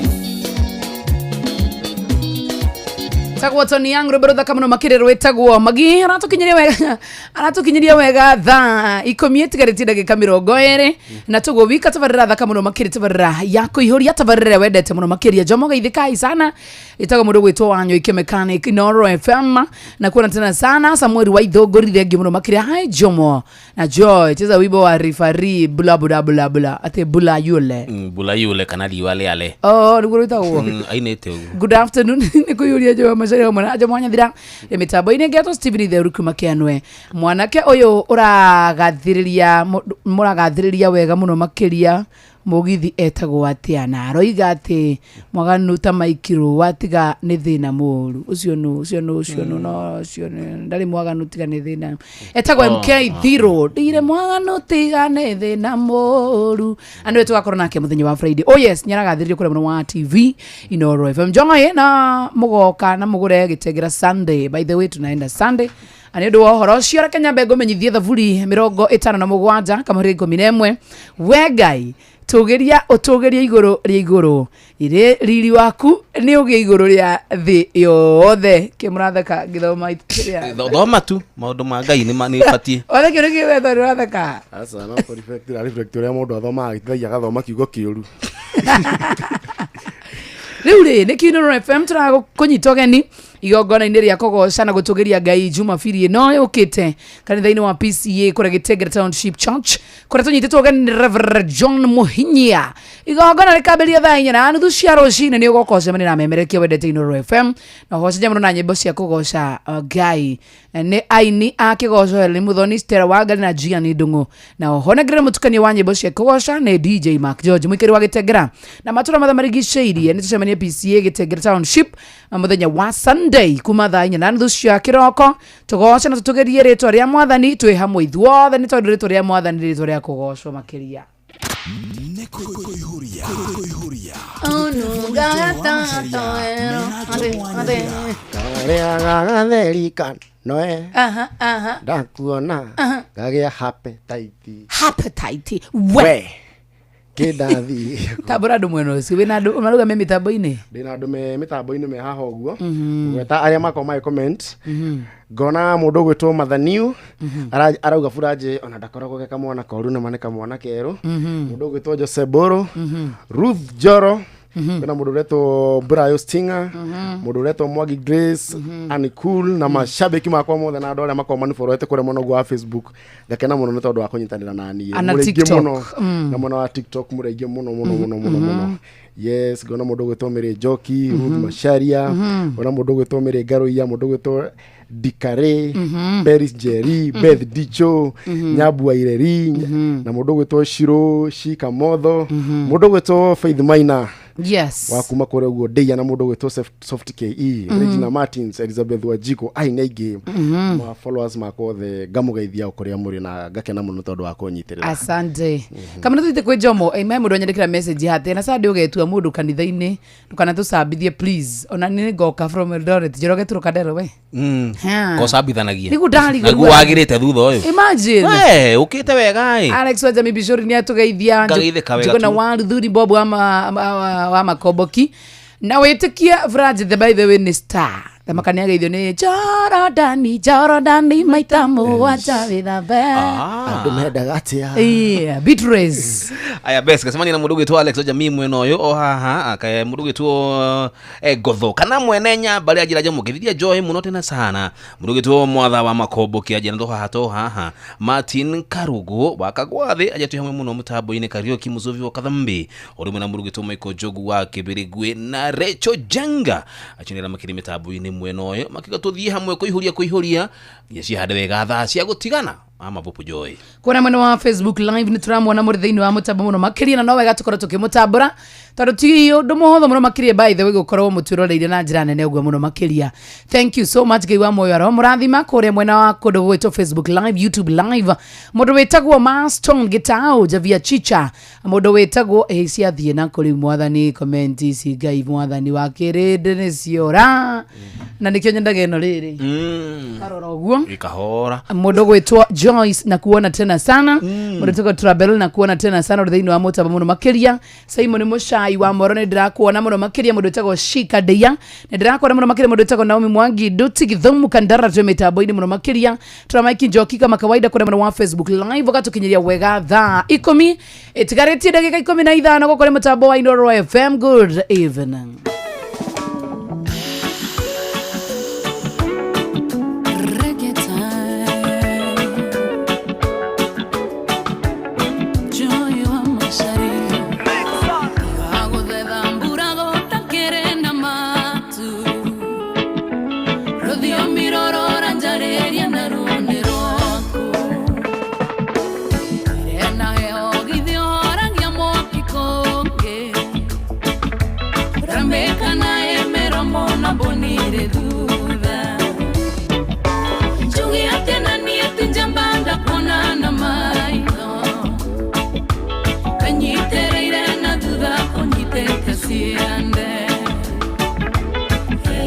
Tagwo Tony Young rwĩmbo rũthaka mũno makĩria rwĩtagwo Magi. Aratukinyiria wega, aratukinyiria wega thaa ikũmi ĩtigarĩtie ndagĩka mĩrongo ĩrĩ na tũguo wika tabarĩra thaka mũno makĩria tabarĩra ya kũihũria tabarĩra ĩrĩa wendete mũno makĩria. Jomo geithĩkai sana, ĩtagwo mũndũ gwĩtwo Wanyoike Mechanic Inoro FM na kuona tena sana Samuel Waithũngũri thengiũ mũno makĩria. Hi Jomo na Joy, cheza wimbo wa referee bula bula bula bula ate bula yule. Bula yule kana riũa rĩale. Oh, nĩguo rwĩtagwo. Ainĩte ũguo. Good afternoon. Nĩ kũiyũria Joy Macharia hamwe na Jomo Nyathira mĩtambo-inĩ ngetwo Stephen Theuru kuma Kĩanwe. Mwanake ũyũ ũragathĩrĩria mũragathĩrĩria wega mũno makĩria mũgithi etagwo atĩa na aroiga atĩ mwaganu ta maikirwo watiga nĩ thĩna mũru. Ũcio nũ, ũcio nũ, ũcio nũ, no ũcio nĩ ndarĩ mwaganu tiga nĩ thĩna. Etagwo MK Thiro, ndire mwaganu tiga nĩ thĩna mũru. Andũ tũgakorwo nake mũthenya wa Friday. Oh yes, nĩaragathĩrĩrio kũrĩa mwena wa TV Inoro FM. Njongo na mũgoka na mũgũre gĩtengera Sunday. By the way, tunaenda Sunday. Nĩ ũndũ wa ũhoro ũcio reke nyambe ngũmenyithie thaburi 57 kamũhĩrĩ 11. We Ngai tũgĩria ũtũgĩrie igũrũ rĩa igũrũ, irĩ riri waku nĩ ũgĩe igũrũ rĩa thĩ yothe. Kĩmũratheka ngĩthoma kĩrĩa? Thoma tu maũndũ ma Ngai nĩ batiĩ. Othe kĩũria kĩwetho nĩ ũratheka. Aca, no kũ reflect, reflect ũrĩa mũndũ athomaga, gĩteithagia agathoma kiugo kĩũru. Rĩu rĩ nĩ Kinoro FM tũragũkũnyita ũgeni igongona-inĩ rĩa kũgoca na gũtũgĩria Ngai Jumapili ĩno yũkĩte kanitha-inĩ wa PCA kũrĩa Gĩtengere Township Church kũrĩa tũnyitĩtwo ũgeni nĩ Reverend John Muhinyia. Igongona rĩkambĩrĩria thaa 4:30 cia rũcinĩ. Nĩ ũgoka ũcemanie na memerekia wendete Inooro FM na ũgoce mũno na nyĩmbo cia kũgoca Ngai. Nĩ aini a kĩgoco Helen Muthoni, Stella Wangari na Gianni Ndung'u, na oho nengere mũtukanio wa nyĩmbo cia kũgoca nĩ DJ Mark George mũikari wa Gĩtengera na matũra mothe marigicĩirie. Nĩ tũcemanie PCA Gĩtengera Township mũthenya wa Sunday kuma thaa 4:30 cia kĩroko, tũgoce na tũtũgĩrie rĩtwa rĩa Mwathani twĩ hamwe ithuothe, nĩ tondũ rĩtwa rĩa Mwathani nĩ rĩtwa rĩa kũgocwo makĩria. Nĩ kũihũria kũihũria. Karĩaga gatheri kanoe. Aha, aha. Ndakuona ngagĩa appetite. Appetite we. We kĩndathi. Tambũra andũ mwena ũcio wĩna andũ marũgamie mĩtambo-inĩ. Ndĩna andũ me mĩtambo-inĩ me haha ũguo gweta arĩa makorwo magĩ comment, ngona mũndũ ũgwĩtwo Mathaniu arauga Buranjĩ ona ndakoragwo ge kamwana koru, nama nĩ kamwana kerũ. Mũndũ ũgwĩtwo Jose Boro, Ruth Njoro, kwĩna mũndũ ũretwo Brayo Stinger, mũndũ ũretwo Mwangi Grace, Annie Cool, na mashabiki makwa mothe na andũ arĩa makoragwo maniborete kũrĩa mwena ũguo wa Facebook. Ngakena mũno nĩ tondũ wa kũnyitanĩra na niĩ. Ana Mũrĩ aingĩ TikTok. mũno. Na mwena wa TikTok mũrĩ aingĩ mũno mũno mũno mũno mũno. Yes, ngona mũndũ ũgwĩtwo Mary Njoki, Ruth Macharia, ngona mũndũ ũgwĩtwo Mary Ngaruiya, mũndũ ũgwĩtwo Dikare, Peris Njeri, Beth Dicho, Nyabu Waireri, na mũndũ ũgwĩtwo Shiro Shikamotho, mũndũ ũgwĩtwo Faith Maina wa kuma kũrĩa ũguo Ndeia, na mũndũ ũgwĩtwo Soft KE, Regina Martins, Elizabeth Wanjikũ, ai nĩ aingĩ ma followers makwa othe. Ngamũgeithia o kũrĩa mũrĩ na ngakena mũno tondũ wa kũnyitĩrĩra. Asante. Kamana tuthiĩte kwĩ Jomo, me mũndũ anyandĩkĩra message hate na Sunday ũgetua mũndũ kanitha-inĩ ndũkanatũcambithie please, ona nĩ ngoka from Eldoret. Njoroge Trocadero we. Ha. Kocambithanagia. Nĩguo ndarigwo. Naguo wagĩrĩte thutha ũyũ. Imagine. We ũkĩte wega ĩ. Alex Wajami Bishori nĩ atũgeithia. Ngageithĩka wega Njuguna tu. wa Ruthuri Bob wa, wa makomboki na wĩtĩkie Franji the by the way nĩ star thamaka nĩ ageithio nĩ Jorodani Jorodani maita mũgwanja wĩthambe. Andũ mendaga atĩa? Yeah, Beatrice. Aya bes gacemania na mũndũ ũgwĩtwo Alex Ojami mwena ũyũ o haha akae mũndũ ũgwĩtwo Ngotho kana mwene nyamba rĩa njĩra njamũkĩthiria njohi mũno tena sana, mũndũ ũgwĩtwo Mwatha wa Makombo kĩanjĩra to haha to haha, Martin Karugu wa Kagwathĩ aja twĩ hamwe mũno mũtambo-inĩ, Kariũki Mũcubi wa Kathambi ũrĩ na mũndũ ũgwĩtwo Michael Njogu wa Kĩbĩrĩgwe na Rachel Jenga acinĩra makĩria mĩtambo-inĩ mwena ũyũ makiuga tũthiĩ hamwe kũihũria kũihũria nginya cihande wega thaa cia gũtigana ama vupu joy. Kuona mwena wa Facebook live nĩ tũramwona mũrĩ thĩinĩ wa mũtambo mũno makĩria, na no wega tũkorwo tũkĩmũtambũra tondũ ti ũndũ mũhũthũ mũno makĩria by the way gũkorwo mũtwĩroreire na njĩra nene ũguo mũno makĩria. Thank you so much. Ngai wa muoyo aro mũrathima kũrĩa mwena wa kũndũ gũgwĩtwo Facebook live, YouTube live. Mũndũ wĩtagwo Maston Gitau, Javia Chicha, mũndũ wĩtagwo ĩ ciathiĩ na kũrĩ mwathani comment ici Ngai mwathani wa kĩrĩndĩ nĩ ciora na nĩkĩo nyendaga ĩno rĩrĩ karora ũguo. Ikahora. Mũndũ gwĩtwo Joyce na kuona tena sana, mũndũ wĩtagwo Trabel na kuona tena sana ũrĩ thĩinĩ wa mũtambo mũno makĩria. Simon Mũcai wa Moro nĩ ndĩrakuona mũno makĩria. Mũndũ wĩtagwo Shika Deya nĩ ndĩrakuona mũno makĩria. Mũndũ wĩtagwo Naomi Mwangi Nduti Githumu Kandara twĩ mĩtambo-inĩ mũno makĩria. Tũramaiki Njoki kama kawaida kũrĩa mwena wa Facebook live ũgatũkinyĩria wega thaa 10 ĩtigarĩtie ndagĩka 15 gũkũ nĩ mũtambo wa Inooro FM. Good evening. Reggae time. Joy wa Macharia. Aguthetha mbura gũtakĩrĩ na matu. Rũthiomi rũrũ njarĩria na ruo nĩ rwaku. Ĩrĩ na heho githĩ ũhoragia mwaki kũngĩ. Ramĩka na ĩmĩromo na mbũni irĩ thutha. Njuge atĩa na niĩ ti njamba ndakuona na maitho. Kanyitĩrĩire na thutha kũnyitĩte ciande.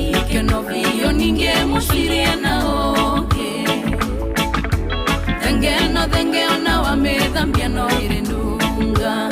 Ikeno biũ ningĩ mũcirie na ũngĩ. Thenge no thenge ona wamĩthambia no ĩrĩ nunga.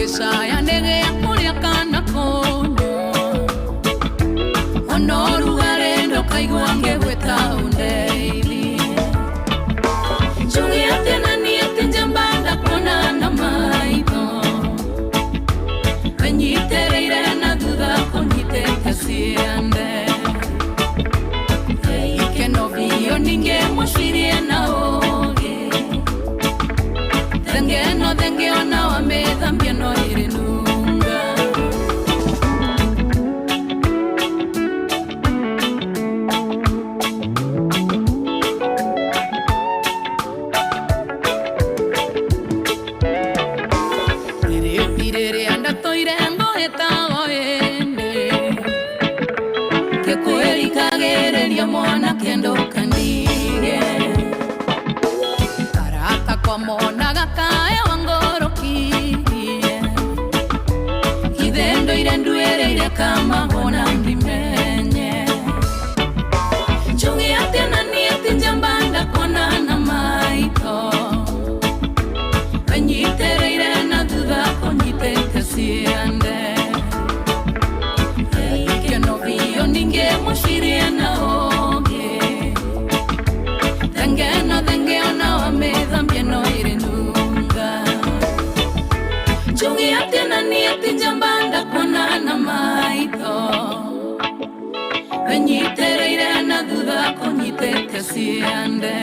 Ngĩcaya nĩgĩa kũrĩa kana kũnyua Ona ũrugarĩ ndũkaigua ngĩgwĩta ũndeithie Njuge atĩ na niĩ atĩ njamba ndakuona na maitho Wĩnyitĩrĩire na thutha kũnyitĩte ciande Ikeno biũ ningĩ mũcirie na ũũgĩ Thenge no thenge ona wamĩthambia no ĩrĩ nunga Rĩrĩa ndatũire ngũhĩtago ĩndĩ Ngĩkwĩrikagĩrĩria mwanake ndũkandige Arata kwa monaga kae wangorokirie Ithe ndoire nduĩrĩire kamahũna ndimenye Njuge atĩa na niĩ atĩ njamba ndakuona na maitho Wĩnyitĩrĩire na thutha kũnyitĩte ciande Ikeno biũ ningĩ mũcirie na ũũgĩ Thenge no thenge ona wamĩthambia no ĩrĩ nunga Njuge atĩa na niĩ atĩ njamba ndakuona na maitho Wĩnyitĩrĩire na thutha kũnyitĩte ciande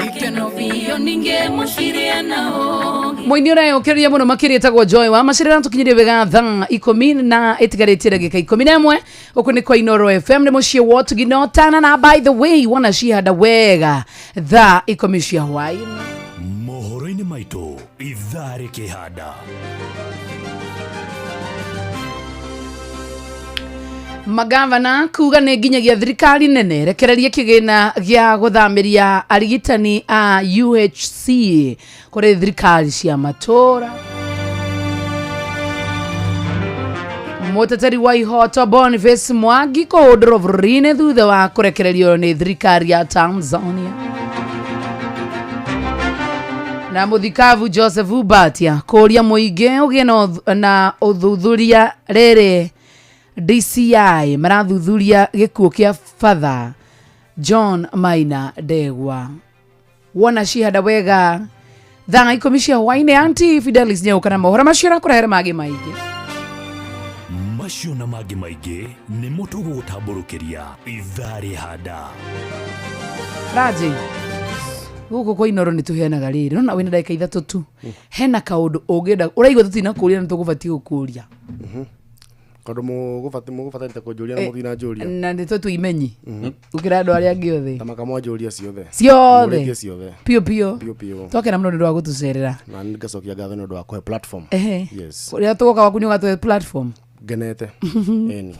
Ikeno biũ ningĩ mũcirie na ũũgĩ Mũini ũreyũkĩrĩria mũno makĩria ĩtagwo Joy wa Macirĩra tũkinyĩrie wega thaa 10 na ĩtigarĩtie ndagĩka 11 gũkũ nĩ kwa Inoro FM nĩ mũciĩ wa ũtugi na ũtana na by the way wona cihanda wega thaa 10 cia hwaĩ-inĩ. Mohoro-inĩ maitũ ithaa rĩkĩhanda. Magavana kuga nĩ nginyagia thirikari nene rekererie kĩgĩna gĩa gũthamĩria arigitani a UHC kũrĩ thirikari cia matũra. Mũteteri wa ihoto Boniface Mwangi kũhũndũrwo bũrũri-inĩ thutha wa kũrekererio nĩ thirikari ya Tanzania. Na mũthikabu Joseph Mbatia kũũria mũingĩ ũgĩe na ũthuthuria rĩrĩ DCI marathuthuria gĩkuũ kĩa Father John Maina Ndegwa. Wona cihanda wega thaa 10 cia hwaĩ-inĩ Auntie Fidelis nĩegũka na mohoro macio arakũrehere mangĩ maingĩ. Macio na mangĩ maingĩ nĩmo tũgũgũtambũrũkĩria ithaa rĩhanda. Raji, gũkũ kwa Inoro nĩ tũheanaga rĩrĩ nona wĩna ndagĩka 3 tu hena kaũndũ ũngĩenda ũraigua tũtinakũria na tũgũbatiĩ gũkũria. Kaũndũ mũgũbatarĩte kũnjũria na mũtinanjũria. Na nĩ tũimenyi gũkĩra andũ arĩa angĩ othe. Ta makamwanjũria ciothe. Ciothe. Mũrĩtie ciothe. Piũ piũ. Piũ piũ. Twakena mũno nĩ ũndũ wa gũtũcerera. Na nĩ ngacokia ngatho nĩ ũndũ wa kũhe platform. Ehe. Yes. Rĩrĩa tũgoka gwaku nĩ ũgatũhe platform. Ngenete. Ĩni.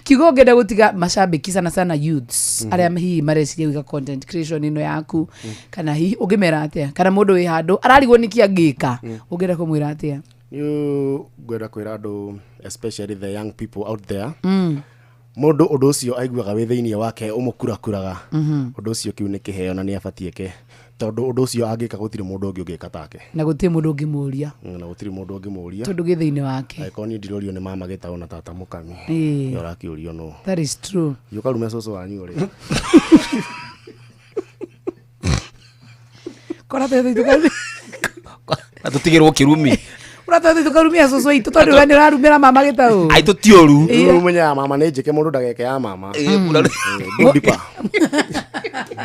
Kiugo ũngĩenda gũtiga macambĩki sana sana youths arĩa hihi mareciria gwĩka content creation ĩno yaku kana hihi ũngĩmera atĩa kana mũndũ wĩ handũ ararigwo nĩkĩ angĩka ũngĩenda kũmwĩra atĩa? Niĩ ngwenda kwĩra andũ especially the young people out there mũndũ ũndũ ũcio aiguaga wĩ thĩinĩ wake ũmũkurakuraga ũndũ ũcio kĩu nĩ kĩheo na nĩ abatiĩ ke tondũ ũndũ ũcio angĩka gũtirĩ mũndũ ũngĩ ũngĩka take na gũtirĩ mũndũ ũngĩmũria na gũtirĩ mũndũ ũngĩmũria tondũ gĩ thĩinĩ wake. Angĩkorwo niĩ ndirũrio nĩ mama gĩtaũ na tata mũkami Ĩĩ. nĩ ũrakĩũrio nũ. That is true. Ũkarume cũcũ wanyu ũrĩ. Kora tũthiĩ Na tũtigĩrwo kĩrumi. Ũratũthiĩ tũkarumia cũcũ aitũ tondũ we nĩ ũrarumĩra mama gĩtaũ. Aitũ ti ũru. Rĩu ũmenye ya mama nĩ njĩke mũndũ ndageke ya mama. Dig deeper.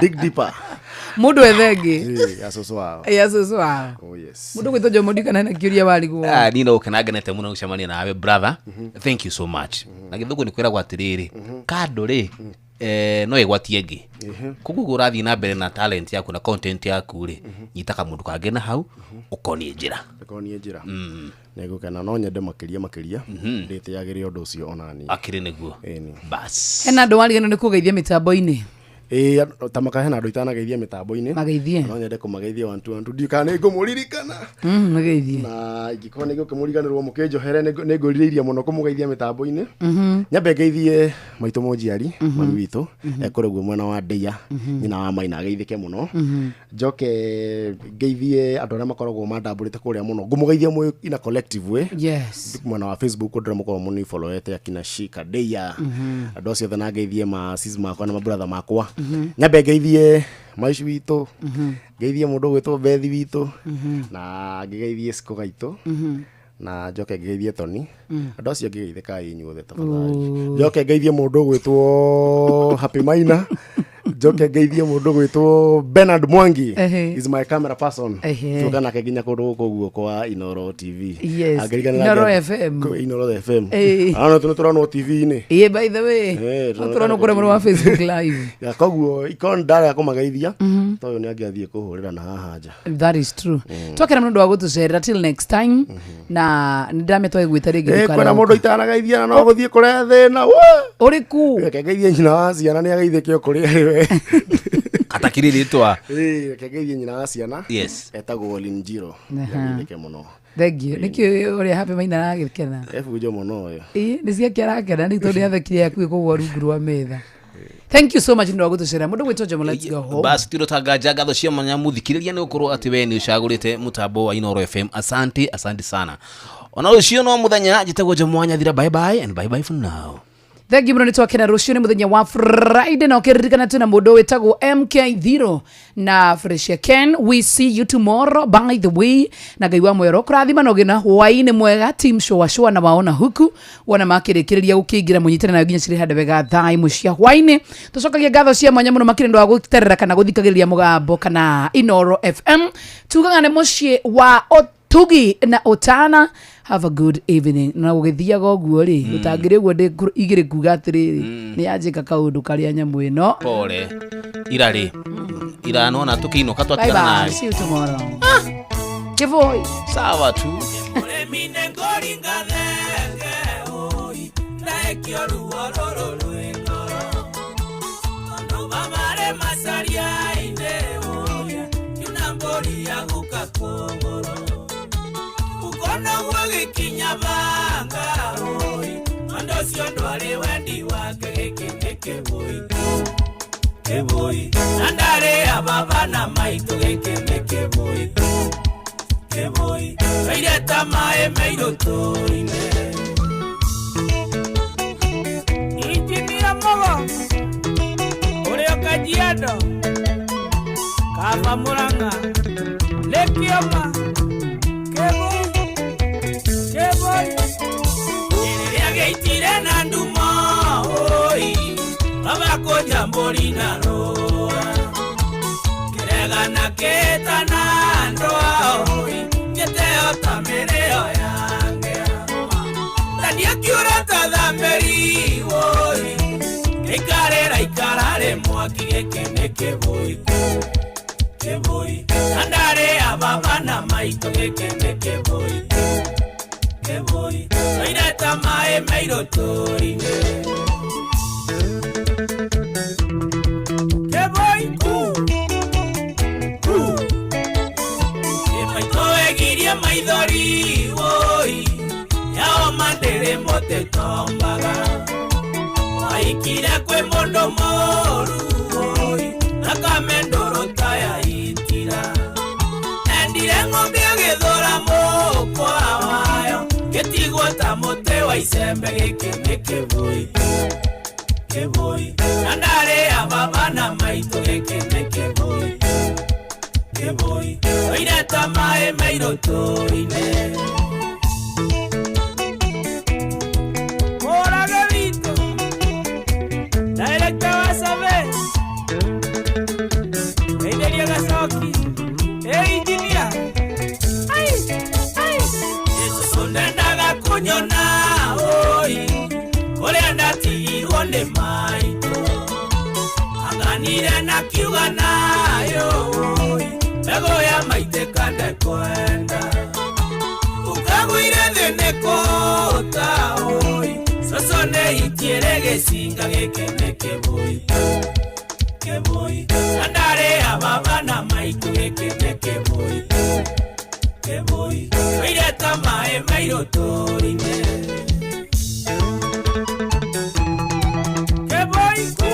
Dig deeper. Mũndũ ethe ĩngĩ. Ya cũcũ wao. Ya cũcũ wao. Oh yes. Mũndũ gwĩtwo Jomo ndikana hena kĩũria warigwo. Niĩ no gũkena ngenete mũno gũcemania nawe brother. Thank you so much. Na gĩthũngũ nĩ kwĩragwo atĩrĩrĩ kando rĩ no ĩgwatie ĩngĩ. Koguo ũrathiĩ na mbere na talent yaku na content yaku rĩ nyita kamũndũ kangĩ na hau ũkonie njĩra. Ũkonie njĩra. Nĩngũkena no nyende makĩria makĩria ndĩtĩagĩre ũndũ ũcio onani. Akĩrĩ nĩguo. Bas. Hena andũ wariganĩrwo nĩ kũgeithia mĩtambo-inĩ. Ĩĩ ta makahena andũ itanageithia mĩtambo-inĩ. Mageithie. No nyende kũmageithia one two one two. Ndiũĩ kana nĩ ngũmũririkana. Mageithie. Na ingĩkorwo nĩ ngũkĩmũriganĩrwo mũkĩnjohere nĩ ngwĩrirĩirie mũno kũmũgeithia mĩtambo-inĩ. Nyambe ngeithie maitũ mũnjiari, mami witũ, ekũrĩa guo mwena wa Ndeia, nyina wa Maina ageithĩke mũno. Njoke ngeithie andũ arĩa makoragwo mandambũrĩte kũrĩa mũno. Ngũmũgeithia mwĩ in a collective way. Yes. Mwena wa Facebook ndĩrĩa mũkoragwo mũnifollowete akina Shika Ndeia. Andũ acio othe na ngeithie ma sis makwa na mabrother makwa. Nyambe ngeithie maici witũ. Ngeithie mũndũ ũgwĩtwo Bethi witũ. Na ngĩgeithie Siko gaitũ. Na njoke ngeithie Tony. Andũ acio ngĩgeithĩkai inyuothe tafadhali. Njoke ngeithie mũndũ ũgwĩtwo Happy Maina. Njoke ngeithie mũndũ ũgwĩtwo Bernard Mwangi. Is my camera person. Tuoka nake nginya kũndũ gũkũ ũguo kwa Inoro TV. Yes. Angĩririkana Inoro nake- FM. Inoro FM. Ano tũronwo TV-inĩ. Ĩĩ, by the way. Tũronwo Tũronwo kũrĩa mwena wa Facebook live. Ya koguo ikorwo ndarega kũmageithia ta ũyũ nĩ angĩathiĩ kũhũrĩra na haha nja. That is true. Twakena mũno ũndũ wa gũtũcerera till next time. Na nĩ ndamĩtwa ĩgwĩta rĩngĩ Ĩ, ndũkarega kwĩna gũka. mũndũ itanagaithia na no gũthiĩ kũrehe thĩna. Ũrĩkũ? Reke ngeithie nyina wa ciana nĩ ageithĩke o kũrĩa arĩ we. Katakiri rĩtwa. Ĩ, reke ngeithie nyina wa ciana. Yes. Etagwo Linjiro. Aha. Ageithĩke mũno. Thank you. Nĩkĩ ũrĩa Happy Maina aragĩkena? Ebunjo mũno ũyũ. Ĩ, nĩ ciake arakena nĩ tondũ nĩathekire akuĩ kũgũa rungu rwa metha. Thank you so much nĩ ũndũ wa gũtũcerera. Mũndũ gwĩtwo Jomo, let's go home. Basi tiro tanganja ngatho cia mwanya muthikiriria nĩ gũkorwo atĩ we nĩ ũcagũrĩte mũtambo wa Inoro FM. Asante, asante sana. Ona rũciũ no mũthenya njĩtagwo Jomo wa Nyathira. Bye bye and bye bye for now. Thank you mũno nĩ twakena rũciũ nĩ mũthenya wa Friday na ũkĩririkana twĩna mũndũ wĩtagwo MK Thiro na Fresh Ken. We see you tomorrow by the way. Na Ngai wa mwero kũrathima na ũgĩe na hwaĩ-inĩ mwega. Team Shua Shua na waona huku wona makĩrĩkĩrĩria gũkĩingĩra mũnyitane nayo nginya cirĩ handũ wega thaa imwe cia hwaĩ-inĩ. Tũcokagia ngatho cia mwanya mũno makĩria nĩ ũndũ wa gũterera kana gũthikagĩrĩria mũgambo kana Inoro FM. Tugaga nĩ mũciĩ wa ũtugi na ũtana. Have a good evening. Na gũgĩthiaga ũguo rĩ, gũtangĩrĩ ũguo ndĩ igĩrĩ kuga atĩrĩrĩ, nĩ yanjĩka kaũndũ karĩa nyamũ ĩno. Pole. Irarĩ. Iranona tũkĩinũka Bye twatigana bye. nawe. See you tomorrow. Kĩboi. Sawa tu. Mũrĩmi nĩ ngũringa thenge ũi ndaĩkio ruo rũrũ rwĩ ngoro tondũ bamarĩ macaria-inĩ ũi kiuna mbũri ya guka kũgũrũ ũkona guo gĩkinya banga ũi ũndũ ũcio ndwarĩ wendi wake gĩkĩ nĩ kĩbũi kĩbũi na ndarĩ a baba na maitũ gĩkĩ nĩ kĩbũi kĩbũi kaire ta maĩ mairũ tũri-inĩ. Injinia Mũgo ũrĩa Kajiado Kaba Mũrang'a Lĩkĩoma kĩbũi kĩbũi rĩrĩa gĩitire na ndumo ũi baba kũnja mbũri na rũa kĩregana kĩtana ndũa ũi gĩteo ta mĩrĩo yangĩa thandiakiũra ta thamberi ũi gĩikarĩra ikararĩ mwaki gĩkĩ nĩ kĩbũi kĩbũi na ndarĩ a baba na maitũ gĩkĩ nĩ kĩbũi kĩbũi oire ta maĩ mairũ tũri-inĩ. Kĩbũi ku ku maitũ egirie maithori ũi yao mandĩrĩ mũtĩ tombaga waikire kwĩ mũndũ mũru ũi thakame ndũrũ ta ya itira endire ng'ombe agĩthũra mũkwa wayo gĩtigwo ta mũtĩ wa icembe gĩkĩ nĩ kĩbũi kĩbũi na ndarĩ a baba na maitũ gĩkĩ nĩ kĩbũi kĩbũi oire ta maĩ mairũ tũri-inĩ. Mũrage witũ director wa survey Ndeithĩria Gacoki ĩ engineer ai ai Jesũ ndendaga kũnyona ũi ũrĩa ndatigirwo nĩ maitũ anganire na kiuga nayo ũi mbegũ ya maitĩka ndekwenda ũkagũire thĩ nĩ kũũta ũi coco nĩ itiĩre gĩcinga gĩkĩ nĩ kĩbũi kĩbui na ndarĩ a baba na maitũ gĩkĩ nĩ kĩbui kĩbui tũire ta maĩ mairũ tũrime kĩbui ku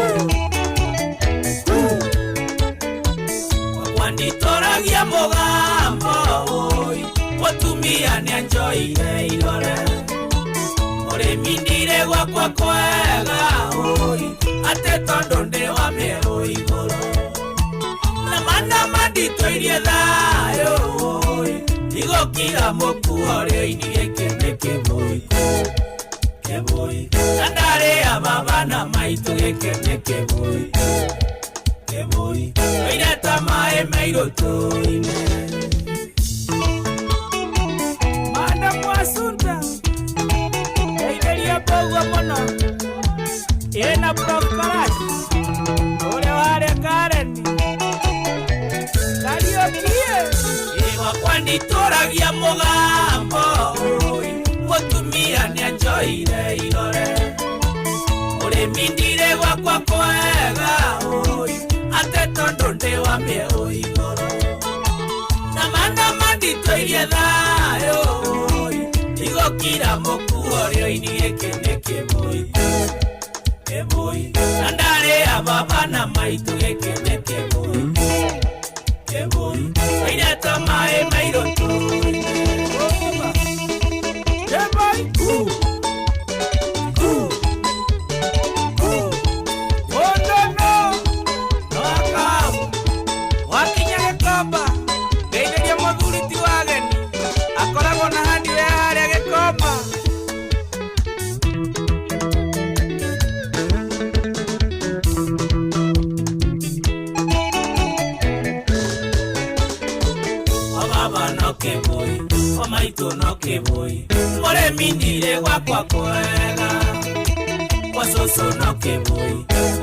ku wakwa nditoragia mũgambo ũi mũtumia nĩanjoire irore mũrĩmi ndire gwakwa kwega ũi atĩ tondũ ndĩ wa mĩerũ igũrũ na mana manditũirie thayũ ũi ndigũkira mũkuo rĩoini gĩkĩ nĩ kĩbui kĩbui na ndarĩ a baba na maitũ gĩkĩ nĩ kĩbui kĩbui tũire ta maĩ mairũ tũine Madam Assunta ndeithĩria mboguo mũno ĩna Prof Karash ũrĩa warĩa Kareni Kariũkie gwakwa nditũragia mũgambo ũi mũtumia nĩanjoire irore mũrĩmi ndire gwakwa kwega ũi atĩ tondũ ndĩ wa mĩeũ igũrũ na mana manditũirie thayũ ũi ndigũkira mũkuo rĩoini gĩkĩ nĩ kĩbui kĩbui na ndarĩ a baba na maitũ gĩkĩ nĩ kĩbui kĩbui tũire ta maĩ mairũ tũine kĩbui ku ku ku ũndono no akabu wakinya gĩkomba ngeithĩria mũthuri ti wa ageni akoragwo na hardware harĩa gĩkomba. Baba no kĩbui o maitũ no kĩbui mũrĩmi ndire gwakwa kwega kwa cũcũ no kĩbui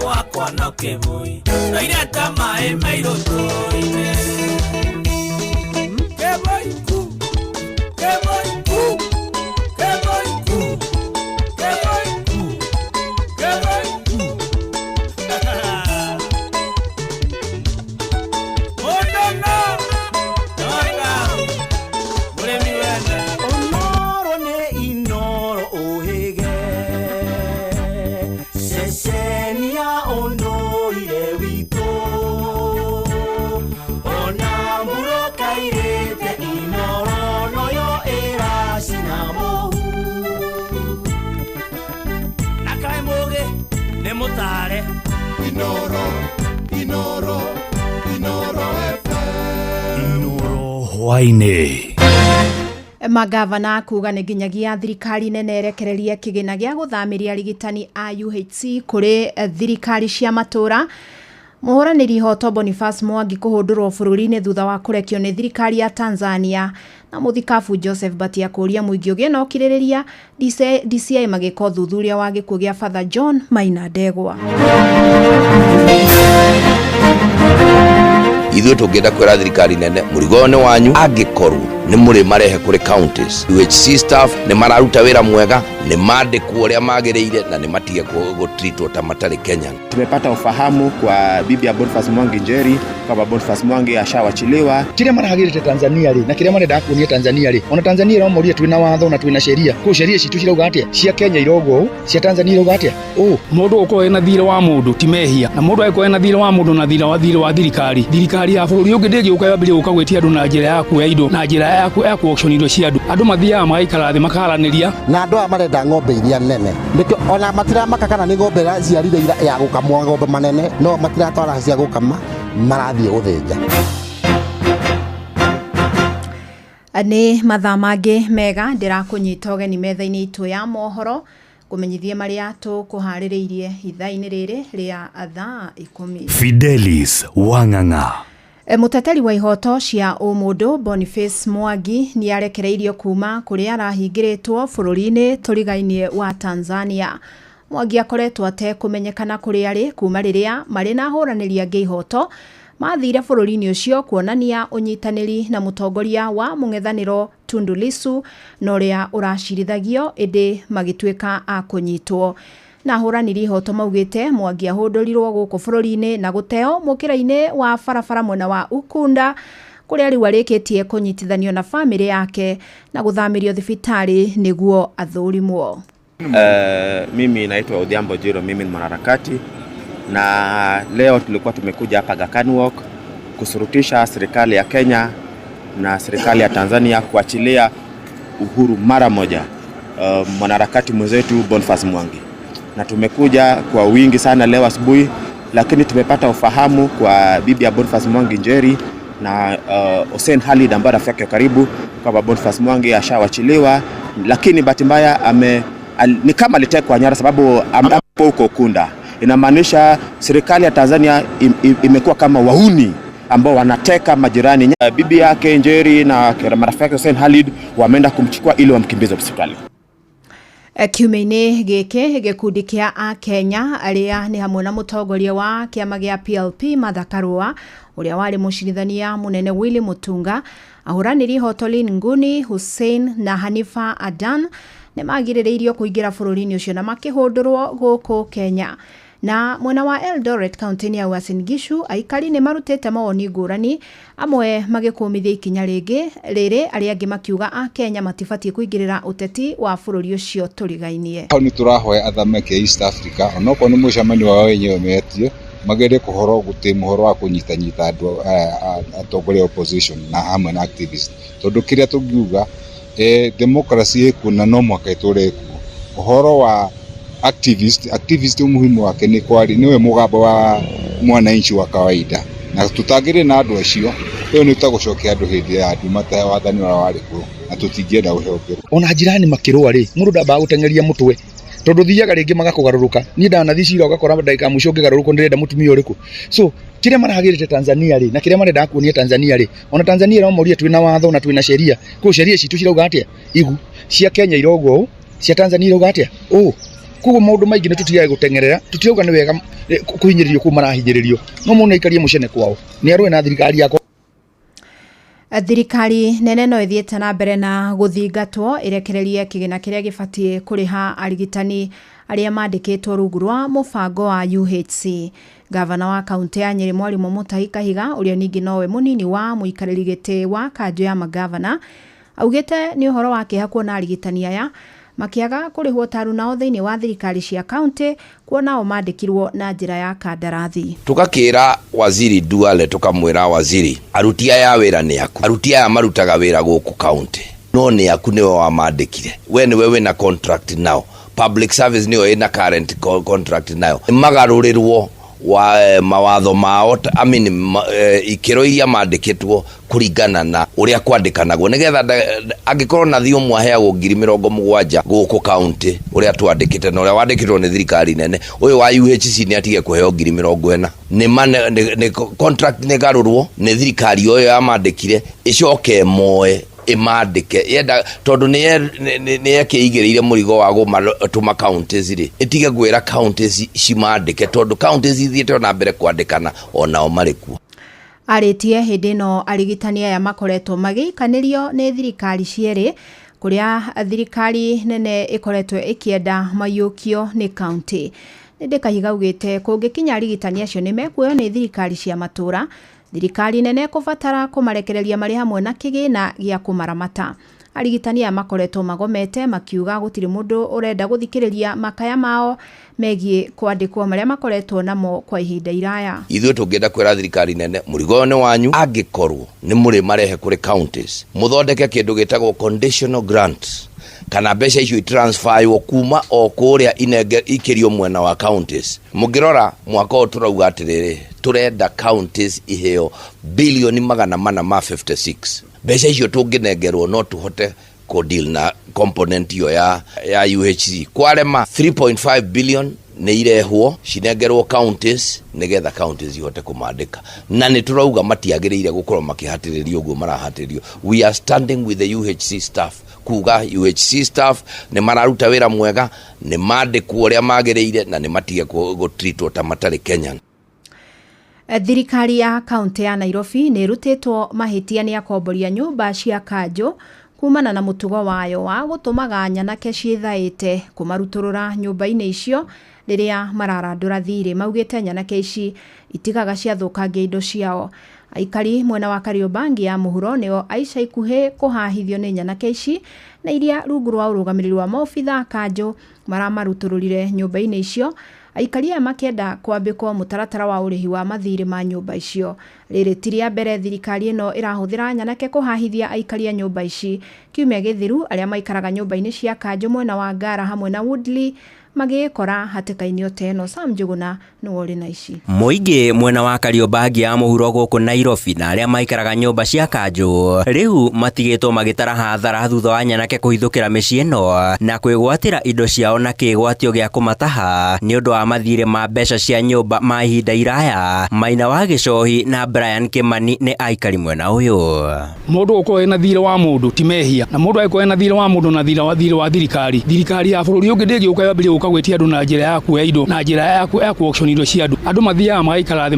gwakwa no kĩbui tũire ta maĩ mairũ tũine kĩbui ku kĩbui ku kĩbui ku kĩbui ku kĩbui ku Onono noga mũrĩmi wene Onoro nĩ Inoro ũhĩge ceceni ya ũndũire witũ ona mbura kairĩte Inoro noyo ĩracina mũhu na kaĩ mũgĩ nĩ mũtare Inoro, Inoro, Inoro FM. Inoro hwaĩ-inĩ. Magavana kuga nĩ nginyagia thirikari nene ĩrekererie kĩgĩna gĩa gũthamĩria arigitani a UHC kũrĩ thirikari cia matũra. Mũhũranĩri ihoto Boniface Mwangi kũhũndũrwo bũrũri-inĩ thutha wa kũrekio nĩ thirikari ya Tanzania na mũthikabu Joseph Mbatia kũũria mũingĩ ũgĩe na ũkirĩrĩria DCI magĩka ũthuthuria wa gĩkuũ gĩa Father John Maina Ndegwa. Ithuĩ tũngĩenda kwĩra thirikari nene mũrigo ũyũ nĩ wanyu angĩkorwo nĩ mũrĩ marehe kũrĩ counties UHC staff nĩ mararuta wĩra mwega nĩ mandĩkwo ũrĩa magĩrĩire na nĩ matige gũtritwo ta matarĩ Kenya. Tumepata ufahamu kwa bibi ya Boniface Mwangi Njeri kwamba Boniface Mwangi ashawachiliwa. Kiria marahagirite Tanzania ri na kiria marenda kuonia Tanzania ri ona Tanzania iramoria twina watho na twina sheria ku sheria citu cirauga atia cia Kenya irauga ũũ cia Tanzania irauga atia ũũ Mũndũ gũkorwo ena thirĩ wa mũndũ ti mehia na mũndũ angĩkorwo ena thirĩ wa mũndũ na thirĩ wa thirikari thirikari ya bũrũri ũngĩ ndĩngĩũka yambĩrĩrie gũka gwĩtia andũ na njĩra ya kuoya indo na njĩra ya ku auction indo cia andũ andũ mathiaga magaikara thĩ makaranĩria na andũ aya marenda ng'ombe iria nene nĩkĩo ona matiramaka kana nĩ ng'ombe ĩraciarire ira ya gũkamwo ng'ombe manene no matiratwara cia gũkama marathiĩ gũthĩnja. Nĩ mathaa mangĩ mega ndĩrakũnyita ũgeni metha-inĩ itũ ya mohoro kũmenyithie marĩa tũkũharĩrĩirie ithaa-inĩ rĩrĩ rĩa thaa 10. Fidelis Wang'ang'a. Mũteteri wa ihoto cia ũmũndũ Boniface Mwangi nĩ arekereirio kuma kũrĩa arahingĩrĩtwo bũrũri-inĩ tũrigainie wa Tanzania. Mwangi akoretwo atekũmenyekana kũrĩa arĩ kuma rĩrĩa marĩ na ahũranĩri angĩ ihoto mathire bũrũri-inĩ ũcio kuonania ũnyitanĩri na mũtongoria wa mũng'ethanĩro Tundu Lissu na ũrĩa ũracirithagio ĩndĩ magĩtuĩka a kũnyitwo. Na ahũranĩri ihoto maugĩte Mwangi ahũndũrirwo gũkũ bũrũri-inĩ na gũteo mũkĩra-inĩ wa barabara mwena wa Ukunda, kũrĩa rĩu arĩkĩtie kũnyitithanio na bamĩrĩ yake na gũthamĩrio thibitarĩ nĩguo athũrimwo. Mimi naitwa Odhiambo Jiro, mimi ni mwanaharakati na leo tulikuwa tumekuja hapa Aga Khan Walk kusurutisha serikali ya Kenya na serikali ya Tanzania kuachilia uhuru mara moja mwanaharakati mwenzetu Boniface Mwangi. Na tumekuja kwa wingi sana leo asubuhi, lakini tumepata ufahamu kwa bibi ya Boniface Mwangi Njeri na Hussein Khalid ambaye rafiki yake karibu kwamba Boniface Mwangi ashawachiliwa, lakini bahati mbaya ni kama alitekwa nyara sababu ambapo huko Ukunda. Inamaanisha serikali ya Tanzania imekuwa kama wahuni ambao wanateka majirani. Bibi yake Njeri na marafiki yake Hussein Khalid wameenda kumchukua ili wamkimbize hospitali. Kiumia-inĩ gĩkĩ gĩkundi kĩa Akenya arĩa nĩ hamwe na mũtongoria wa kĩama gĩa PLP Martha Karua, ũrĩa warĩ mũcirithania mũnene Willy Mutunga, ahũranĩri ihoto Lynn Nguni, Hussein na Hanifa Adan nĩ magirĩrĩirio kũingĩra bũrũri-inĩ ũcio na makĩhũndũrwo gũkũ Kenya. Na mwena wa Eldoret kaunti-inĩ ya Uasin Gishu, aikari nĩ marutĩte mawoni ngũrani, amwe magĩkũmithia ikinya rĩngĩ rĩrĩ, arĩa angĩ makiuga Akenya matibatiĩ kũingĩrĩra ũteti wa bũrũri ũcio tũrigainie. Hau nĩ tũrahoya athamaki a East Africa onokorwo nĩ mũcemanio wao wenyewe metie magerie kũhoro gũtĩ mũhoro wa kũnyitanyita andũ atongoria opposition na hamwe na activist, tondũ kĩrĩa tũngiuga democracy ĩkuo na no mũhaka ĩtũre ĩkuo. Ũhoro wa activist umuhimu wake ni kwari niwe mugambo wa mwananchi wa kawaida, na tutangire na andu acio iyo ni tagũcokia andu hindi ya nduma ta wathani wa warĩ kuo, na tũtingĩenda gũcokerwo. Ona jirani makĩrũa rĩ, mũndũ ndambaga gũteng'eria mũtwe tondũ thiaga rĩngĩ magakũgarũrũka. Niĩ ndanathiĩ cira ũgakora ndagĩka ya mũico ũngĩgarũrũkwo ndĩrenda mũtumia ũrĩkũ. So kĩrĩa marahagĩrĩte Tanzania rĩ, na kĩrĩa marendaga kuonia Tanzania rĩ, ona Tanzania ĩramoria twĩna watho na twĩna sheria. Koguo sheria citũ cirauga atĩa? Igu cia Kenya irauga ũũ, cia Tanzania irauga atĩa? Ũũ. Koguo maũndũ maingĩ nĩ tũtigaga gũteng'erera, tũtirauga nĩ wega kũhinyĩrĩrio kũu marahinyĩrĩrio, no mũndũ aikarie mũcene kwao, nĩ arũe na thirikari yakwa. Thirikari nene no ĩthiĩte na mbere na gũthingatwo ĩrekererie kĩgĩna kĩrĩa gĩbatiĩ kũrĩha arigitani arĩa mandĩkĩtwo rungu rwa mũbango wa UHC. Gavana wa kaunti ya Nyĩrĩ Mwarimũ Mutahi Kahiga, ũrĩa ningĩ nowe mũnini wa mũikarĩri gĩtĩ wa kanjũ ya magavana, augĩte nĩ ũhoro wa kĩeha kuona arigitani aya makiaga kũrĩhwo taru nao thĩinĩ wa thirikari cia kaunti, kuona o mandĩkirwo na njĩra ya kandarathi. Tukakĩra waziri Duale, tukamwĩra waziri, aruti aya wĩra nĩ aku, aruti aya marutaga wĩra gũkũ kaunti no nĩ aku, nĩwe wamandĩkire, we nĩwe wĩna contract nao, public service nĩyo ĩna current contract nayo, magarũrĩrwo wa mawatho mao, I mean, ikĩro iria mandĩkĩtwo kũringana na ũrĩa kwandĩkanagwo, nĩgetha angĩkorwo na thiĩ ũmwe aheagwo 70,000 gũkũ kaunti ũrĩa twandĩkĩte na ũrĩa wandĩkĩtwo nĩ thirikari nene, ũyũ wa UHC nĩ atige kũheo 40,000. Nĩ contract nĩ garũrwo nĩ thirikari ũyũ yamandĩkire ĩcoke ĩmoe ĩmandĩke yenda, tondũ nĩ yekĩigĩrĩire mũrigo wa gũmatũma counties rĩ, ĩtige gwĩra counties cimandĩke, tondũ counties ithiĩte na mbere kwandĩkana onao marĩ kuo. Arĩtie hĩndĩ ĩno arigitani aya makoretwo magĩikanĩrio nĩ thirikari cierĩ, kũrĩa thirikari nene ĩkoretwo ĩkĩenda maiyũkio nĩ kaunti. Nĩndĩ Kahiga augĩte kũngĩkinya arigitani acio nĩ mekuoywo nĩ thirikari cia matũũra, thirikari nene ĩkũbatara kũmarekereria marĩ hamwe na kĩgĩna gĩa kũmaramata. Arigitani aya makoretwo magomete makiuga gũtirĩ mũndũ ũrenda gũthikĩrĩria makaya mao megiĩ kwandĩkwo marĩa makoretwo namo kwa ihinda iraya. Ithuĩ tũngĩenda kwĩra thirikari nene mũrigo ũyũ nĩ wanyu, angĩkorwo nĩ mũrĩ marehe kũrĩ counties, mũthondeke kĩndũ gĩtagwo conditional grant, kana mbeca icio itransferwo kuma o kũrĩa inenge ikĩrio mwena wa counties. Mũngĩrora mwaka ũyũ tũrauga atĩrĩrĩ, tũrenda counties iheo bilioni 456. Mbeca icio tũngĩnengerwo no tũhote kũ deal na component iyo ya UHC. Kwarema 3.5 billion nĩ irehwo cinengerwo counties nĩgetha counties ihote kũmandĩka, na nĩ tũrauga matiagĩrĩire gũkorwo makĩhatĩrĩrio ũguo marahatĩrĩrio. We are standing with the UHC staff, kuga UHC staff nĩ mararuta wĩra mwega, nĩ mandĩkwo ũrĩa magĩrĩire, na nĩ matige gũtreatwo ta matarĩ Kenyan. Thirikari ya kaunti ya Nairobi nĩ ĩrutĩtwo mahĩtia nĩ akomboria nyũmba cia kanjũ Kumana na mũtugo wayo wa gũtũmaga nyanake ciĩthaĩte kũmarutũrũra nyũmba-inĩ icio rĩrĩa mararandũra thirĩ. Maugĩte nyanake ici itigaga ciathũkangia indo ciao. Aikari mwena wa Kariobangi ya mũhuro nĩo aica ikuhĩ kũhahithio nĩ nyanake ici, na iria rungu rwa ũrũgamĩrĩri wa maobitha kanjũ maramarutũrũrire nyũmba-inĩ icio. Aikari aya makĩenda kwambĩkwo mũtaratara wa ũrĩhi wa mathirĩ ma nyũmba icio. Rĩrĩ ti rĩa mbere thirikari ĩno ĩrahũthĩra nyanake kũhahithia aikari a nyũmba ici. Kiumia gĩthiru arĩa maikaraga nyũmba-inĩ cia kanjũ mwena wa Ngara hamwe na Woodley magĩkora hatĩka-inĩ o ta ĩno. Sam Njuguna nĩwe ũrĩ na ici. Mũingĩ mwena wa Kariobangi ya mũhuro gũkũ Nairobi na arĩa maikaraga nyũmba cia kanjũ rĩu matigĩtwo magĩtara hathara thutha wa nyanake kũhithũkĩra mĩciĩ ĩno na kwĩgwatĩra indo ciao na kĩgwatio gĩa kũmataha nĩ ũndũ wa mathirĩ ma mbeca cia nyũmba ma ihinda iraya. Maina wa Gĩcohi na Brian Kimani nĩ aikari mwena ũyũ. Mũndũ gũkorwo ena thirĩ wa mũndũ ti mehia, na mũndũ angĩkorwo ena thirĩ wa mũndũ na thirĩ wa thirikari, thirikari ya bũrũri ũngĩ ndĩngĩũka yambĩrĩrie gũka gwĩtia andũ na njĩra ya kuoya indo, na njĩra ya ku-auction indo cia andũ. Andũ mathiaga magaikara thĩ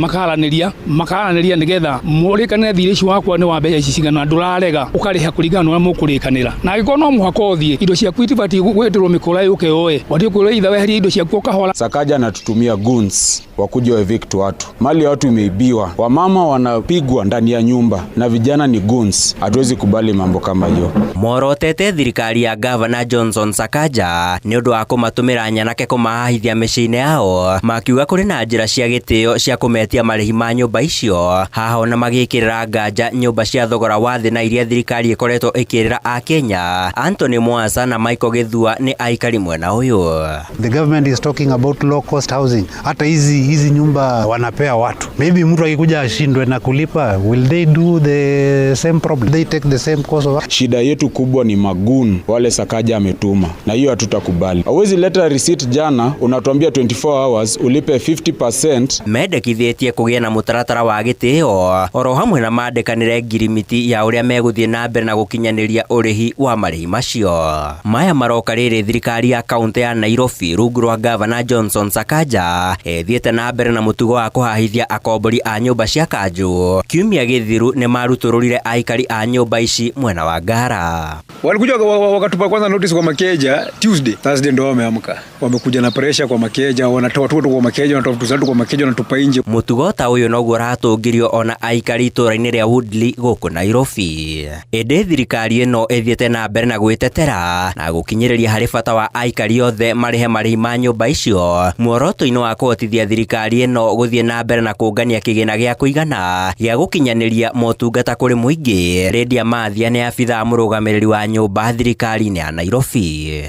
makaranĩria nĩgetha mũrĩkanĩre thirĩ ũcio wakwa nĩ wa mbeca ici cigana, ndũrarega ũkarĩha kũringana na ũrĩa mũkũrĩkanĩra. Na angĩkorwo no mũhaka ũthiĩ, indo ciaku itibatiĩ gwĩtĩrwo mĩkora yũke yoe, watiĩ kwĩrwo either weherie indo ciaku o kahora. Sakaja anatutumia goons wakuja evict watu, mali ya watu imeibiwa, wamama wanapigwa ndani ya nyumba na vijana ni goons. Hatuwezi kubali mambo kama hiyo. Morotete thirikari ya Governor Johnson Sakaja nĩ ũndũ wa kũmatũmĩra nyanake kũmahahithia mĩciĩ-inĩ yao, makiuga kũrĩ na njĩra cia gĩtĩo cia kũmetia marĩhi ma nyũmba icio. Haha ona magĩkĩrĩra nganja nyũmba cia thogora wa thĩ na iria thirikari ĩkoretwo ĩkĩrĩra Akenya. Anthony Mwasa na Michael Gĩthua nĩ aikari mwena ũyũ. The government is talking about low cost housing. Hata hizi nyumba wanapea watu. Maybe mtu akikuja ashindwe na kulipa, will they do the same problem? They take the same course of action. Shida yetu kubwa ni magoon wale Sakaja ametuma, na hiyo hatutakubali. Hauwezi leta receipt jana unatuambia 24 hours ulipe 50%. Mendekithĩtie kũgĩa na mũtaratara wa gĩtĩo oro hamwe na mandĩkanĩre ngirimiti ya ũrĩa megũthiĩ na mbere na gũkinyanĩria ũrĩhi wa marĩhi macio. Maya maroka rĩrĩ thirikari ya kaũntĩ ya Nairobi rungu rwa Governor Johnson Sakaja ĩthiĩte na mbere na mũtugo wa kũhahithia akombori a nyũmba cia kanjũ. Kiumia gĩthiru nĩ marutũrũrire aikari a nyũmba ici mwena wa Ngara. Walikuja wakatupa kwanza notice kwa makeja Tuesday, Thursday ndo wameamka. Wamekuja na pressure kwa makeja, wanatoa tu kwa makeja, wanatoa vitu zetu kwa makeja, wanatupa nje. Mũtugo ta ũyũ noguo ũratũngĩrio ona aikari itũũra-inĩ rĩa Woodley gũkũ Nairobi. Ĩndĩ thirikari ĩno ĩthiĩte na mbere na gwĩtetera na gũkinyĩrĩria harĩ bata wa aikari othe marĩhe marĩhi ma nyũmba icio, muoroto-inĩ wa kũhotithia thirikari ĩno gũthiĩ na mbere na kũngania kĩgĩna gĩa kũigana gĩa gũkinyanĩria motungata kũrĩ mũingĩ. Lydia Mathia nĩ abithaa mũrũgamĩrĩri wa nyũmba thirikari-inĩ ya Nairobi.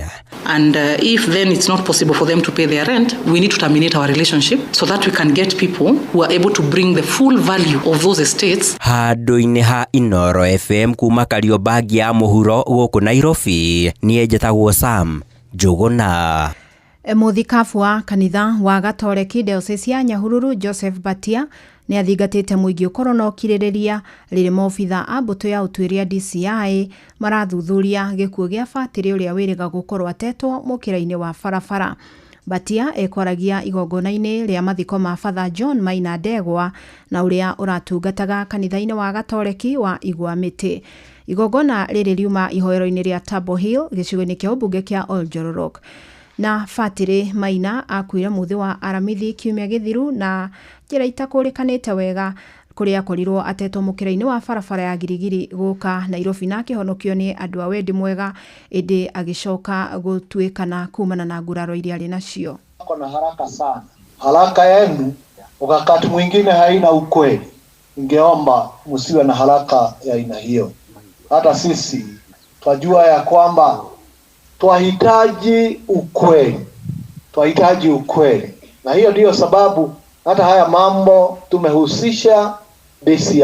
And if then it's not possible for them to pay their rent, we need to terminate our relationship so that we can get people who are able to bring the full value of those estates. Handũ-inĩ ha Inooro FM kuma Kariobangi ya mũhuro gũkũ Nairobi, niĩ njĩtagwo Sam Njuguna. Mũthikabu wa kanitha wa Gatoreki Diocese ya Nyahururu Joseph Batia nĩ athingatĩte mũingĩ ũkorwo na ũkirĩrĩria rĩrĩ maobitha a mbũtũ ya ũtuĩria DCI marathuthuria gĩkuũ gĩa batĩrĩ ũrĩa wĩrĩga gũkorwo atetwo mũkĩra-inĩ wa barabara. Batia ekwaragia igongona-inĩ rĩa mathiko ma Father John Maina Ndegwa na ũrĩa ũratungataga kanitha-inĩ wa Gatoreki wa Igwa Mĩtĩ. Igongona rĩrĩ riuma ihoero-inĩ rĩa Table Hill gĩcigo-inĩ kĩa ũmbunge kĩa Oljororok. Na Batĩrĩ Maina akuire mũthĩ wa Aramithi kiumia gĩthiru na njĩra itakũrĩkanĩte wega kũrĩa akorirwo atetwo mũkĩra-inĩ wa barabara ya Girigiri gũka Nairobi na akĩhonokio nĩ andũ a wendi mwega, ĩndĩ agĩcoka gũtuĩkana kumana na nguraro iria arĩ nacio. Na haraka sana, haraka yenu wakati mwingine haina ukweli. Ningeomba msiwe na haraka ya aina hiyo. Hata sisi twajua ya kwamba twahitaji ukweli, twahitaji ukweli, na hiyo ndiyo sababu hata haya mambo tumehusisha DCI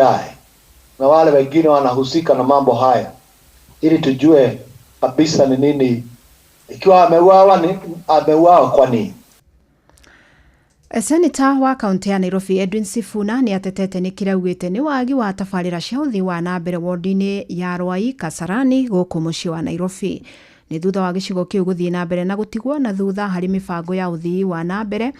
na wale wengine wanahusika na mambo haya, ili tujue kabisa ni nini, ikiwa ameuawa ni ameuawa kwa nini. Senator wa kaunti ya Nairobi Edwin Sifuna nĩ atetete nĩ kĩrĩa augĩte nĩ wagi wa tabarĩra cia ũthii wa na mbere wodi-inĩ ya Ruai Kasarani gũkũ mũciĩ wa Nairobi. Nĩ thutha wa gĩcigo kĩu gũthiĩ na mbere na gũtigwo na thutha harĩ mĩbango ya ũthii wa na mbere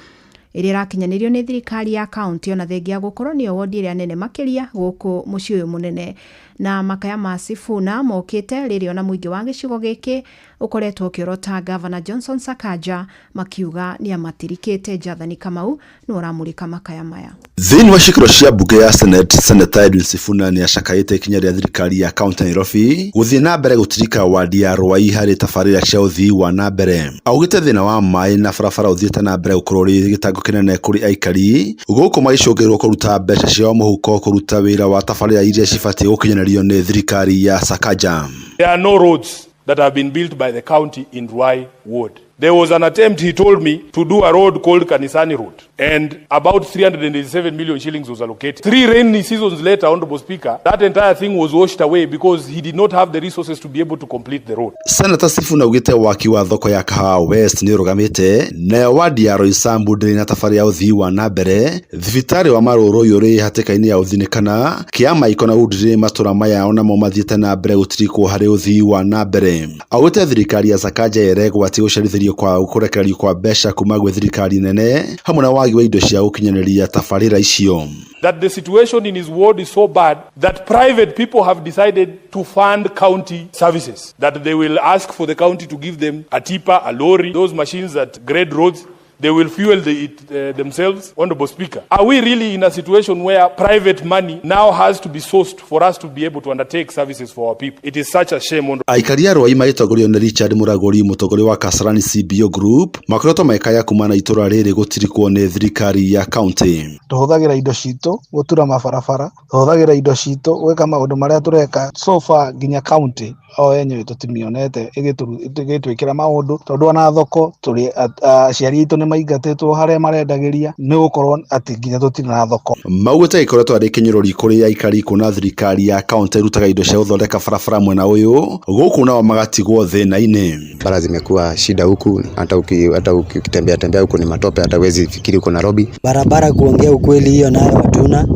ĩrĩa ĩrakinyanĩrio nĩ thirikari ya kaunti, ona thengia gũkorwo nĩyo wodi ĩrĩa nene makĩria gũkũ mũciĩ ũyũ mũnene. Na makaya ma Sifuna mokĩte rĩrĩ ona mũingĩ wa gĩcigo gĩkĩ ũkoretwo ũkĩorota Gavana Johnson Sakaja makiuga nĩ amatirikĩte. Jathani Kamau nĩ ũramũrĩka makaya maya. Thĩinĩ wa ciikaro cia mbunge ya Senate, Seneta Edwin Sifuna nĩ acakaĩte ikinya rĩa thirikari ya kaunti ya Nairobi gũthiĩ na mbere gũtirika wadi ya Ruai harĩ tabarĩra cia ũthii wa na mbere. Augĩte thĩna wa maĩ na barabara ũthiĩte na mbere gũkorwo ũrĩ gĩtango kĩnene kũrĩ aikari gũkũ magĩcũngĩrĩrwo kũruta mbeca ciao mũhuko kũruta wĩra wa tabarĩra iria cibatiĩ gũkinyanĩrio nĩ thirikari ya Sakaja. There are no roads that have been built by the county in Ruai Ward. There was an attempt, he told me, to do a road called Kanisani Road, and about 387 million shillings was allocated. 3 rainy seasons later, Honorable Speaker, that entire thing was washed away because he did not have the resources to be able to complete the road. Senator Sifuna augĩte waki wa thoko ya Kahawa West nĩ ũrũgamĩte nayo wadi ya Roysambu ndĩrĩ na tabarĩra ya ũthii wa na mbere. Thibitarĩ wa Marũrũ ũrĩ hatĩka-inĩ ya ũthinĩkana Kĩamaiko na Woodley matũra maya onamo mathiĩte na mbere gũtirikwo harĩ ũthii wa na mbere. Augĩte thirikari ya Sakaja ĩregwatia gũcerithĩrio kwa kũrekererio kwa mbeca kuma gwĩ thirikari nene hamwe na wagi wa indo cia gũkinyanĩria tabarĩra icio. That the situation in his ward is so bad that private people have decided to fund county services, that they will ask for the county to give them a tipper, a lorry, those machines that grade roads. They will fuel it themselves. Honorable Speaker, are we really in a situation where private money now has to be sourced for us to be able to undertake services for our people? It is such a shame. Aikari a Ruai magĩtongorio nĩ Richard Muragũri, mũtongoria wa Kasarani CBO Group, makoretwo magĩkaya kuma na itũra rĩrĩ gũtirikwo nĩ thirikari ya kaunti. Tũhũthagĩra indo citũ gũtura mabarabara, tũhũthagĩra indo citũ gwĩka maũndũ marĩa tũreka. So far nginya county o yenyewe tũtimĩonete ĩgĩtwĩkĩra maũndũ, tondũ ona thoko tũrĩ aciari aitũ nĩ maingatĩtwo harĩa marendagĩria nĩ gũkorwo atĩ nginya tũtirĩ na thoko. Maugĩte gĩkoretwo arĩ kĩnyũrũri kũrĩ aikari kuona thirikari ya kaunti ĩrutaga indo cia gũthondeka barabara mwena ũyũ gũkũ nao magatigwo thĩna-inĩ. Bara zimekuwa shida huku, hata ukitembea tembea huku ni matope, hata huwezi fikiri uko Nairobi. Barabara kuongea ukweli, hiyo nayo hatuna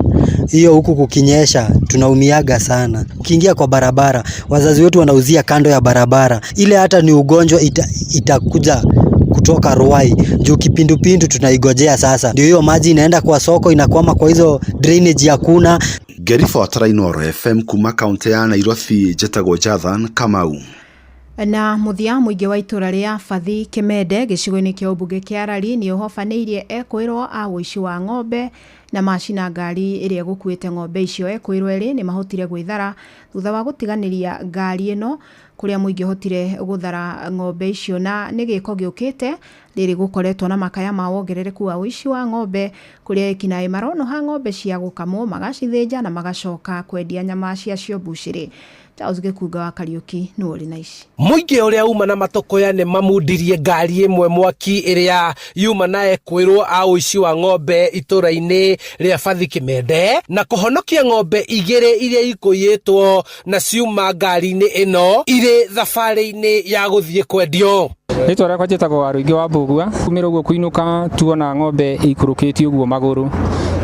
hiyo. Huku kukinyesha tunaumiaga sana. Ukiingia kwa barabara, wazazi wetu wanauzia kando ya barabara ile, hata ni ugonjwa itakuja kutoka Ruai juu kipindupindu tunaigojea sasa. Ndio hiyo maji inaenda kwa soko inakwama kwa hizo drainage hakuna. Ngĩribotera Inooro FM kuma kaunti ya Nairobi, njĩtagwo Jathan Kamau. Na mũthia, mũingĩ wa itũra rĩa Bathi Kĩmende gĩcigo-inĩ kĩa ũmbunge kĩa Arari nĩ ũhobanĩirie ekwĩrwo a ũici wa ng'ombe na macina ngari ĩrĩa ĩgũkuĩte ng'ombe icio. Ekwĩrwo erĩ nĩ mahotire gwĩthara thutha wa gũtiganĩria ngari ĩno kũrĩa mũingĩ ũhotire gũthara ng'ombe icio, na nĩ gĩko gĩũkĩte rĩrĩ gũkoretwo na makaya ma wongerereku wa ũici wa ng'ombe kũrĩa ekinaĩ maronoha ng'ombe cia gũkamwo magacithĩnja na magacoka kwendia nyama ciacio mbucĩrĩ. Charles Gĩkunga wa Kariũki nĩ ũrĩ na ici. Mũingĩ ũrĩa uma na matokoya nĩ mamundirie ngari ĩmwe mwaki ĩrĩa yuma na ekwĩrwo a ũici wa ng'ombe itũra-inĩ rĩa Bathi Kĩmende na kũhonokia ng'ombe igĩrĩ iria ikũiyĩtwo na ciuma ngari-inĩ ĩno irĩ thabarĩ-inĩ ya gũthiĩ kwendio. Rĩtwa rĩakwa njĩtagwo Waruingĩ wa Mbũgua. Kumĩra ũguo kũinũka tuona ng'ombe ĩikũrũkĩtie ũguo magũrũ,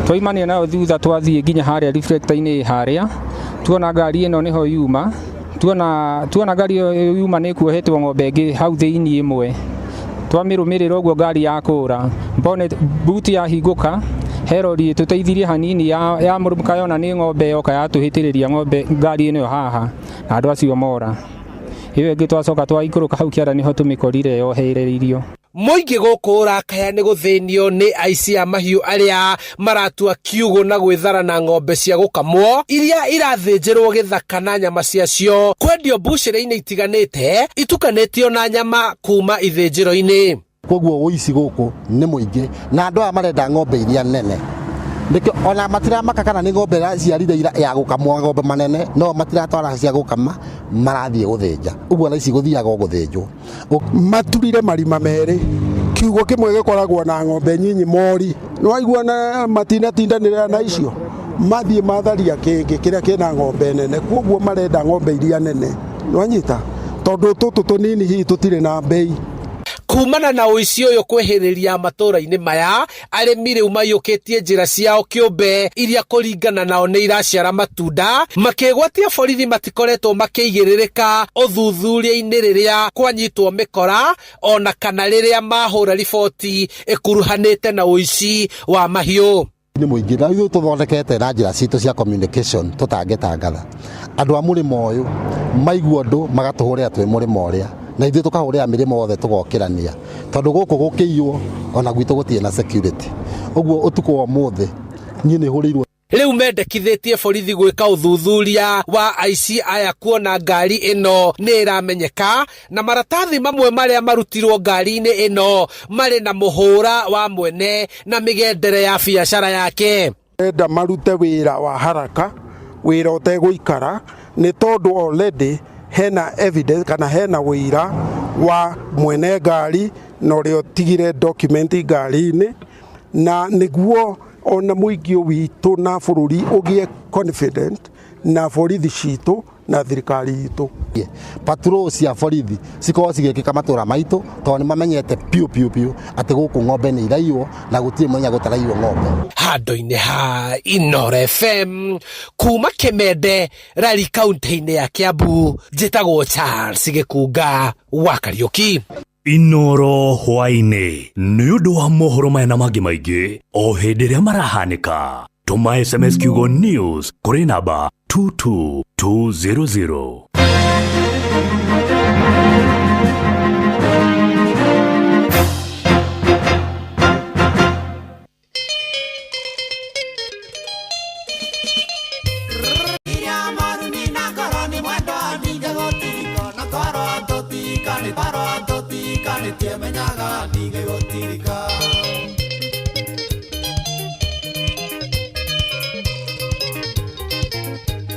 twaimania nayo thutha twathiĩ nginya harĩa reflector-inĩ harĩa tuona ngari ĩno nĩho yuma, tuona ngari ĩyo yuma nĩ kuohetwo ng'ombe ĩngĩ hau thĩinĩ ĩmwe, twamĩrũmĩrĩra ũguo ngari ya kũra bonnet boot yahingũka he rori ĩtũteithirie hanini ya mũrũmũka yona nĩ ng'ombe yoka yatũhĩtĩrĩria ng'ombe ngari ĩno haha na andũ acio mora. Ĩyo ĩngĩ twacoka twaikũrũka hau kĩara nĩho tũmĩkorire yohereirio. Mũingĩ gũkũ ũrakaya nĩ gũthĩnio nĩ aici a mahiũ arĩa maratua kiugũ na gwĩthara na ng'ombe cia gũkamwo iria irathĩnjĩrwo gĩthaka na nyama ciacio kwendio mbucĩrĩ-inĩ itiganĩte itukanĩtio na nyama kuma ithĩnjĩro-inĩ. Koguo ũici gũkũ nĩ mũingĩ na andũ aya marenda ng'ombe iria nene, nĩkĩo ona matiramaka kana nĩ ng'ombe ĩraciarire ya gũkamwo ng'ombe manene, no matiratwara cia gũkama, marathiĩ gũthĩnja. Ũguo na ici gũthiaga o gũthĩnjwo. Maturire marima merĩ, kiugo kĩmwe gĩkoragwo na ng'ombe nyinyi mori, nĩwaigua na matinatindanĩrĩra na icio, mathiĩ matharia kĩngĩ kĩrĩa kĩna ng'ombe nene, koguo marenda ng'ombe iria nene, nĩwanyita, tondũ tũtũ tũnini hihi tũtirĩ na mbei. Kumana na ũici ũyũ kwĩhĩrĩria matũra-inĩ maya, arĩmi rĩu maiyũkĩtie njĩra ciao kĩũmbe iria kũringana nao nĩ iraciara matunda, makĩgwatia borithi matikoretwo makĩigĩrĩrĩka ũthuthuria-inĩ rĩrĩa kwanyitwo mĩkora ona kana rĩrĩa mahũra riboti ĩkuruhanĩte na ũici wa mahiũ. Nĩ mũingĩ na ithuĩ tũthondekete na njĩra citũ cia communication tũtangĩtangatha. Andũ a mũrĩmo ũyũ maigua ũndũ magatũhũrĩra twĩ mũrĩmo ũrĩa na ithuĩ tũkahũrĩra mĩrĩmo yothe tũgokĩrania tondũ gũkũ gũkĩiywo ona gwitũ gũtirĩ na security. Ũguo ũtukũ wa ũmũthĩ niĩ nĩ hũrĩirwo. Rĩu mendekithĩtie borithi gwĩka ũthuthuria wa aici aya kuona ngari ĩno nĩ ĩramenyeka na maratathi mamwe marĩa marutirwo ngari-inĩ ĩno marĩ na mũhũra wa mwene na mĩgendere ya biacara yake. Enda marute wĩra wa haraka, wĩra ũtegũikara, nĩ tondũ already hena evidence kana hena wĩira wa mwene ngari na ũrĩa ũtigire document ngari-inĩ, na nĩguo ona mũingĩ witũ na bũrũri ũgĩe confident na borithi citũ na thirikari itũ. Patrol cia borithi cikorwo cigĩkĩka matũra maitũ tondũ nĩ mamenyete piũ piũ piũ atĩ gũkũ ng'ombe nĩ iraiywo na gũtirĩ mũthenya gũtaraiywo ng'ombe. Handũ-inĩ ha Inooro FM kuma Kimende Rari kaunti-inĩ ya Kiambu, njĩtagwo Charles Gĩkunga wa Kariũki. Inooro hwaĩ-inĩ nĩ ũndũ wa mohoro maya na mangĩ maingĩ o hĩndĩ ĩrĩa marahanĩka. Tũma SMS kiugo news kũrĩ namba 22200. Iria maruni na ngoro nĩ mwendwa ningĩ gũtiriko na twarwo tũtika nĩ twarwo.